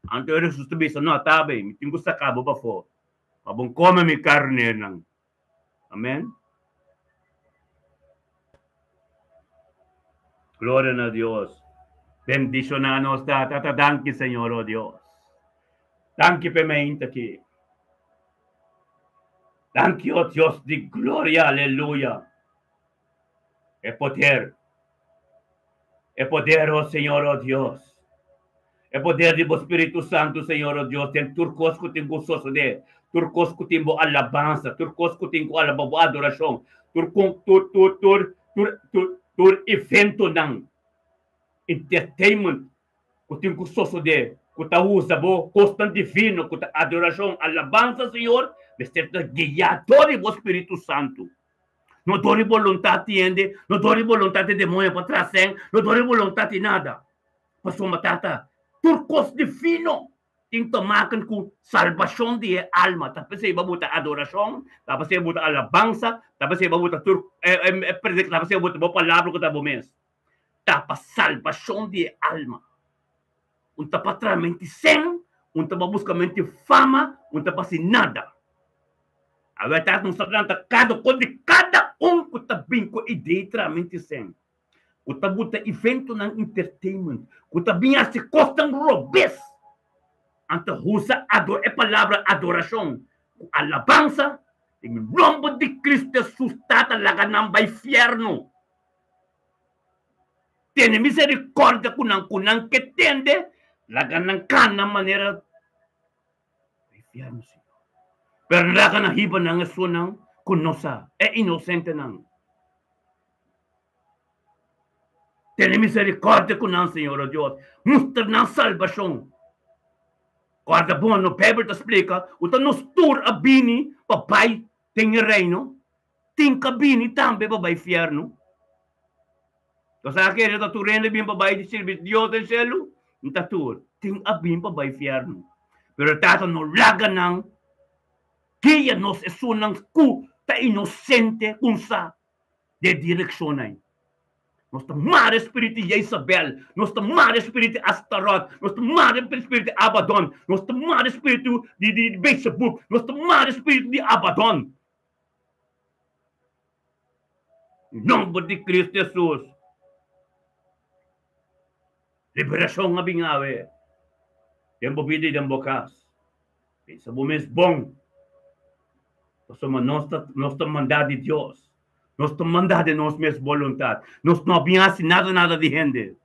Anto ora Hesus ta bisa, No, ta bay, mi tin ku saka bo pafó, pa bo kome mi karnénan. Amèn. Gloria na Dios. Bendishoná nos Tata. Tata, danki Señor, oh Dios. Danki p'e meinta aki. Danki, oh Dios di gloria, aleluya. E poder, e poder, oh Señor, oh Dios. E poder di bo Spiritu Santu, Señor, oh Dios, den tur kos ku tin ku sosodé, tur kos ku tin bo alabansa, tur kos ku tin ku alaba bo adorashon, tur kon tur tur tur tur tur tur eventonan, entertainment ku tin ku sosodé, ku ta usa bo kosnan divino, ku ta adorashon, alabansa, Señor, mester ta guiá dor di bo Spiritu Santu. No dor di boluntat di hende, no dor di boluntat di demoño pa trasen, no dor di boluntat di nada. Pasobra Tata, tur kos divino tin ta maken ku salbashon di e alma. Ta p'esei bo buta adorashon, ta p'esei bo buta alabansa, ta p'esei bo buta tur ta p'esei bo buta bo palabra ku ta bo mes. Ta pa salbashon di e alma. Un ta pa traha menti sen, un ta pa buska menti fama, un ta pa hasi nada. Awe Tata nos ta planta kada kos di kada. un ku ta bin ku idea di traha menti sèn, ku ta buta eventonan entertainment, ku ta bin hasi kosnan robes, anto usa e palabra adorashon ku alabansa den nomber di Cristo Hesus Tata laga nan bai fierno. Tene misericordia ku nan, ku nan ke tende, laga nan kana manera bai fierno, Señor. Pero laga nan hiba nan esunnan ku no sa, e inosentenan. Tene misericordia ku nan, Señor, o Dios. Mustra nan salbashon. Guarda bon, no Bijbel ta splika ku ta nos tur a bini pa bai den e reino, tin ka bini tambe pa bai fiernu. Bo sa kere ta tur hende bin pa bai di sirbi Dios den shelu? No ta tur. Tin a bin pa bai fiernu. Pero Tata no laga nan guia nos esunnan ku ta inosente kunsa den direkshon ei. Nos ta mara e spiritu di Jezabel, nos ta mara e spiritu di Astarot, nos ta mara e spiritu di Abadon, nos ta mara e spiritu di di Beelzebub, nos ta mara e spiritu di Abadon. Nomber di Cristo Jesus. Liberashon a bin awe den bo bida i den bo kas. Pensa bo mes bon, pasobra nos ta nos ta mandá di Dios. Nos ta mandá den nos mes boluntat. Nos no a bin hasi nada nada di hende.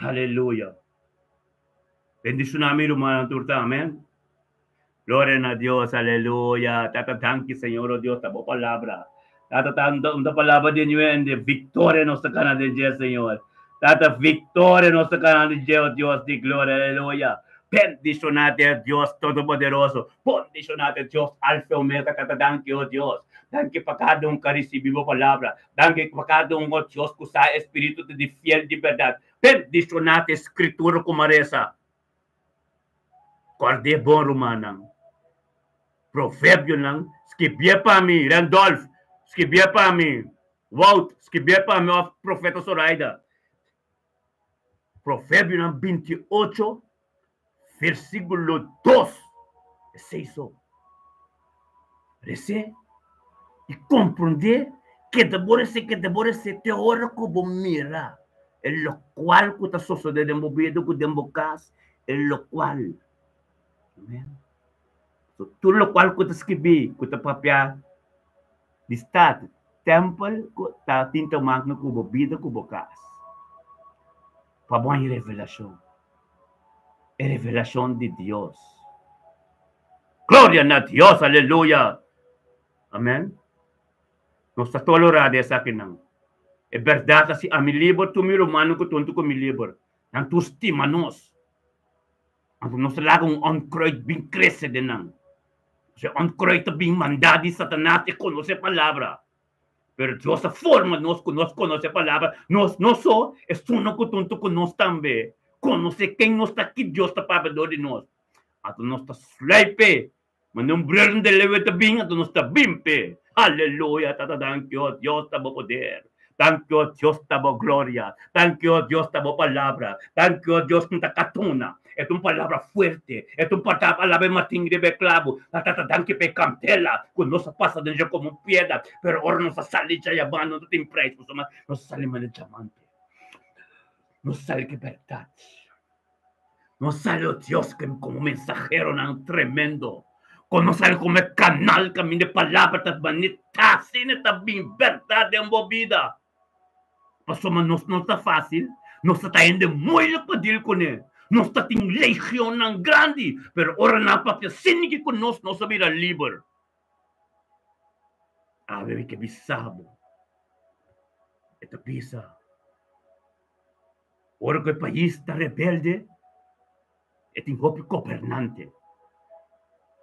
Aleluya. Bendishoná mi rumannan tur ta. Amen. Gloria na Dios, aleluya. Tata, danki Señor, oh Dios, ta bo palabra. Tata, ta un ta palabra di ñuende. Victoria nos ta gana den dje, Señor. Tata, victoria nos ta gana den dje, oh Dios di gloria, aleluya. Bendiciona te Dios Todopoderoso. Bendiciona te Dios Alfa y Omega. Tata, danki, oh Dios. Danki pa cada un que recibi bo palabra. Danki pa cada un, oh Dios, cu sa Espíritu di fiel di berdad. Bendiciona te Escritura como reza. Kòrd'é bon, rumannan. Proverbionan, skibié pa mi, Randolph, skibié pa mi, Wout, skibié pa mi, òf Profeta Zoraida. Proverbionan 28, versíkulo 2. Esei so. Resé i komprondé, keda bo resé, keda bo resé te ora ku bo mira e lokual ku ta sosodé den bo bida ku den bo kas, e lokual. Amen. So, tur lokual ku ta skibí, ku ta papia di stat, tèmpel, ku ta tin te makna ku bo bida ku bo kas. Pa bo haña revelashon. E revelashon di Dios. Gloria na Dios, aleluya. Amen. Nos ta tolera di esakinan. E berdad ta si ami liber, tur mi rumannan ku tonto ku mi liber. Nan tur stima nos. Anto nos ta laga un onkruid bin krese den nan. Pasobra e onkruid ta bin mandá di Satanas, e konosé palabra. Pero Dios a forma nos ku nos konosé palabra. Nos no so, esunnan ku tonto ku nos tambe. Konosé ken nos ta, ki Dios ta papia dor di nos. Anto nos ta sluip p'e. Manda un bril de lewe ta bin, anto nos ta bin p'e. Aleluya, Tata, danki, oh Dios, ta bo poder. Danki, oh Dios, ta bo gloria. Danki, oh Dios, ta bo palabra. Danki, oh Dios, ku ta katuna. E ta un palabra fuerte. E ta un palabra matin riba e klabu. Tata, danki pa e kandela ku nos a pasa den dje komo piedra. Pero ora nos a sali djayabá, no ta tin prijs, pasobra nos a sali manera diamante. Nos a sali ku e bèrdat. Nos sali, oh Dios, como mensaheronan tremendo. Con nos sali como e canal caminda e palabra ta manita, asina ta bin berdad den bo bida. Pasobra nos no ta fácil, nos ta hende moeilijk pa deal kuné. Nos ta tin legionnan grandi, pero ora nan papia sinigi ku nos, nos a bira liber. Awe mi ke bisa bo. E ta bisa. Ora ku e pais ta rebelde, e tin hopi gobernante.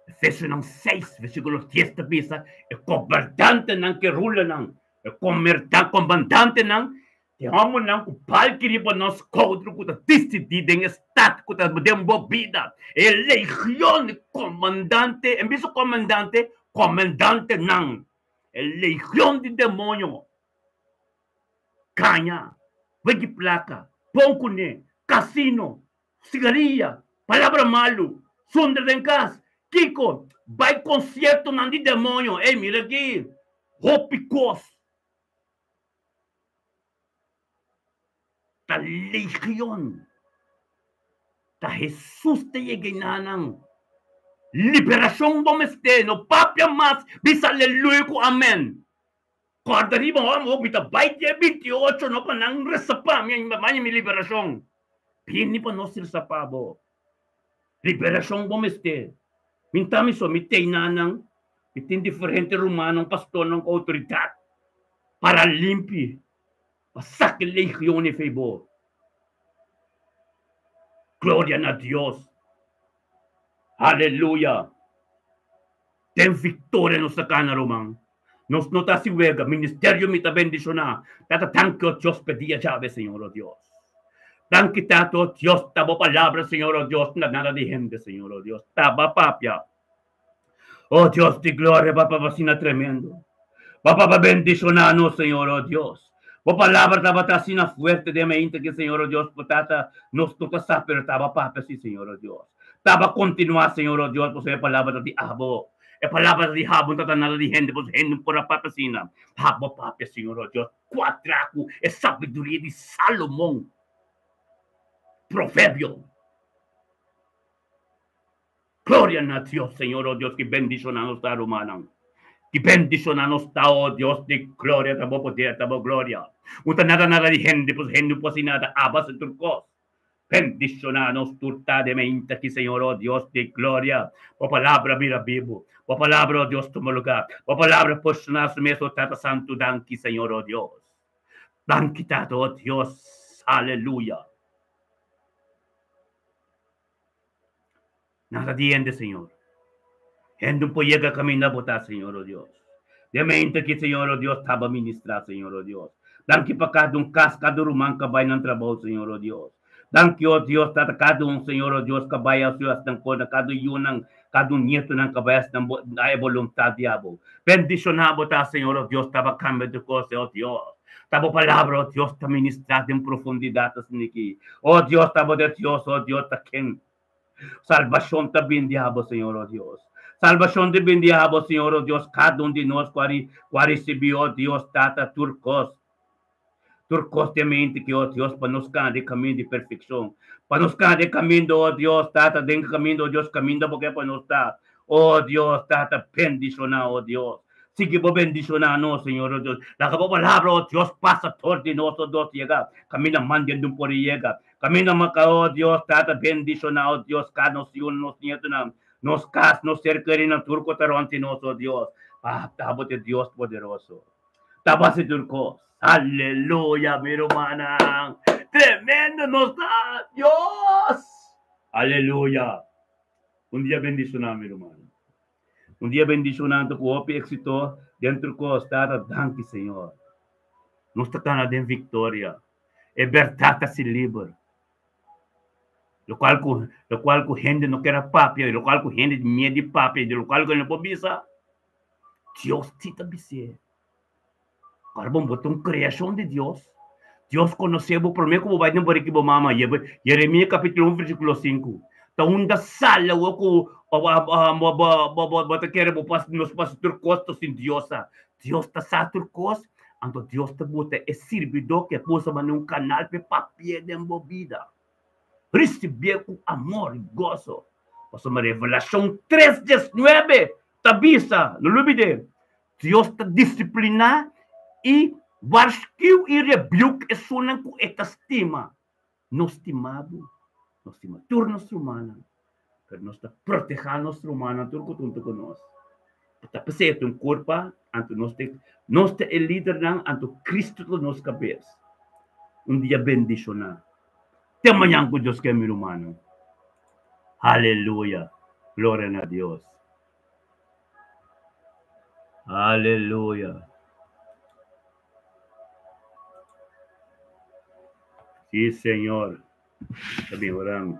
Efesionan seis, versíkulo dies ta bisa, E gobernantenan ke rula nan, e komandantenan, e hòmbernan ku balki riba nan skoudru ku ta disidí den e stat ku ta den bo bida. E legion di komandante, en bes di komandante, komandantenan, e legion di demoño. Gaña, wegi plaka, pon kuné, kasino, sigaria, palabra malu, zonder den kas. Kiko? Bai konsiertonan di demoño. Ey, mira aki. Hopi kos. Ta legion. Ta Hesus ta yega enanan. Liberashon bo mester. No papia mas, bisa aleluya ku amen. Kòrda riba hòmber, mi ta bai dia 28 no pa nan resa pa mi, baña mi liberashon. Bini pa nos resa pa bo. Liberashon bo mester. Mi ta mi so, mi tei nanan, mi tin diferente rumannan, pastornan ku outoridat para limpi, pa saka e legion ei fei bo. Gloria na Dios. Aleluya. Den viktoria nos ta kana, ruman. Nos no ta hasi wega. Ministerio mi ta bendishoná. Tata, danki, o Dios, p'e dia djawe, Señor, o Dios. Danki, Tata, o Dios, ta bo palabra, Señor, o Dios, na nada di hende, Señor, o Dios. Ta bo papia. O Dios di gloria, bo papia asina tremendo. Bo papia bendishoná nos, Señor, o Dios. Bo palabra tabata asina fuerte den mi inta ki, Señor, o Dios, bo Tata, nos no ta sa, pero ta bo papia si, Señor, o Dios. Ta bo kontinuá, Señor, o Dios, pasobra e palabra ta di abo. E palabra di habo no ta nada di hende, pasobra hende no por a papia asina. Habo papia, Señor, o Dios, kuadrá ku e sabiduria di Salomon. Proverbio. Gloria na Dios, Señor, o Dios, ki bendishoná nos ta, rumannan. Ki bendishoná nos ta, o Dios di gloria, ta bo poder, ta bo gloria. No ta nada nada di hende, pasobra hende no por hasi nada, abo hasi tur kos. Bendishoná nos tur ta den mainta aki, Señor, o Dios di gloria. Bo palabra bira bibu. Bo palabra, o Dios, tuma lugá. Bo palabra posishoná su mes, o Tata Santu. Danki, Señor, o Dios. Danki, Tata, o Dios. Aleluya. Nada di hende, Señor. Hende un por yega kaminda bo ta, Señor, o Dios. Den mente aki, Señor, o Dios, taba ministrá, Señor, o Dios. Danki pa kada un kas, kada ruman ka bai nan trabou, Señor, o Dios. Danki, o Dios, Tata, kada un, Señor, o Dios, ka bai a su asnan kona, kada yunan, kada un nietonan ka bai asnan bo, na e boluntat di abo. Bendishoná bo ta, Señor, o Dios, taba kambia tur kos, o Dios. Ta bo palabra, o Dios, ta ministrá den profundidat asin'aki. O Dios, ta bo de Dios, o Dios, ta ken Salbashon ta bin di abo, Señor, o Dios. Salbashon ta bin di abo, Señor, o Dios, kada un di nos ku a ku a risibí, o Dios, Tata, tur kos, tur kos den mente ki, o Dios, pa nos kana den kaminda di perfekshon, pa nos kana den kaminda, o Dios, Tata, den kaminda, o Dios, kaminda bo ke pa nos ta, o Dios, Tata, bendishoná, o Dios. Sigui bo bendishoná nos, Señor, o Dios. Laga bo palabra, o Dios, pasa tor di nos, o Dios, yega kaminda manden di un por yega. Kaminda maka, o Dios, Tata, bendishoná, o Dios, ka nos yunan, nos nietonan, nos kas, nos ser kerinan, tur ku ta rònt di nos, o Dios. Pap, abo ta e Dios poderoso. Ta bo hasi tur kos. Aleluya, mi rumannan. Tremendo nos ta, Dios! Aleluya. Un dia bendishoná, mi rumannan. Un dia bendishoná anto ku hopi éksito den tur kos. Tata, danki, Señor. Nos ta kana den viktoria. E bèrdat ta si liber. Lokual ku lokual ku hende no ker a papia, lokual ku hende tin miedu di papia, di lokual ku no por bisa, Dios si ta bis'é. Ora bo bo ta un kreashon di Dios. Dios konosé bo promé ku bo bai den barika di bo mama. Yeremia kapítulo 1 versíkulo 5. Ta unda sali awor ku bo ta kere bo pas nos pasa tur kos ta sin Dios sa. Dios ta sa tur kos, anto Dios ta buta e sirbidó ku e puso manera un kanal pa e papia den bo bida. Risibié ku amor i goso. Pasobra Revelashon tres diesnuebe ta bisa, no lubid'é, Dios ta disipliná i warskiu i rebuke esunnan ku e ta stima. Nos stima bo, nos stima tur nos rumannan, pero nos ta protehá nos rumannan tur ku ta huntu ku nos. Ta p'esei e ta un kurpa, anto nos ta nos ta e lidernan, anto Cristo ta nos kabes. Un dia bendishoná. Te mañan ku Dios ke, mi rumannan. Aleluya! Gloria na Dios. Aleluya! Sí, Señor. Ta bin orando.